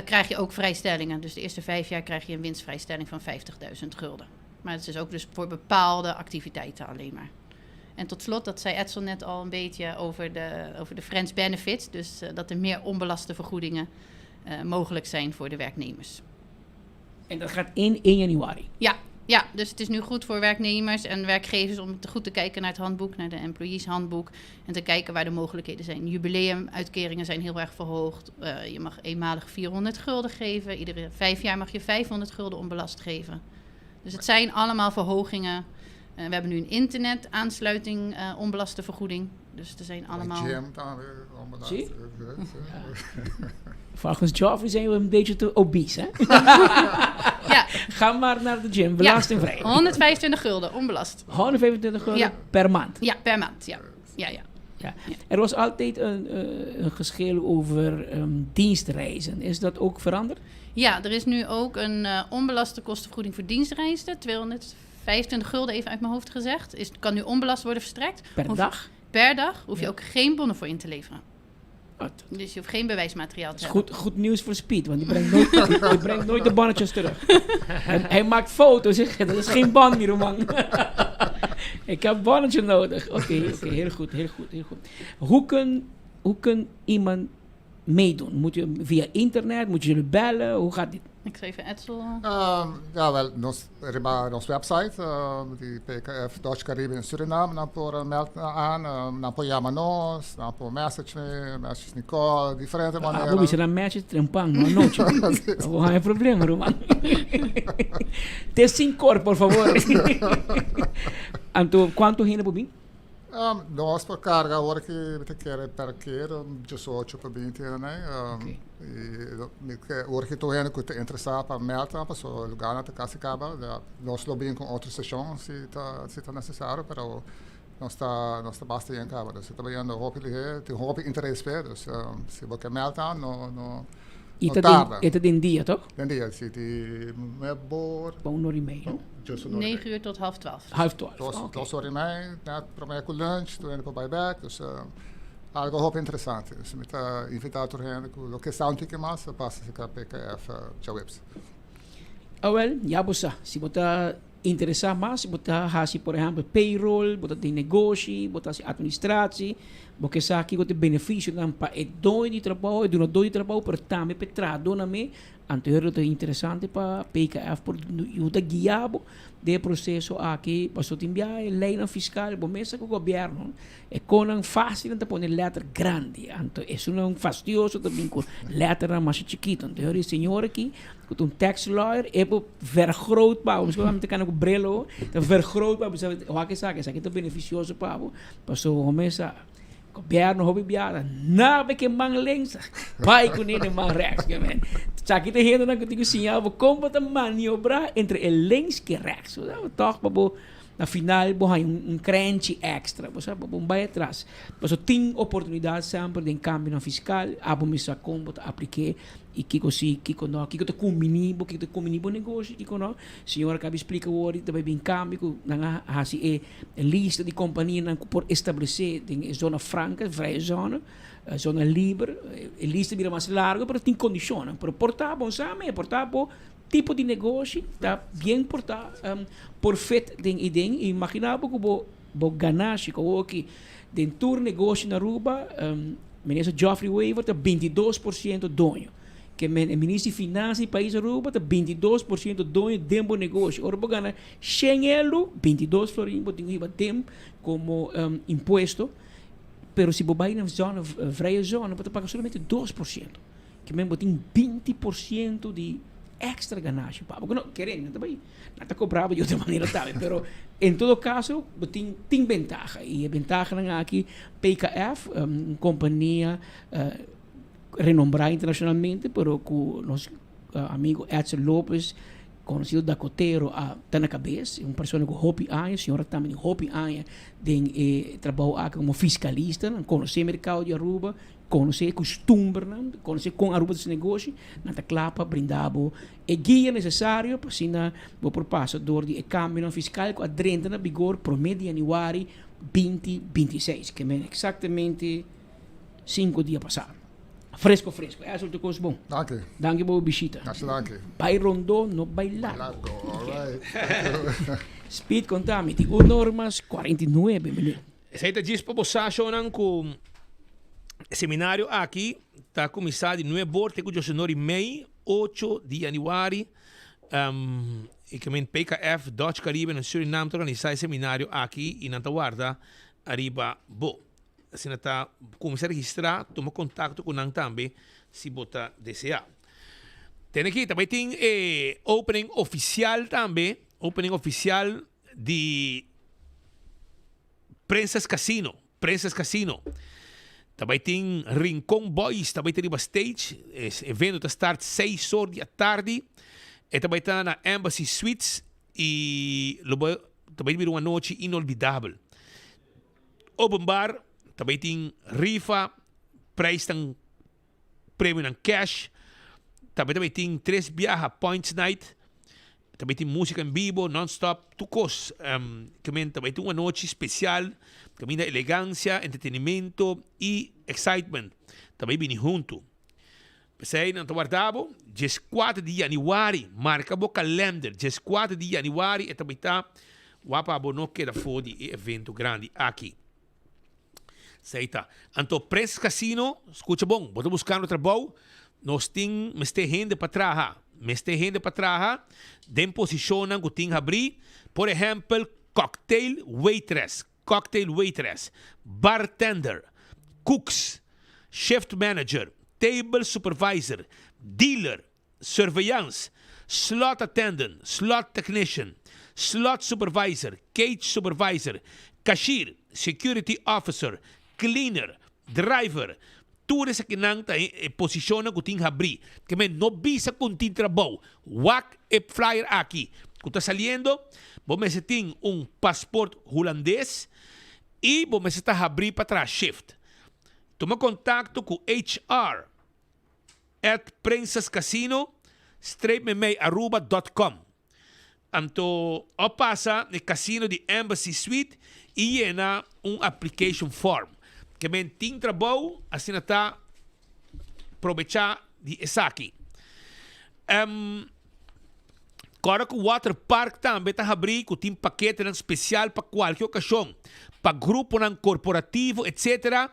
krijg je ook vrijstellingen. Dus de eerste vijf jaar krijg je een winstvrijstelling van 50.000 gulden. Maar het is ook dus voor bepaalde activiteiten alleen maar. En tot slot, dat zei Edsel net al een beetje over de, over de friends benefits. Dus dat er meer onbelaste vergoedingen mogelijk zijn voor de werknemers. En dat gaat in 1 januari? Ja, ja, dus het is nu goed voor werknemers en werkgevers om te goed te kijken naar het handboek, naar de employees handboek. En te kijken waar de mogelijkheden zijn. Jubileumuitkeringen zijn heel erg verhoogd. Uh, je mag eenmalig 400 gulden geven. Iedere vijf jaar mag je 500 gulden onbelast geven. Dus het zijn allemaal verhogingen. Uh, we hebben nu een internetaansluiting, uh, onbelaste vergoeding. Dus er zijn allemaal... Gym dan weer onbelast. Zie? Ja. Volgens Joffrey zijn we een beetje te obese, hè? ja. Ga maar naar de gym, belastingvrij. Ja. 125 gulden, onbelast. 125 gulden ja. per maand? Ja, per maand, ja. ja, ja. Ja. Er was altijd een, uh, een geschil over um, dienstreizen. Is dat ook veranderd? Ja, er is nu ook een uh, onbelaste kostenvergoeding voor dienstreizen. 225 gulden, even uit mijn hoofd gezegd. Is, kan nu onbelast worden verstrekt. Per Hoef, dag? Per dag hoef je ook geen bonnen voor in te leveren. Oh, dus je hoeft geen bewijsmateriaal te hebben. Goed, goed nieuws voor Speed, want die brengt nooit, die, die brengt nooit de bannetjes terug. hij, hij maakt foto's, zeg, dat is geen ban meer, man. Ik heb bannetje nodig. Oké, okay, okay, heel goed, heel goed, heel goed. Hoe kan, hoe kan iemand meedoen? Moet je via internet, moet je jullie bellen? Hoe gaat dit? Ik zal even Edsel. Ja, wel, nos, riba nos website, di PKF Dutch Caribbean Suriname, nan por meld aan, nan por yama nos, nan por message me, message Nicole, diferente manera. Ah, bo bisa nan message trempan, no anochi. Bo haña problema, ruman. Te sinkor, por favor. Anto, cuanto hende por bin? Nos por carga awor ki mi ta kere per keer diesocho pa binti hende. Y awor ki tur hende cu ta interesa pa meld pasobra lugarnan ta casi caba. Nos lo bin cu otro sesion si ta si ta necesario pero nos ta nos ta basta yen caba. Dus ta bayendo hopi lihe, tin hopi interes p'e dus si bo ke meld no no no tarda. Y ta den dia toch? Den dia, si di mebor. Pa un ora y medio. Negen uur tot half twaalf. Half twaalf, Dos, oké. dos ora y mei, net promé ku lunch, tur hende por bai bek. Dus algo hopi interesante. Dus mi ta invitá tur hende ku lo ke sa un tiki mas, pasa serka PKF djaweps. Awel, ya bo sa. Si bo ta interesá mas, bo ta hasi por ehèmpel payroll, bo ta den negoshi, bo ta hasi administratie, bo ke sa kiko ta e benefisionan pa e doño di trabou, e dunadó di trabou, pero tambe pa e trahadónan mes, Anto lo ta interesante pa PKF por yuda guia bo den e proceso aki, pasobra tin bia e leynan fiscal bo mester cu gobierno e conan facil nan ta pone letter grandi, anto esunnan fastioso ta bin cu letternan masha chikito, anto e señor aki cu ta un tax lawyer e por vergroot pa bo, miskien ta cana cu bril awo, ta vergroot pa bo, wak esaki, esaki ta beneficioso pa bo, pasobra bo mester. Gobierno hopi biaha nabe ke man links bai kuné den man rechts. Ke men esaki ta hendenan ku tin ku siña bo kon bo ta maniobra entre e links ke rechts. Bo sa tòg pa bo na final bo haña un krenchi èkstra. Bo sa bo bai atras. Pasobra tin oportunidat semper den kambionan fiskal. Abo mi sa kon bo ta aplik'é i kiko si kiko no. Kiko ta kumbiní bo, kiko ta kumbiní bo negoshi, kiko no. Señor a kaba di splika awor ta bai bin kambio ku nan a hasi e lista di kompanianan ku por establesé den e zona franka, vrije zone, zona liber. E lista bira mas largo pero tin kondishonnan. Pero por ta bon sa mi, por ta bo tipo di negoshi ta bien por ta por fit den e den. Imaginá bo ku bo bo ganashi ku awoki den tur negoshi na Aruba, Minister Geoffrey Wever ta 22% doño. Ke men e Minister di Finansa di pais Aruba ta 22% doño den bo negoshi. Ora bo gana Shen elu, 22 florin bo tin ku hiba tem komo impuesto, pero si bo bai na zona, vrije zona, bo ta paga solamente 2%. Ke men bo tin 20% di extra ganashi pa bo. Ku no kere, nan ta bai, nan ta kobra bo di otro manera tambe, pero en todo kaso bo tin tin bentaha. I e bentahanan aki PKF, un kompania renombrá internashonalmente, pero ku nos amigo Edsel Lopez, Conocido Dakotero a ta na cabes, e un persona cu hopi aña, señora tambe tin hopi aña den e trabou aki como fiscalista, nan conoce e mercado di Aruba, conoce e custumbernan, conoce con Aruba ta haci negoshi, nan ta cla pa brinda bo e guia necesario pa asina bo por pasa door di e cambionan fiscal cu a drenta na bigor prome di januari 2026, ke men exactamente cinco dia pasa. Fresco fresco. E asunto cos bon. Danki. Danki pa bo bishita. Masha danki. Bai rondó, no bai largo. Largo, alright. Thank you. Speed conta mi tin un or mas 49 minuut. Esei ta djis pa bo sa shownan ku e seminario aki ta kuminsá di nuebe or te ku diosenor i mei, ocho di yanüari. I ke men PKF, Dutch Caribbean en Surinam ta organisá e seminario aki i nan ta warda ariba bo. Asina ta cuminsa registra, tuma contacto cu nan tambe si bo ta desea. Tene aki tambe tin e opening oficial tambe, opening oficial di Princess Casino, Princess Casino. Ta bay tin Rincon Boys ta bay ta riba stage, e evento ta start seis or di atardi, e ta bay ta na Embassy Suites y lo bay ta bay bira un anochi inolvidabel. Open bar, ta bay tin rifa, prijsnan, premionan cash. Tambe ta bay tin tres biaha points night. Ta bay tin musica en bibo, non-stop, tur cos. Ke men ta bay tin un anochi special caminda elegancia, entretenimento y excitement ta bay bini hunto. P'esei nan ta warda bo dieskuater di yanüari. Marka bo kalender, dieskuater di yanüari e ta bai ta wak pa bo no keda for di e evento grandi aki. Esey ta. Anto Prins Casino, scucha bon, bo ta buscando trabou, nos tin mester hende pa traha, mester hende pa traha den posicionnan cu tin habri, por ehempel cocktail waitress, cocktail waitress, bartender, cooks, shift manager, table supervisor, dealer, surveillance, slot attendant, slot technician, slot supervisor, cage supervisor, cashier, security officer, cleaner, driver. Tur esakinan ta e posicionnan cu tin habri. Ke men no bisa cu tin trabou. Wak e flyer aki cu ta saliendo. Bo mester tin un paspoort Hulandes y bo mester ta habri pa traha shift. Tuma contacto cu HR. At Princess Casino streep memey aruba dot com. Anto o pasa na e casino di Embassy Suite y yena un application form. Ke men tin trabou asina ta probecha di esaki. Em Kòrda ku Water Park tambe ta habrí ku tin paketenan spesial pa kualke okashon, pa gruponan korporativo etc.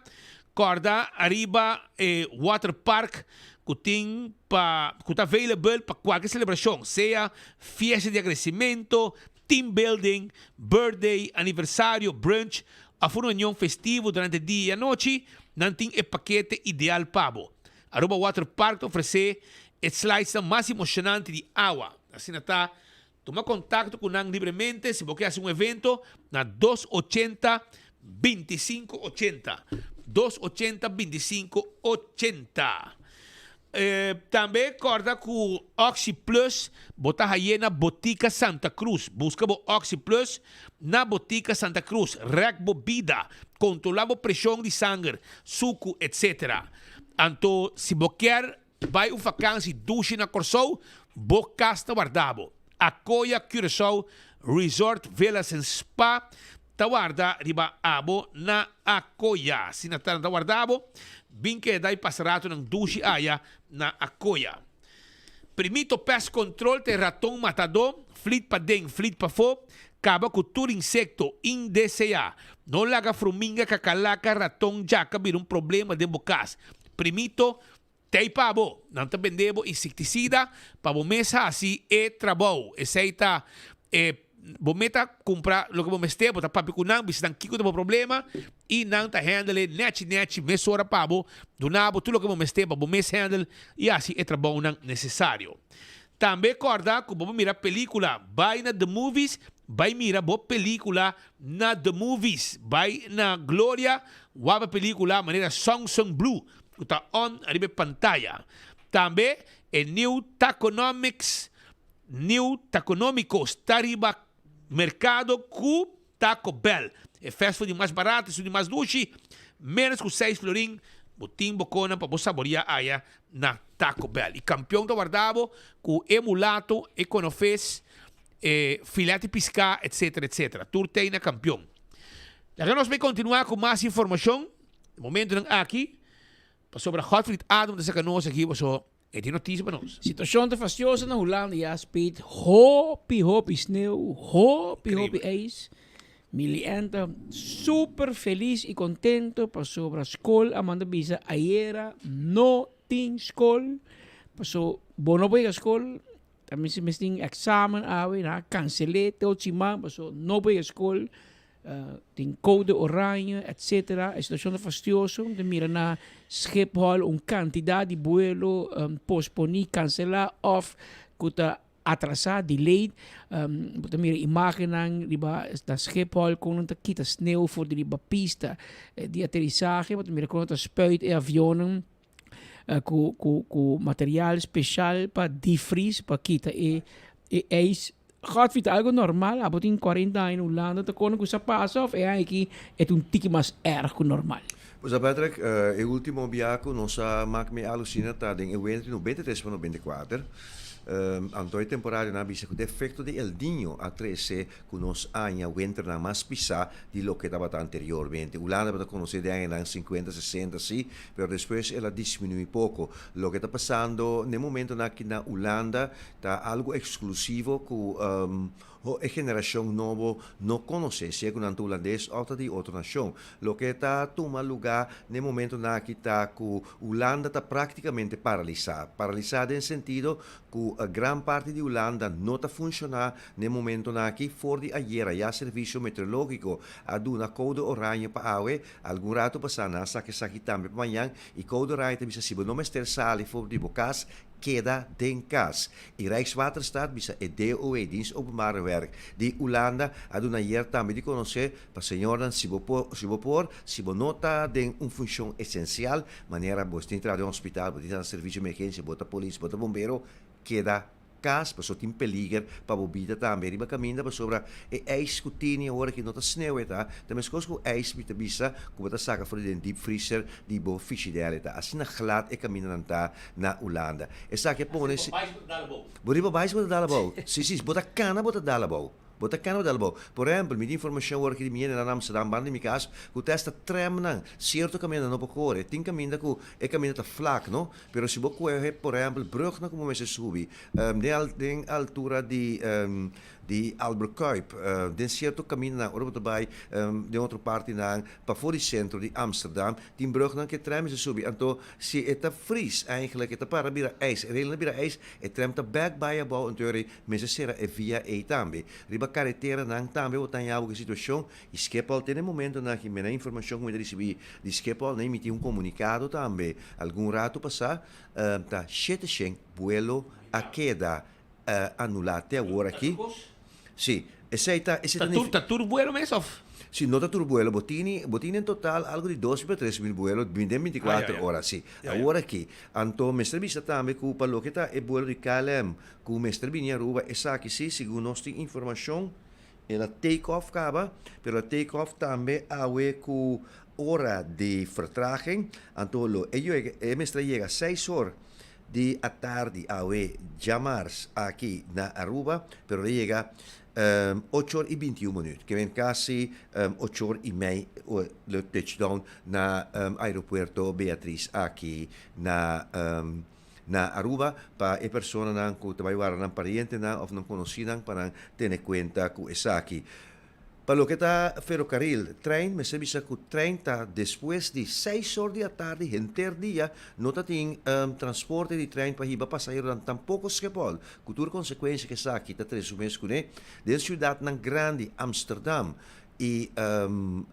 Kòrda ariba e water park ku tin pa ku ta available pa kualke selebrashon, sea fiesta di agradesimentu, team building, birthday, aniversario, brunch òf un reunion festivo durante dia i anochi, nan tin e pakete ideal pa bo. Aruba Water Park ta ofresé e slidesnan mas emoshonante di awa. Asina ta, Tuma kontakto ku nan libremente si bo ke hasi un evento na 280 25 80. 280 25 80. Tambe kòrda ku Oxi Plus bo ta haye na Botica Santa Cruz. Buska bo Oxi Plus na Botica Santa Cruz. Rèk bo bida, kontrolá bo preshon di sanger, suku, etc. Anto si bo kier Bai un vakansi dushi na Kòrsou, bo kas ta warda bo. Akoya Curaçao Resort Villas and Spa ta warda riba abo na Akoya. Asina ta nan ta warda bo, bin keda i pasa ratonan dushi aya na Akoya. Primito Pest Control ta e raton matadó, flit paden, flit pafó, kaba ku tur insekto indeseá. No laga fruminga, kakalaka, raton, djaka bira un problema den bo kas. Primito T'ei pa bo. Nan ta bende bo insektisida pa bo mes hasi e trabou. Esei ta e bo meta kumpra loke bo mester, bo ta papia ku nan, bisa nan kiko ta bo problema i nan ta handle e nechi nechi mesora pa bo, duna bo tur loke bo mester pa bo mes handle i hasi e trabounan nesesario. Tambe kòrda ku bo por mira pelíkula, bai na The Movies, bai mira bo pelíkula na The Movies, bai na Gloria wak bo pelíkula manera Song Song Blue ku ta on riba e pantaya. Tambe e new Taconomics, New Taconomicos, ta riba merkado ku Taco Bell. E fast food di mas barato, esun di mas dushi, menos ku seis florin, bo tin bo konan pa bo saboria aya na Taco Bell. I kampion ta warda bo ku e mulato, e konofes, e filet di piská, etsetera, etsetera. Tur tei na kampion. Laga nos bai kontinuá ku mas informashon. E momentonan aki, pasobra Godfried Adam ta saka nos aki, paso e tin notisia pa nos. Situacion ta fastioso na Hulanda ya speed hopi hopi sneeuw, hopi hopi ijs. Milien ta super feliz y contento pasobra school a manda bisa ayera no tin school paso bo no por yega school ta mester mester tin examen awe nan a cancele te otro siman paso no por yega school. Tin code oranje, etc. E situacion ta fastioso. Ta mira na Schiphol un cantidad di buelo posponi, cancela of cu ta atrasa, delayed. Bo ta mira imagennan riba na Schiphol con nan ta kita sneeuw for di riba pista di aterisahe. Bo ta mira con nan ta spuit e avionnan cu cu material special pa defreeze, pa kita e ijs. Godfrey, ta algo normal? Abo tin cuarenta aña na Hulanda, ta kono ku sa pasa of e aña aki e ta un tiki mas erg ku normal? Pues a Patrick, e ultimo bia ku nos a mak mi alusina ta den e wenter di 93 pa 94. Anto e temporada nan a bisa ku e efekto di El Niño a trese ku nos aña winternan mas pisá di loke tabata anteriormente. Hulanda tabata konosé den añanan 50, 60 sí, pero despues el a disminuí poko. Loke ta pasando n'e momentonan aki na Hulanda Ta algo exclusivo cu ho e generashon nobo no konosé, sea ku nan ta hulandes òf ta di otro nashon. Loke ta tuma lugá n'e momentonan aki ta ku Hulanda ta práktikamente paralisá. Paralisá den sentido ku gran parti di Hulanda no ta funshoná n'e momentonan aki. For di ayera ya Servisio Meteorológiko a duna koude oranje pa awe. Algun ratu pasá nan a saka esaki tambe pa mañan i koude oranje ta bisa si bo no mester sali for di bo kas, keda den kas. I Rijkswaterstaat bisa e DOW, Dienst Openbare Werk, di Hulanda a duna ayer tambe di konosé pa señornan si bo por, si bo por, si bo no ta den un funshon esensial, manera bo tin traha den hospital, bo tin traha na servisio emergensia, bo ta polis, bo ta bombero, keda kas pasobra tin peliger pa bo bida tambe riba kaminda pasobra e ijs ku tini awor aki no ta sneeuw e ta, ta meskos ku ijs mi ta bisa ku bo ta saka for di den deep freezer di bo fishidèr e ta asina glad e kamindanan ta na Hulanda. Esaki a pone si. Bo riba bais bo ta dal abou. Si si, bo ta kana bo ta dal abou. Bo ta kana bo ta dal abou. Por ehempel, mi tin informashon awor aki di mi hende na Amsterdam banda di mi kas ku ta esta tramnan sierto kaminda no por kore. Tin kaminda ku e kaminda ta flak no, pero si bo kohe por ehempel brugnan ku bo mester subi den den altura di di Albert Cuyp den sierto kamindanan ora bo ta bai den otro partinan pafó di sentro di Amsterdam tin brugnan ku e tram mester subi anto Si e ta fris, eigenlijk e ta para bira ijs, e relnan bira ijs, e tram ta bek bai abou, anto e mester sera e via ei tambe. Riba kareteranan tambe bo ta haña bo ku e situashon i Schiphol te na e momentonan aki mena informashon ku mi ta risibí di Schiphol, nan emití un komunikado tambe algun ratu pasá, ta 700 buelo a keda anulá te awor aki. Sí, esei ta, esei ta Ta tur, ta tur buelo mes of? Sí, no ta tur buelo. Bo tini, bo tini en total algo di 2 pa 3000 buelo den 24 ora, sí. Awor aki. Anto mester bisa tambe ku pa loke ta e buelo di KLM ku mester bini Aruba, esaki sí, segun nos tin informashon, el a take off kaba, pero el a take off tambe awe ku ora di vertraging. Anto lo e yega, e mester a yega seis or Di atardi awe djamars aki na Aruba, pero lo yega ocho or i binti un minuut, ke men kasi ocho or i mei lo touchdown na aeropuerto Beatriz aki na na Aruba pa e personanan ku ta bai wara nan parientenan of nan konosinan pa nan tene kuenta ku esaki. Pa loke ta ferokaril, trein, mester bisa ku trein ta despues di seis or di atardi henter dia no ta tin transporte di trein pa hiba pasaheronan tampoko Schiphol, ku tur konsekuensia ku esaki ta trese su mes kuné. Den siudatnan grandi Amsterdam i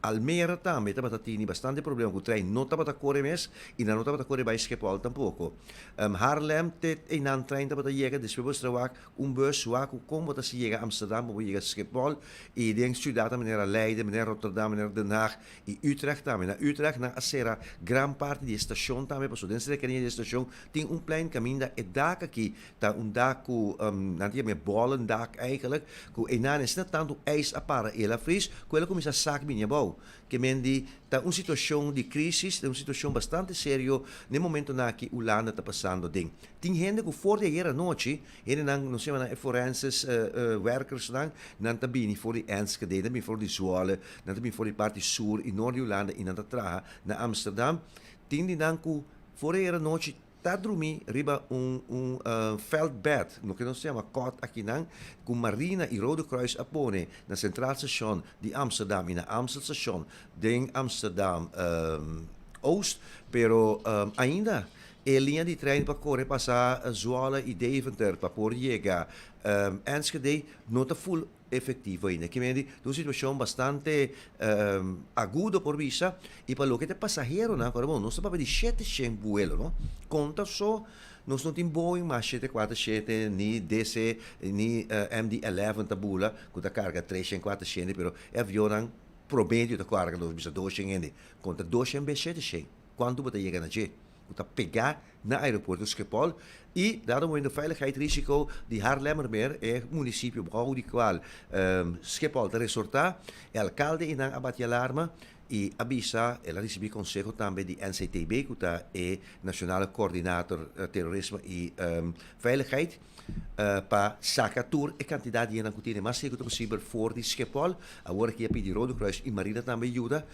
Almere tambe tabata tini bastante problema ku trein no tabata kore mes i nan no tabata kore bai Schiphol tampoko. Haarlem te einan trein tabata yega despues bo mester wak Un bus wak ku kon bo ta si yega Amsterdam pa bo yega Schiphol i den siudatnan manera Leiden, manera Rotterdam, manera Den Haag i Utrecht tambe. Na Utrecht nan a sera gran parti di e stashon tambe pasobra den serkania di e stashon tin un plein kaminda e dak aki ta un dak ku nan ta yama e bollendak eigenlijk ku einan esina tantu ijs a para i el a fris ku el a kuminsá sak bini abou. Ke men di ta un situashon di krisis, ta un situashon bastante serio n'e momentonan aki Hulanda ta pasando den. Tin hende ku for di ayer anochi, hendenan, nos yama nan e forenses werkersnan, nan ta bini for di Enschede, nan ta bini for di Zwolle, nan ta bini for di parti sur i nort di Hulanda i nan ta traha na Amsterdam. Tin di nan ku for di ayer anochi ta drumi riba un un veldbed, loke nos ta yama kot akinan, ku Marina i Rode Kruis a pone na Centraal Station di Amsterdam i na Amstel Station den Amsterdam Oost, pero ainda e liña di trein pa kore pasa Zwolle i Deventer pa por yega Enschede no ta full efectivo ainda. Ki mende ta un situacion bastante agudo por bisa y pa loke ta e pasaheronan cu bon nos ta papia di 700 vuelo no conta so nos no tin Boeing mas 747 ni DC ni MD-11 ta bula cu ta carga 300 400 pero e avionnan promedio ta carga nos bisa 200 hende conta 200 bes 700 cuanto bo ta yega na dje. ku ta pegá na aeropuerto Schiphol i dado momento veiligheidsrisico di Haarlemmermeer, e munisipio bou di kual Schiphol ta resortá, e alkalde einan a bati alarma i a bisa el a risibí konseho tambe di NCTB ku ta e Nationale Coördinator Terrorisme i Veiligheid pa saka tur e kantidat di hendenan ku tene mas seku ta posibel for di Schiphol. Awor aki a pidi Rode Kruis i Marina tambe yuda.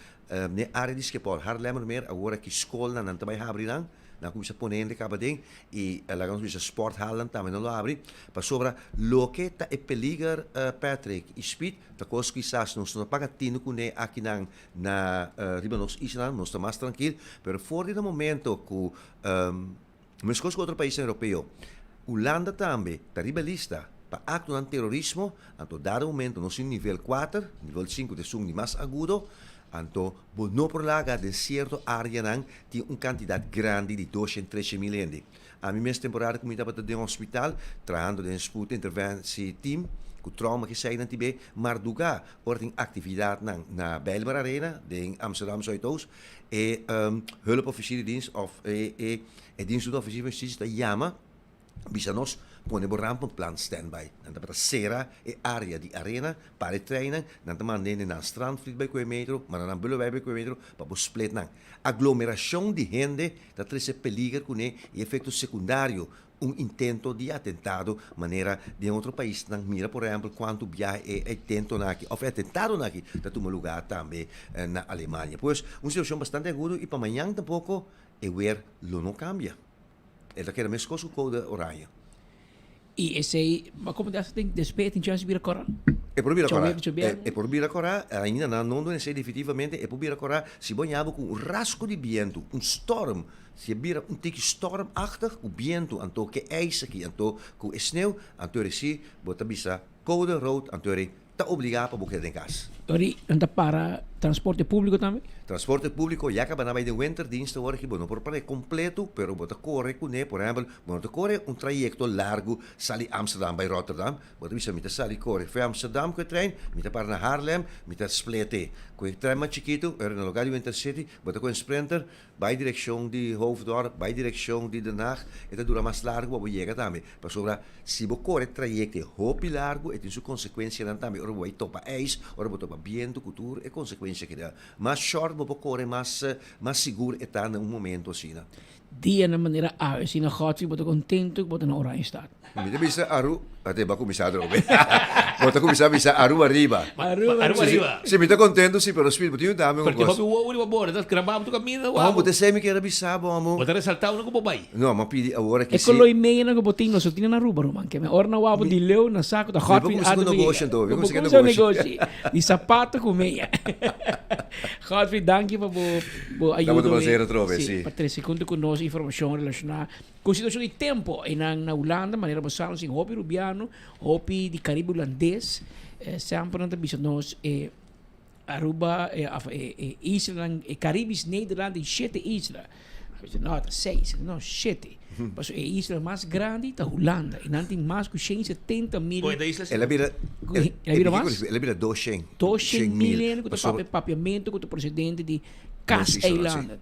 N'e área di Schiphol, Haarlemmermeer, awor aki skolnan nan ta bai habri nan. Nan a kuminsá pone hende kaba den i laga nos bisa sporthalnan tambe nan lo habri pasobra loke ta e peliger Patrick i Speed ta kos kisas nos no ta paga tinu kuné akinan na riba nos islanan nos ta mas trankil pero for di na momento ku meskos ku otro paisnan europeo Hulanda tambe ta riba e lista pa aktonan terorismo anto dado momento nos tin nivel kuater nivel sinku ta esun di mas agudo anto bo no por laga den sierto areanan tin un kantidat grandi di doshen treshen mil hende. Ami mes temporada ku mi tabata den hospital trahando den spoed interventie team ku trauma keseinan tin be mardugá ora tin aktividatnan na Bijlmer Arena den Amsterdam Zuidoost e hulpofficier di dienst of e e dienst di officier van justitie ta yama Bisa nos, pone bo rampenplan standby. Nan tabata sera e area di arena, para e treinnan, nan ta manda hende nan Strandvliet bai koe metro, manda nan Bullenwijk bai koe metro, pa bo split nan. Aglomeracion di hende ta trece peliger cune y efecto secundario, un intento di atentado, manera den otro paisnan. Mira por ehempel cuanto biaha e intentonan aki of e atentadonan aki ta tuma lugar tambe na Alemania. Pues, un situacion bastante agudo y pa mañan tampoco e weer lo no cambia. E ta keda meskos ku koude oranje. I esei, ma komo ta den despues e tin chance di bira kòrá? E por bira kòrá. E por bira kòrá, ainda nan no duna esei definitivamente, e por bira kòrá si bo ña bo ku un rasgo di bientu, un storm, si e bira un tiki stormachtig ku bientu anto ku e ijs aki anto ku e sneu, anto resi bo ta bisa koude rood anto eri Ta obligá pa bo keda den kas. Ori nan ta para transporte públiko tambe? Transporte públiko ya kaba nan bai den winterdienst awor aki bo no por par'é kompleto pero bo ta kore kuné por ehèmpel bo no ta kore un trayekto largu sali Amsterdam bai Rotterdam bo ta bisa mi ta sali kore for Amsterdam ku e trein mi ta para na Haarlem mi ta splete ku e trein mas chikitu ora na lugar di un intercity bo ta kohe un sprinter Bai direkshon di Hoofddorp, bai direkshon di Den Haag, e ta dura mas largu pa bo yega tambe. Pasobra si bo kore trayekto e hopi largu, e tin su konsekuensianan tambe. Ora bo bai topa ijs, ora bo topa bientu ku tur e konsekuensia ki ta. Mas short bo por kore, mas mas sigur e ta na un momento asina. Dia na manera awe asina Godfrey bo ta kontentu ku bo ta na Oranjestad. Mi ta bisa Aru, ate bo a kuminsá atrobe. Bo ta kuminsá bisa Aruba riba. Aruba riba. Si, mi ta kontentu si, pero Speed, bo tin yuda mi un Pero tin kos. hopi wowo riba borde, ta grabá bo tur kaminda Oh, wou. bo ta esei mi kier a bisa bo, amo. Bo ta resaltá unda ku bo bai. No, mi a pidi awor aki E si. koló i meia nan ku bo tin, nos no tin na Aruba, ruman. Ke mi ora nan wou bo di leu na saku ta Mi por Godfrey kuminsá ku a negoshi anto, mi Bo por kuminsá ku kuminsá negoshi. negoshi di sapato ku meia. Godfrey, danki pa bo bo Tabata ayudo. un placer atrobe, si. Pa trese huntu ku nos informashon relashoná Ku situashon di tempu einan na Hulanda, manera bo sa nos tin hopi Rubiano, hopi di Karibe Hulandes, semper nan ta bisa nos e Aruba of e islanan, e Karibisch Nederland tin shete isla. A bisa no ta seis, no shete. Pasobra e isla mas grandi ta Hulanda i nan tin mas ku shen i setenta mil. El a bira, El a bira mas? El a bira doshen. Doshen mil hende ku ta papia papiamentu ku ta prosedente di Kaseilanden.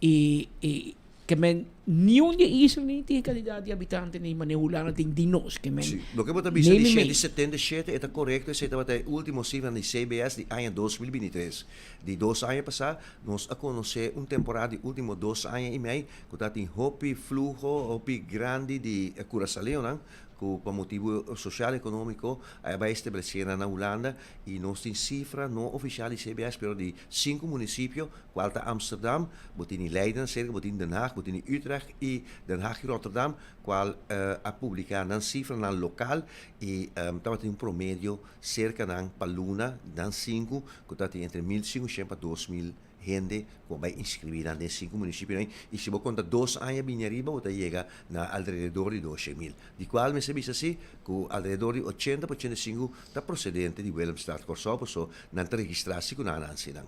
I Ke men niun di e isla ni tin e kantidat di habitante ni manera Hulanda tin di nos. Ke men Sí, loke bo ta bisa di name shenti mei. 77 e ta korekto, esei tabata e ultimo sifranan di CBS di aña 2023. Di dos aña pasá nos a konosé un temporada di ultimo dos aña i mei ku tabatin hopi fluho, hopi grandi di Kurasaleonan ku pa motibu sosial ekonómiko a bai establesé nan na Hulanda i nos tin sifra no ofisial di CBS pero di sinku munisipio Cual ta Amsterdam, bo tini Leiden cerca, bo tini Den Haag, bo tini Utrecht y Den Haag y Rotterdam, cual a publica nan cifranan local y tabatin un promedio cerca nan pa luna, nan cinco, cu tabatin entre 1500 pa 2000 hende cu a bay inscribi nan den cinco municipionan y si bo conta dos aña bini ariba bo ta yega na alrededor di 200.000. Di cual mester bisa si cu alrededor di 80 pa 85 ta procedente di Willemstad, Corsou, paso nan ta registra si cu nan a nanci nan.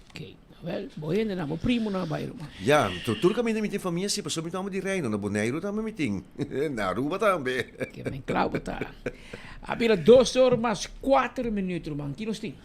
Oké, wel, bo hende nan, bo primo nan a bai ruman. Ya, to tur kaminda mi tin famia si, pasobra mi ta homber di Reino, na Boneiru tambe mi tin, na Aruba tambe. Ke men klau bo ta. A bira dos or mas kuater minuut ruman, ki nos tin?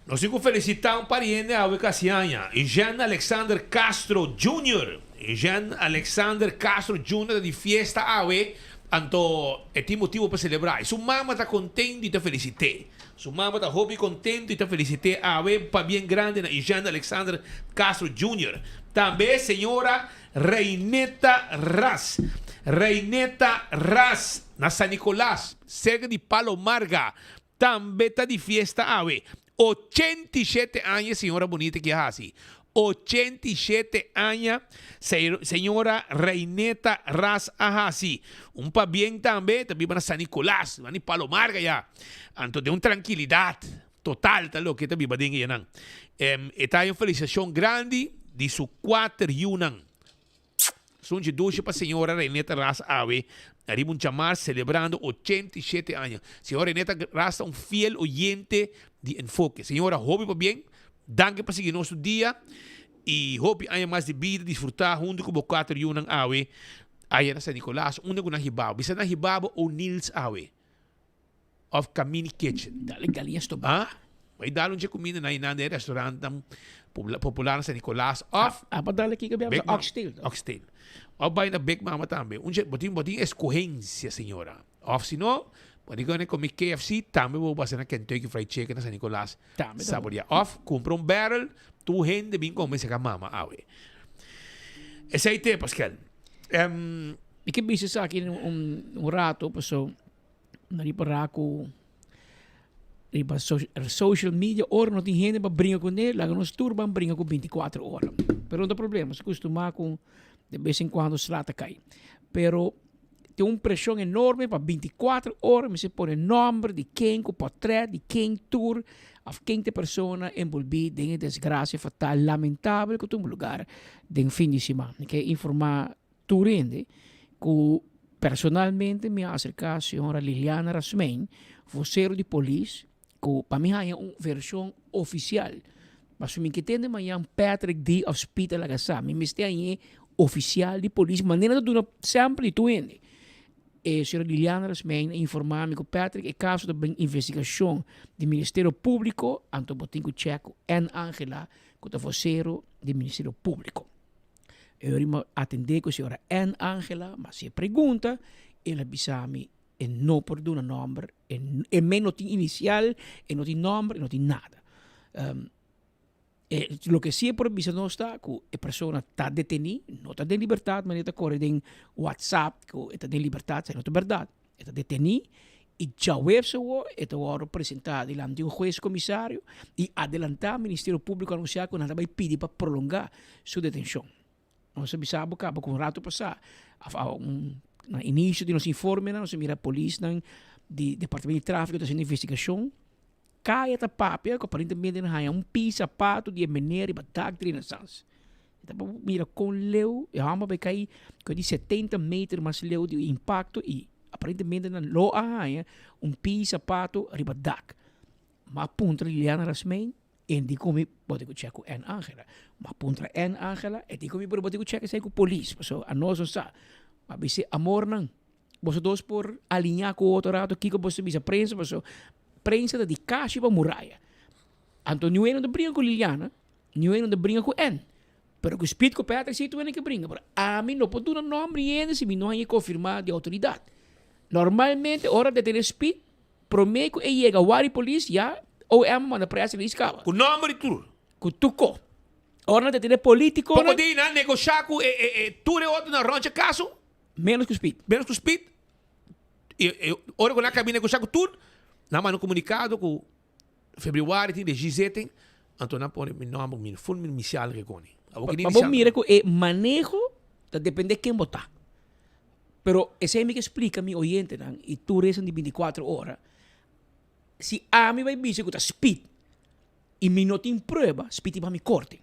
Nos tin ku felisitá un par di hende awe kasi aña, Jean Alexander Castro Junior. Jean Alexander Castro Junior ta di fiesta awe, anto e tin motibu pa selebrá. I su mama ta kontentu i ta felisit'é. Su mama ta hopi kontentu i ta felisit'é awe pabien grandi na Eugène Alexander Castro Junior. Tambe señora Reineta Ras. Reineta Ras na San Nicolas, serka di Palo Marga, tambe ta di fiesta awe. 87 aña e señora bunita ki a hasi. 87 aña señora Reineta Ras a hasi. Un pabien tambe ta biba na San Nicolas, na Palo Marga ya. Anto den un trankilidat total ta loke ta biba den eyanan. E ta un felicitacion grandi di su kuater yunan. Sunchi dushi pa señora Reineta Ras awe riba un chamar celebrando 87 aña. Señora Reineta Ras ta un fiel oyente di Enfoke. Señora hopi pabien, danki pa sigui nos tur dia y hopi aña mas di bida disfruta hunto cu bo cuater yunan awe aya na San Nicolas. Unda cu nan hibabo? Bisa nan hibabo O'Neill's awe of Camini Kitchen. Dale galiña stobá. Ah, bai dal un che cuminda na einan den restaurantnan popular na San Nicolas of Ah, pa dale kiko bia Big Mama. Oxtail. Oxtail. Of bai na Big Mama tambe. Un che, bo tin, bo tin escogencia, señora. Of si no, bo tin gana come KFC, tambe bo basa na Kentucky Fried Chicken na San Nicolas. Tambe ta bon. Saborea. Of cumpra un barrel, tur hende bin come seca mama awe. Esey te, Pascal. Em. Mi ke bisa esaki un, un rato, paso Na ripará ku riba social media ora no tin hende pa bringa kuné, laga nos tur ban bringa ku bintikuater ora. Pero no ta problema, nos kustumá ku de bes en kuando sla ta kai. Pero tin un preshon enorme pa bintikuater ora mester pone nòmber di ken ku pòtrèt di ken tur òf ken ta e persona enbolbí den e desgrasia fatal lamentabel ku tuma lugar den fin di siman. Mi ke informá Tur hende ku personalmente mi a aserká señora Liliana Rasmijn, vosero di polis, ku pa mi haña un vershon ofisial. Pasobra mi ke tende mañan Patrick di òf Speed a laga sa. Mi mester hañ'é ofisial di polis manera ta duna sèmpel di tur hende. E señora Liliana Rasmijn a informá mi ku Patrick e kaso ta den investigashon di Ministerio Públiko, anto bo tin ku chèk ku Ann Angela ku ta vosero di Ministerio Públiko. E ora mi atendé ku señora Ann Angela, mi hasié pregunta, el a bisa mi e no por duna nòmber, e mes no tin inisial, e no tin nòmber, e no tin nada. E loke si e por bisa nos ta ku e persona ta detení, no ta den libertat, manera ta kore den whatsapp ku e ta den libertat, esei no ta bèrdat. E ta detení i djaweps awor e ta wòrdu presentá dilanti un hues komisario i adelantá Ministerio Públiko a anunsiá ku nan ta bai pidi pa prolongá su detenshon. Nos a bisa bo kaba ku un ratu pasá òf a un na inisio di nos informenan nos a mira polisnan di departamento di tráfiko ta hasiendo investigashon. Kaya ta papia ku aparentemente nan haña un pis sapato di e mener riba dak di Renaissance. E ta mira kon leu e hòmber bai kai ku di setenta meter mas leu di e impakto i aparentemente nan lo a haña un pis sapato riba dak. Mi a puntra Liliana Rasmijn en di ku mi bo tin ku chèk ku Ann Angela. Mi a puntra Ann Angela e di ku mi pero bo tin ku chèk esei ku polis pasobra anos no sa. Mi a bis'é amornan Boso dos por aliñá ku otro rato kiko boso ta bisa prensa paso prensa ta di kashi pa muraya. Anto niun no ta bringa ku Liliana, niun no ta bringa ku Ann. Pero ku Speed ku Patrick si tur hende ke bringa. Pero ami no por duna nomber di hende si mi no haña konfirmá di outoridat. Normalmente ora detené Speed, promé ku e yega wari polis ya OM manda press release kaba. Ku nomber di tur. Ku tur ko. Ora nan detené politikonan. Poko di nan negoshá ku e tur e otronan rònt e kaso. Menos ku Speed. Menos ku Speed. E, e, ora ku nan kabina ku saku tur, nan manda un komunikado ku februari tin de G7, anto nan pone mi nòmber, mi ful mi inisial rekoni. Abo Pa bo mira ku e maneho ta depende ken bo ta. Pero esei mi ke splika mi oyentenan i tur esnan di bintikuater ora, si ami bai bisa ku ta Speed i mi no tin prueba, Speed tin pa mi korte.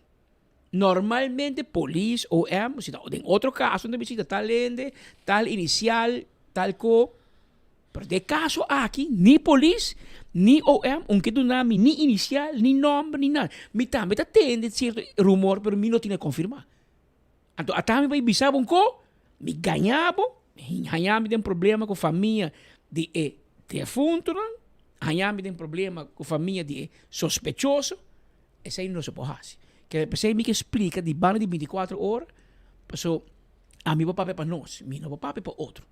Normalmente polis, OM, si ta den otro caso nan ta bisa tal hende, tal inicial, tal co. Pero den e caso aki ni polis ni OM un ke duna mi ni inicial, ni nomber, ni nada. Mi tambe ta tende cierto rumor pero mi no tin a confirma. Anto ata mi bay bisa bo un co, mi gaña bo, mi haña mi den problema cu famia di e defuntonan, haña mi den problema cu famia di e sospechoso. Esei no se por hasi. Ke p'esei mi ke splika di banda di bintikuater ora, paso ami por papia pa nos, mi no por papia pa otro.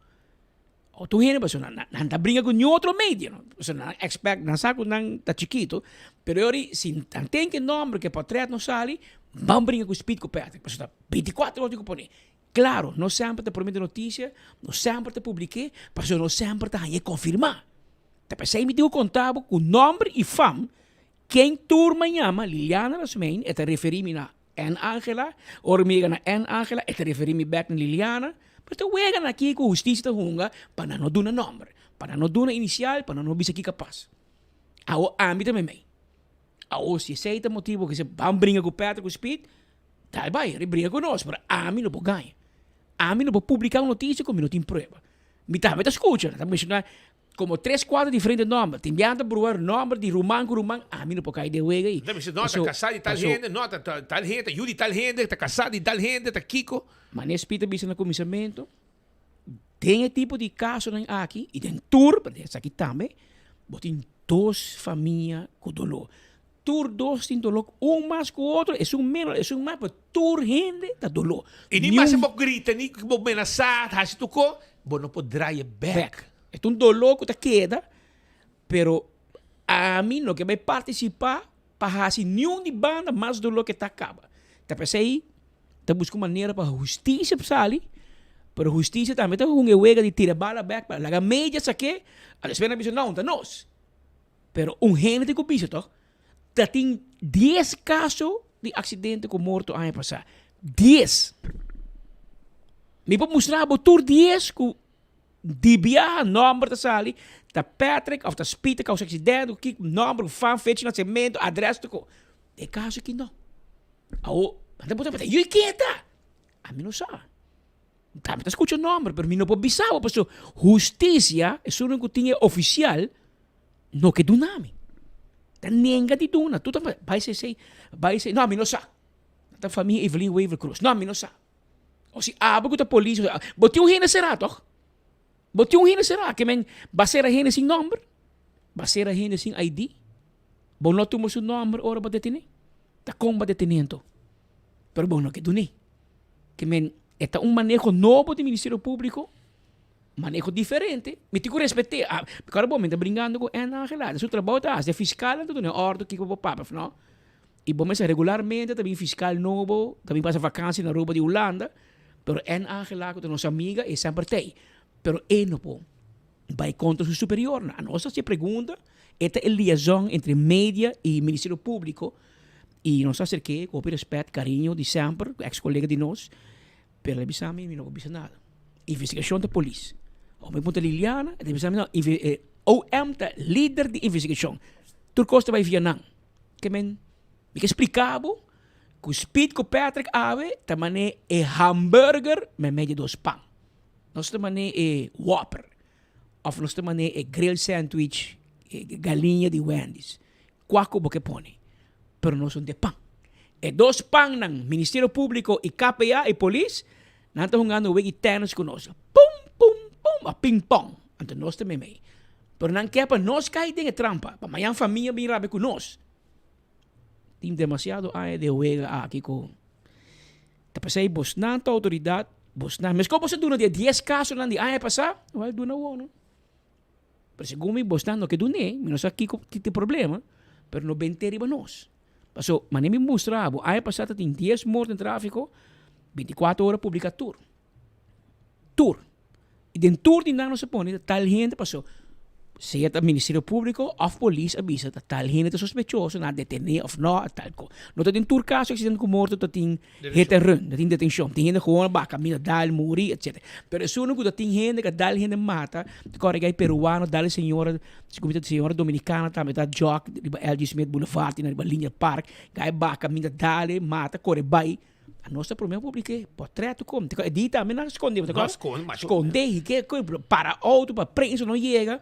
Otro hende paso nan nan ta bringa ku niun otro medio, no. Paso nan expect, nan sa ku nan ta chikito, pero e ora si nan ten ke nomber, ke portret no sali, ban bringa ku Speed ku Patrick, paso ta bintikuater ora tin ku pone. Klaro, no semper ta promete notisia, no semper ta publik'é, paso no semper ta hañ'é konfirmá. Ta p'esei mi tin ku konta bo ku nomber i fam Ken tur ma yama Liliana Rasmijn e ta referí mi na. N Angela, ora mi yega na N Angela e ta referi mi bek na Liliana, pero ta wega na aki ku hustisia ta hunga pa nan no duna nomber, pa nan no duna inisial, pa nan no bisa kiko a pasa. Awo ami ta meimei. Awo si esei ta motibu ku ban bringa ku Patrick ku Speed, dal bai, bringa ku nos, pero ami no por gaña. Ami no por publica un noticia cu mi no tin prueba. Mi tambe ta scucha, nan ta menciona como tres, cuatro diferente nomber. Tin biaha ta bruha nomber di ruman cu ruman, ami no por cay den wega ey. Nan ta bisa, no, ta casá di tal hende, no, ta tal hende, ta yu di tal hende, ta casá di tal hende, ta kico. Mane Speed ta bisa na cuminsamento, den e tipo di casonan aki, y den tur, pero den esaki tambe, bo tin dos famia cu dolor. Tur dos tin doló, un mas ku otro, esun menos, esun mas, pero tur hende ta doló. I ni mas bo grita, ni bo menasá, hasi tur ko, bo no por draai bèk. Bèk. E ta un doló ku ta keda, pero ami no ke bai partisipá pa hasi niun di banda mas doló ke ta kaba. Ta p'esei ta buska un manera pa hustisia sali, pero hustisia tambe ta hunga e wega di tira bala bèk pa laga media sak'é, a despues nan bisa no, ta nos. Pero un hende tin ku bisa toch, ta tin dies kaso di aksidente ku morto aña pasá. Dies! Mi por mustra bo tur dies ku di biaha nòmber ta sali, ta Patrick òf ta Speed ta kousa aksidente, ku ki nòmber, ku fan, fecha di nasementu, adrès, tur kos. E kaso aki no. Awor, nan ta puntra, yu ken ta? Ami no sa. Tambe ta skucha nòmber, pero mi no por bisa bo pasobra hustisia, esun ku tin e ofisial, no ke duna mi. Ta nenga di duna. Tur ta bai esei, bai esei. No, mi no sa. Ta famia Evelyn Wever Croes. No, mi no sa. O si abo ku ta polis, bo tin un hende será tòg? Bo tin un hende será ke men ba sera hende sin nòmber? Ba sera hende sin ID? Bo no tuma su nòmber ora bo detené? Ta kon bo detené anto? Pero bo no ke dun'é. Ke men e ta un maneho nobo di Ministerio Públiko, maneho diferente, mi tin ku respet'é. Ah, kòrda bo, mi ta bringando ku Anna Angela, su trabou ta hasi, e fiskalnan ta duna e òrdu kiko bo papia òf no. I bo mester regularmente ta bin fiskal nobo, ta bin pasa vakansi na Aruba di Hulanda, pero Anna Angela ku ta nos amiga e semper t'ei. Pero e no por bai kontra su superiornan. Anos ta hasi e pregunta, e ta e liaison entre media i Ministerio Públiko. I nos a aserk'é ku hopi rèspèt, kariño di semper, ku eks kolega di nos, pero el a bisa mi, mi no por bisa nada. Investigashon ta polis. Ora mi puntra Liliana, e ta bisa mi no, OM ta lider di investigashon. Tur kos ta bai via nan. Ke men, mi ke splika bo ku Speed ku Patrick awe ta man'é e hamburger meimei di dos pan. Nos ta man'é e Whopper òf nos ta man'é e grill sandwich, e galiña di Wendy's. Kua ku bo ke pone, pero no son de pan. E dos pannan, Ministerio Públiko i KPA i polis, nan ta hungando wegi tènis ku nos. Pum, pum, pum, òf ping pong. Anto nos ta meimei. Pero nan ke pa nos kai den e trampa, pa mañan famia bin rabia ku nos. Tin demasiado aña den wega aki ku ta p'esei bosnan ta outoridat, bosnan, meskos bo sa duna di e dies kasonan di aña pasá, wèl duna awor no. Pero segun mi bosnan no ke dun'é, mi no sa kiko ki ta e problema, pero no bent'é riba nos. Paso, manera mi mustra abo, aña pasá ta tin dies morto den tráfiko, bintikuater ora publiká tur. Tur. I den tur di nan nos a pone ta tal hende paso sea ta Ministerio Públiko òf polis a bisa ta tal hende ta sospechoso, nan a detené òf no, tal kos. No ta den tur kaso aksidente ku morto ta tin Hit and run, ta tin detencion. Tin hende gewoon a baha caminda, dal, muri, etc. Pero esun cu ta tin hende ca dal hende mata, ta core gai peruano, dal e señora, si cu mi ta señora dominicana tambe ta jog riba LG Smith Boulevard, tin riba Linear Park, gai baha caminda, dal e, mata, core bay. A nos ta prome publike portret cu com. E di tambe nan sconde, bo ta No acorda? sconde, macho. Sconde, hike, para auto pa prensa no yega.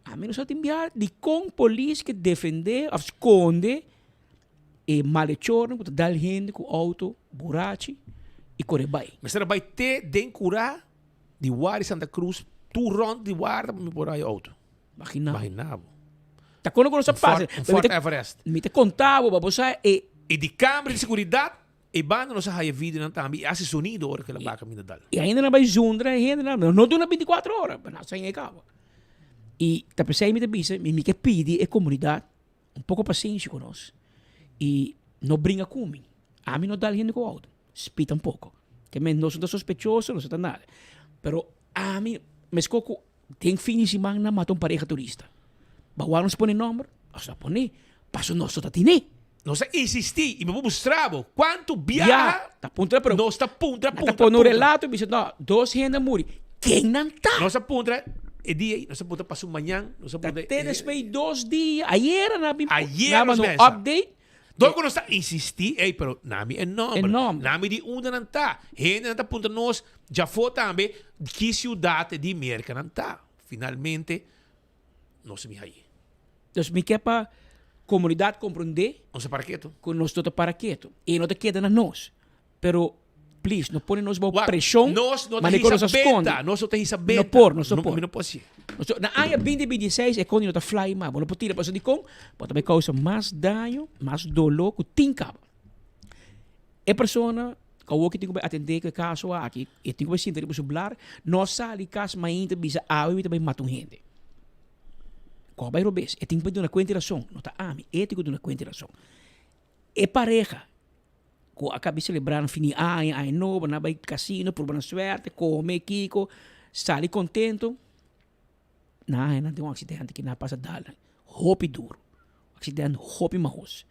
Ami no sa tin bia dicon polis ke defende of sconde E malechornan ku ta dal hende ku outo burachi i kore bai. Mester a bai te den kurá di Wari Santa Cruz tur rònt di warda pa mi por haña outo. Magina. Magina bo. Ta kono ku nos a pasa. Un Ford Everest. Mi ta konta bo pa bo sa e. I di kamber di seguridat e banda nos a haña videonan tambe i hasi sonido ora ku el a baka mi na dal. I ainda nan bai zundra e hendenan. No duna bintikuater ora, pero nan sa haña e kaba. I ta p'esei mi ta bisa mi ke pidi e komunidat Un poko pasenshi ku nos i no bringa ku mi. Ami no dal hende ku outo, Spi tampoko. Ke men nos no ta sospechoso, nos no ta nada. Pero ami meskos ku den fin di siman nan mata un pareha turista. Bawal nos pone nòmber? Nos ta pone, paso nos no ta tine. Nos a insistí i mi por mustra bo kuantu biaha Ya, ta puntra pero nos ta puntra, nan ta puntra, pone un puntra. relato i bisa no, dos hende a muri. Ken nan ta? Nos a puntra e dia ei, nos a puntra pasu mañan, nos a Ta puntra te despues di dos dia, ayera nan a bin Ayera nan a nos manda un pensa. update. Dor ku nos ta insistí, ey, pero nami e nòmber, E nòmber. nami di unda nan ta. Hendenan ta puntra nos djafó tambe ki siudat di Merka nan ta. Finalmente nos a bin haye. Dus mi ke pa komunidat komprondé. Nos a para ketu. Ku nos no ta para ketu. E no ta keda na nos. Pero please, no pone nos bou Wak, preshon. nos no ta manera ku hisa nos a skonde. benta. Nos no ta hisa benta. No por, nos no No, por. mi no por hasi. Nos no, na aña 2026 e kondi no ta fly mas. Bo no por tira pasobra dikon? Bo ta bai kousa mas daño, mas doló ku tin kaba. E persona ku awor ki tin ku bai atendé ku e kaso aki, e tin ku bai sinta riba su blar, no sali kas mainta bisa awe mi ta bai mata un hende. Ku a bai robes, e tin ku bai duna kuenta i rason, no ta ami, e tin ku duna kuenta i rason. E pareha ku a kabi selebrá na fin di aña, aña nobo, nan a bai kasino, purba nan suerte, kome kiko, sali kontento, nan a haña nan den un aksidente ki nan a pasa dal nan hopi duru, aksidente hopi mahos.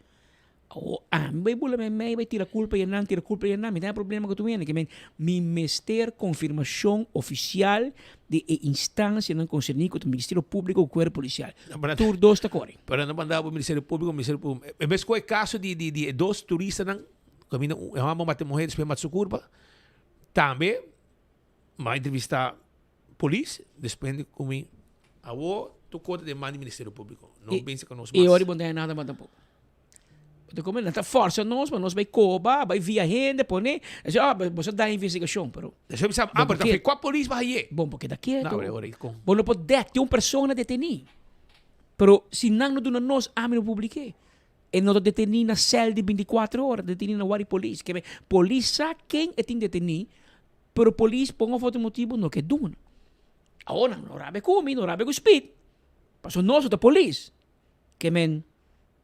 Awor ami bai bula meimei bai tira kulpa i nan, tira kulpa i nan, mi ta haña problema ku tur hende, ke men mi mester konfirmashon ofisial di e instansianan konserní ku ta Ministerio Públiko ku Kuerpo Polisial. Tur dos ta kore. Pero nan manda bo Ministerio Públiko, Ministerio Públiko. E mes ku e kaso di di di e dos turistanan kaminda un e hòmber mata e muhé despues mata su kurpa, tambe m'a entrevistá polis despues di ku mi awor tur kos ta den man di Ministerio Públiko. No binse ku nos mas. E ora bo no ta haña nada mas tampoko. Bo ta come, nan ta forsa nos pa nos bai coba, bai via hende, pone. Nan dice, ah, bo sa da investigacion, pero. Despues mi sa, ah, pero ta fe cua polis ba haye? Bon, bo keda keto. No, pero ora i con. Bo no por dek, tin un persona deteni. Pero si nan no duna nos, ami no publike. E no ta deteni na cel di binticuatro ora, deteni na wari polis. Ke polis sa ken e tin deteni, pero polis por un of otro motibo no ke duna. Awor nan no rabia cu mi, no rabia cu Speed. Pasobra nos no ta polis. Ke men,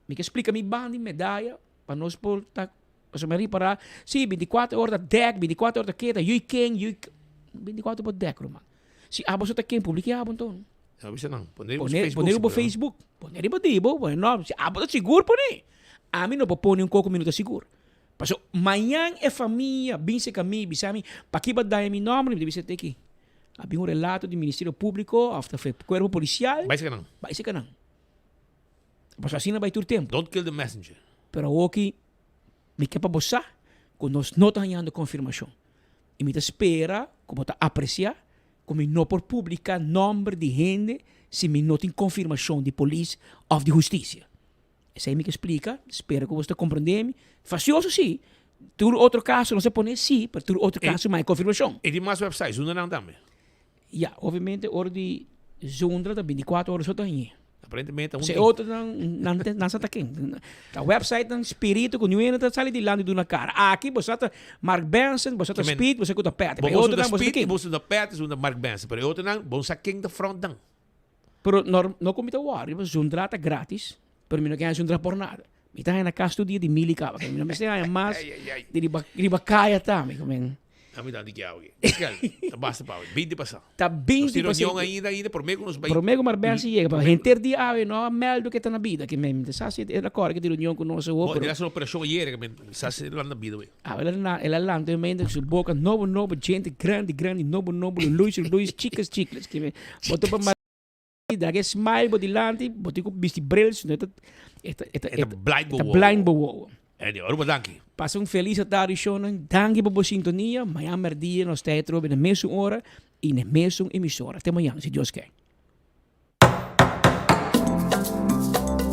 mi ke splika mi banda di medaya pa nos por ta, pasobra mi a ripará, si, bintikuater ora ta dèk, bintikuater ora ta keda, yui ken, yui ken, bintikuater por dèk ruman. Si abo so ta ken, publiká abo anto. No bisa nan, pone riba Pone, Facebook. pone riba Facebook, pone riba di bo, pone no, si abo ta sigur pone. Ami no por pone un koko mi no ta sigur. Pasobra mañan e famia bin serka mi bisa mi, paki bo a daña mi nòmber? Mi ta bisa teki, a bin un relato di Ministerio Públiko òf ta Kuerpo Polisial. Bai serka nan. Bai serka nan. Pasobra asina bai tur tempu. Don't kill the messenger. Pero awoki mi ke pa bo sa ku nos no ta hañando konfirmashon. I mi ta spera ku bo ta apresiá ku mi no por publiká nòmber di hende si mi no tin konfirmashon di polis òf di hustisia. Esei mi ke splika, spera ku bo ta komprendé mi. Fasioso si, tur otro kaso nos a pone si, pero tur otro kaso mi hay konfirmashon. E di mas websites, unda nan tambe? Ya, obviamente ora di zundra ta binticuatro ora so ta hañ'é. Aparentemente un. Se otronan nan nan sa ta ken. Ta websitenan spiritu ku niun hende ta sali dilanti duna kara. Aki bo sa ta Mark Benson, bo sa ta Speed, bo sa ku ta Pet. Bo sa ta Speed, bo sa ta Pet, bo sa ta Mark Benson. Pero e otronan bo no sa ken ta front nan. Pero no no ku mi ta wòri, zundra ta gratis, pero mi no ke haña zundra por nada. Mi ta haña na kas tur dia di mili kaba. Mi no mester haña mas di riba riba kaya tambe. Ami ta di ki awe. Pascal, ta basta pa awe. 20 pasá. Ta 20 Nos tin reunion ainda, ainda, promé ku nos bai. Promé ku Marbella si yega. Pa henter dia awe no a mèldu ke ta na bida. Ke men ta sa si el a kòrda ke tin reunion ku nos awor. Bo, el a hasi un operashon ayera ke men sa si el a lanta bida awe. Awe el a el a lanta e mente ku su boka nobo nobo, djente grandi grandi, nobo nobo, luluis luluis, chikles chikles. Ke men bo ta pa Da ke smile bo dilanti, bo tin ku bisti bril, si no e ta e ta e ta E ta blind bo e ta wowo. blind bo wowo. Anyway, Aruba danki. Pasa un felis atardi shownan, danki pa bo sintonia, mañan merdia nos ta atrobe na mesun ora y na mesun emisora. Te mañan si Dios ke.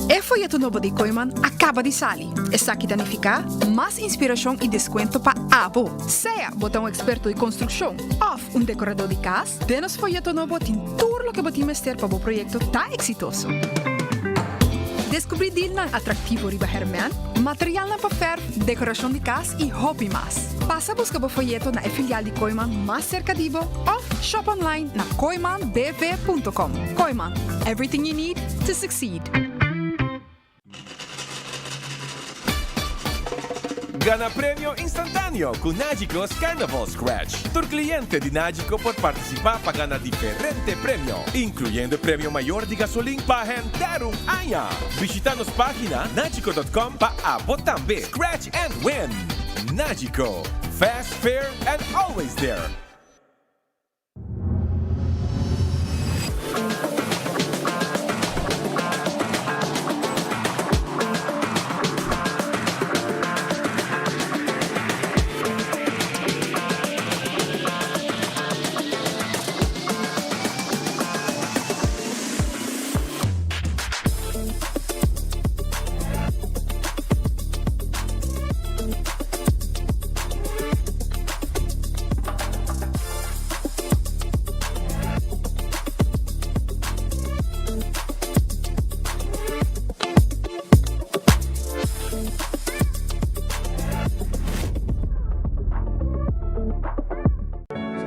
E foyeto nobo di Kooyman a kaba di sali. Esaki ta nifiká mas inspirashon i deskuento pa abo. Sea bo ta un eksperto di konstrukshon òf un dekoradó di kas, Den nos foyeto nobo tin tur loke bo tin mester pa bo proyekto ta eksitoso. Deskubrí dilnan atraktivo riba hèrmèn, materialnan pa fèrf, dekorashon di kas i hopi mas. Pasa buska bo foyeto na e filial di Kooyman mas serka di bo òf shop online na kooymanbv.com. Kooyman, everything you need to succeed. Gana premio instantáneo ku Nagico's Carnival Scratch. Tur kliente di Nagico por partisipá pa gana diferente premio, inkluyendo e premio mayor di gasolin pa henter un aña. Bishitá nos página nagico.com pa abo tambe scratch and win! Nagico, fast, fair and always there!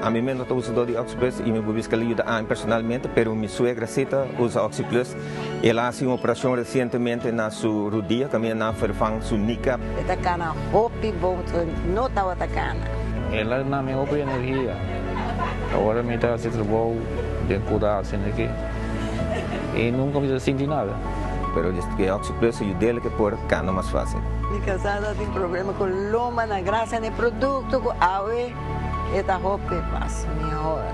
Ami mes no ta usador di OxyPlus y mi por bisa cu el a yuda ami personalmente, pero mi suegra si ta usa OxyPlus. El a haci un operacion recientemente na su rudia, caminda nan a vervang su kneecap. E ta cana hopi bon, no tabata cana. El a duna mi hopi energia. Ora mi ta haci trabou den cura asina aki y nunca mi ta sinti nada. Pero e OxyPlus a yud'el ke por cana mas facil. Mi casada tin problema cu lomba na gracia na e producto cu awe e ta hopi mas mihor.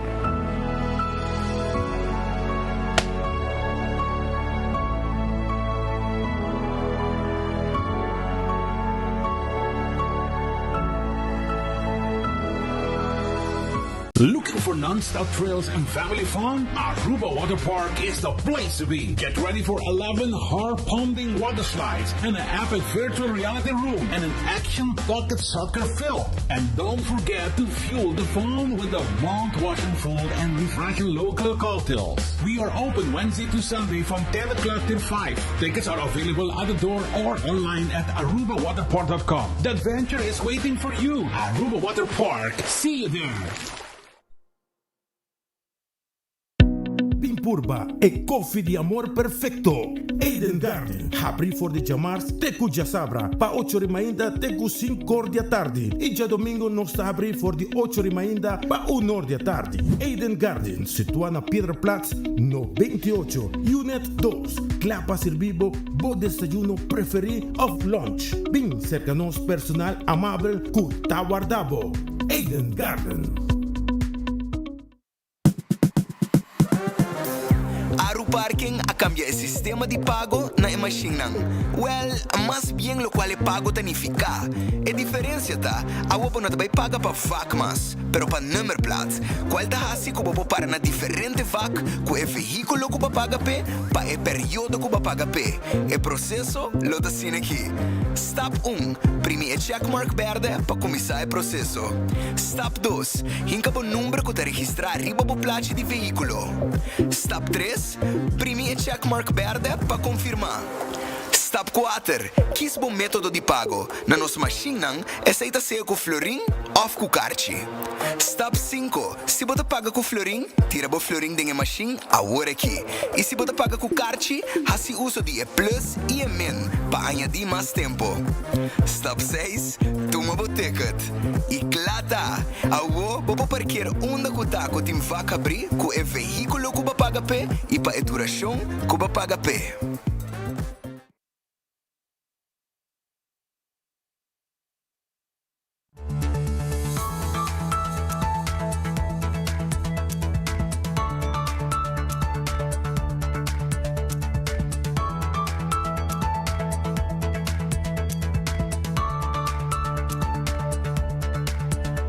Looking for non-stop thrills and family fun? Aruba Water Park is the place to be. Get ready for 11 heart-pounding water slides and an epic virtual reality room and an action pocket soccer field. And don't forget to fuel the fun with the mouth-watering food and refreshing local cocktails. We are open Wednesday to Sunday from 10 o'clock till 5. Tickets are available at the door or online at arubawaterpark.com. The adventure is waiting for you. Aruba Water Park. See you there. Bin purba e koffie di amor perfecto. Eden Garden, habri for di djamars te ku djasabra pa ocho ri mainta te ku sinkor di atardi i djadomingo nos ta habri for di ocho ri mainta pa unor di atardi. Eden Garden, situa na Piedraplaats 98, Unit dos, kla pa sirbi bo bo desayuno preferi of lunch. Bin serka nos personal amabel ku ta warda bo. Eden Garden. Aru Parking a kambia e sistema di pago na e mashinnan. Wèl, mas bien lokual e pago ta nifiká. E diferensia ta, awo bo no ta bai paga pa vak mas, pero pa nummerplaat, kual ta hasi ku bo por para na diferente vak ku e vehíkulo ku bo a paga p'e pa e periodo ku bo a paga p'e. E proseso lo ta asina aki. Stap un, Primi e checkmark bèrdè pa kuminsá e proseso. Stap dos, Hinka bo number ku ta registrá riba bo plachi di vehíkulo. Stap tres, Primi e checkmark bèrdè pa konfirmá. Stap kuater, Kis bo método di pago. Na nos mashinnan, esei ta sea ku florin òf ku karchi. Stap sinku, Si bo ta paga ku florin, tira bo florin den e mashin awor aki. I si bo ta paga ku karchi, hasi uso di e plus i e min pa añadí mas tempu. Stap seis, Tuma bo ticket. I kla ta! Awo bo por parkeer unda ku ta ku tin vak habrí ku e vehíkulo ku bo a paga p'e i pa e durashon ku bo a paga p'e.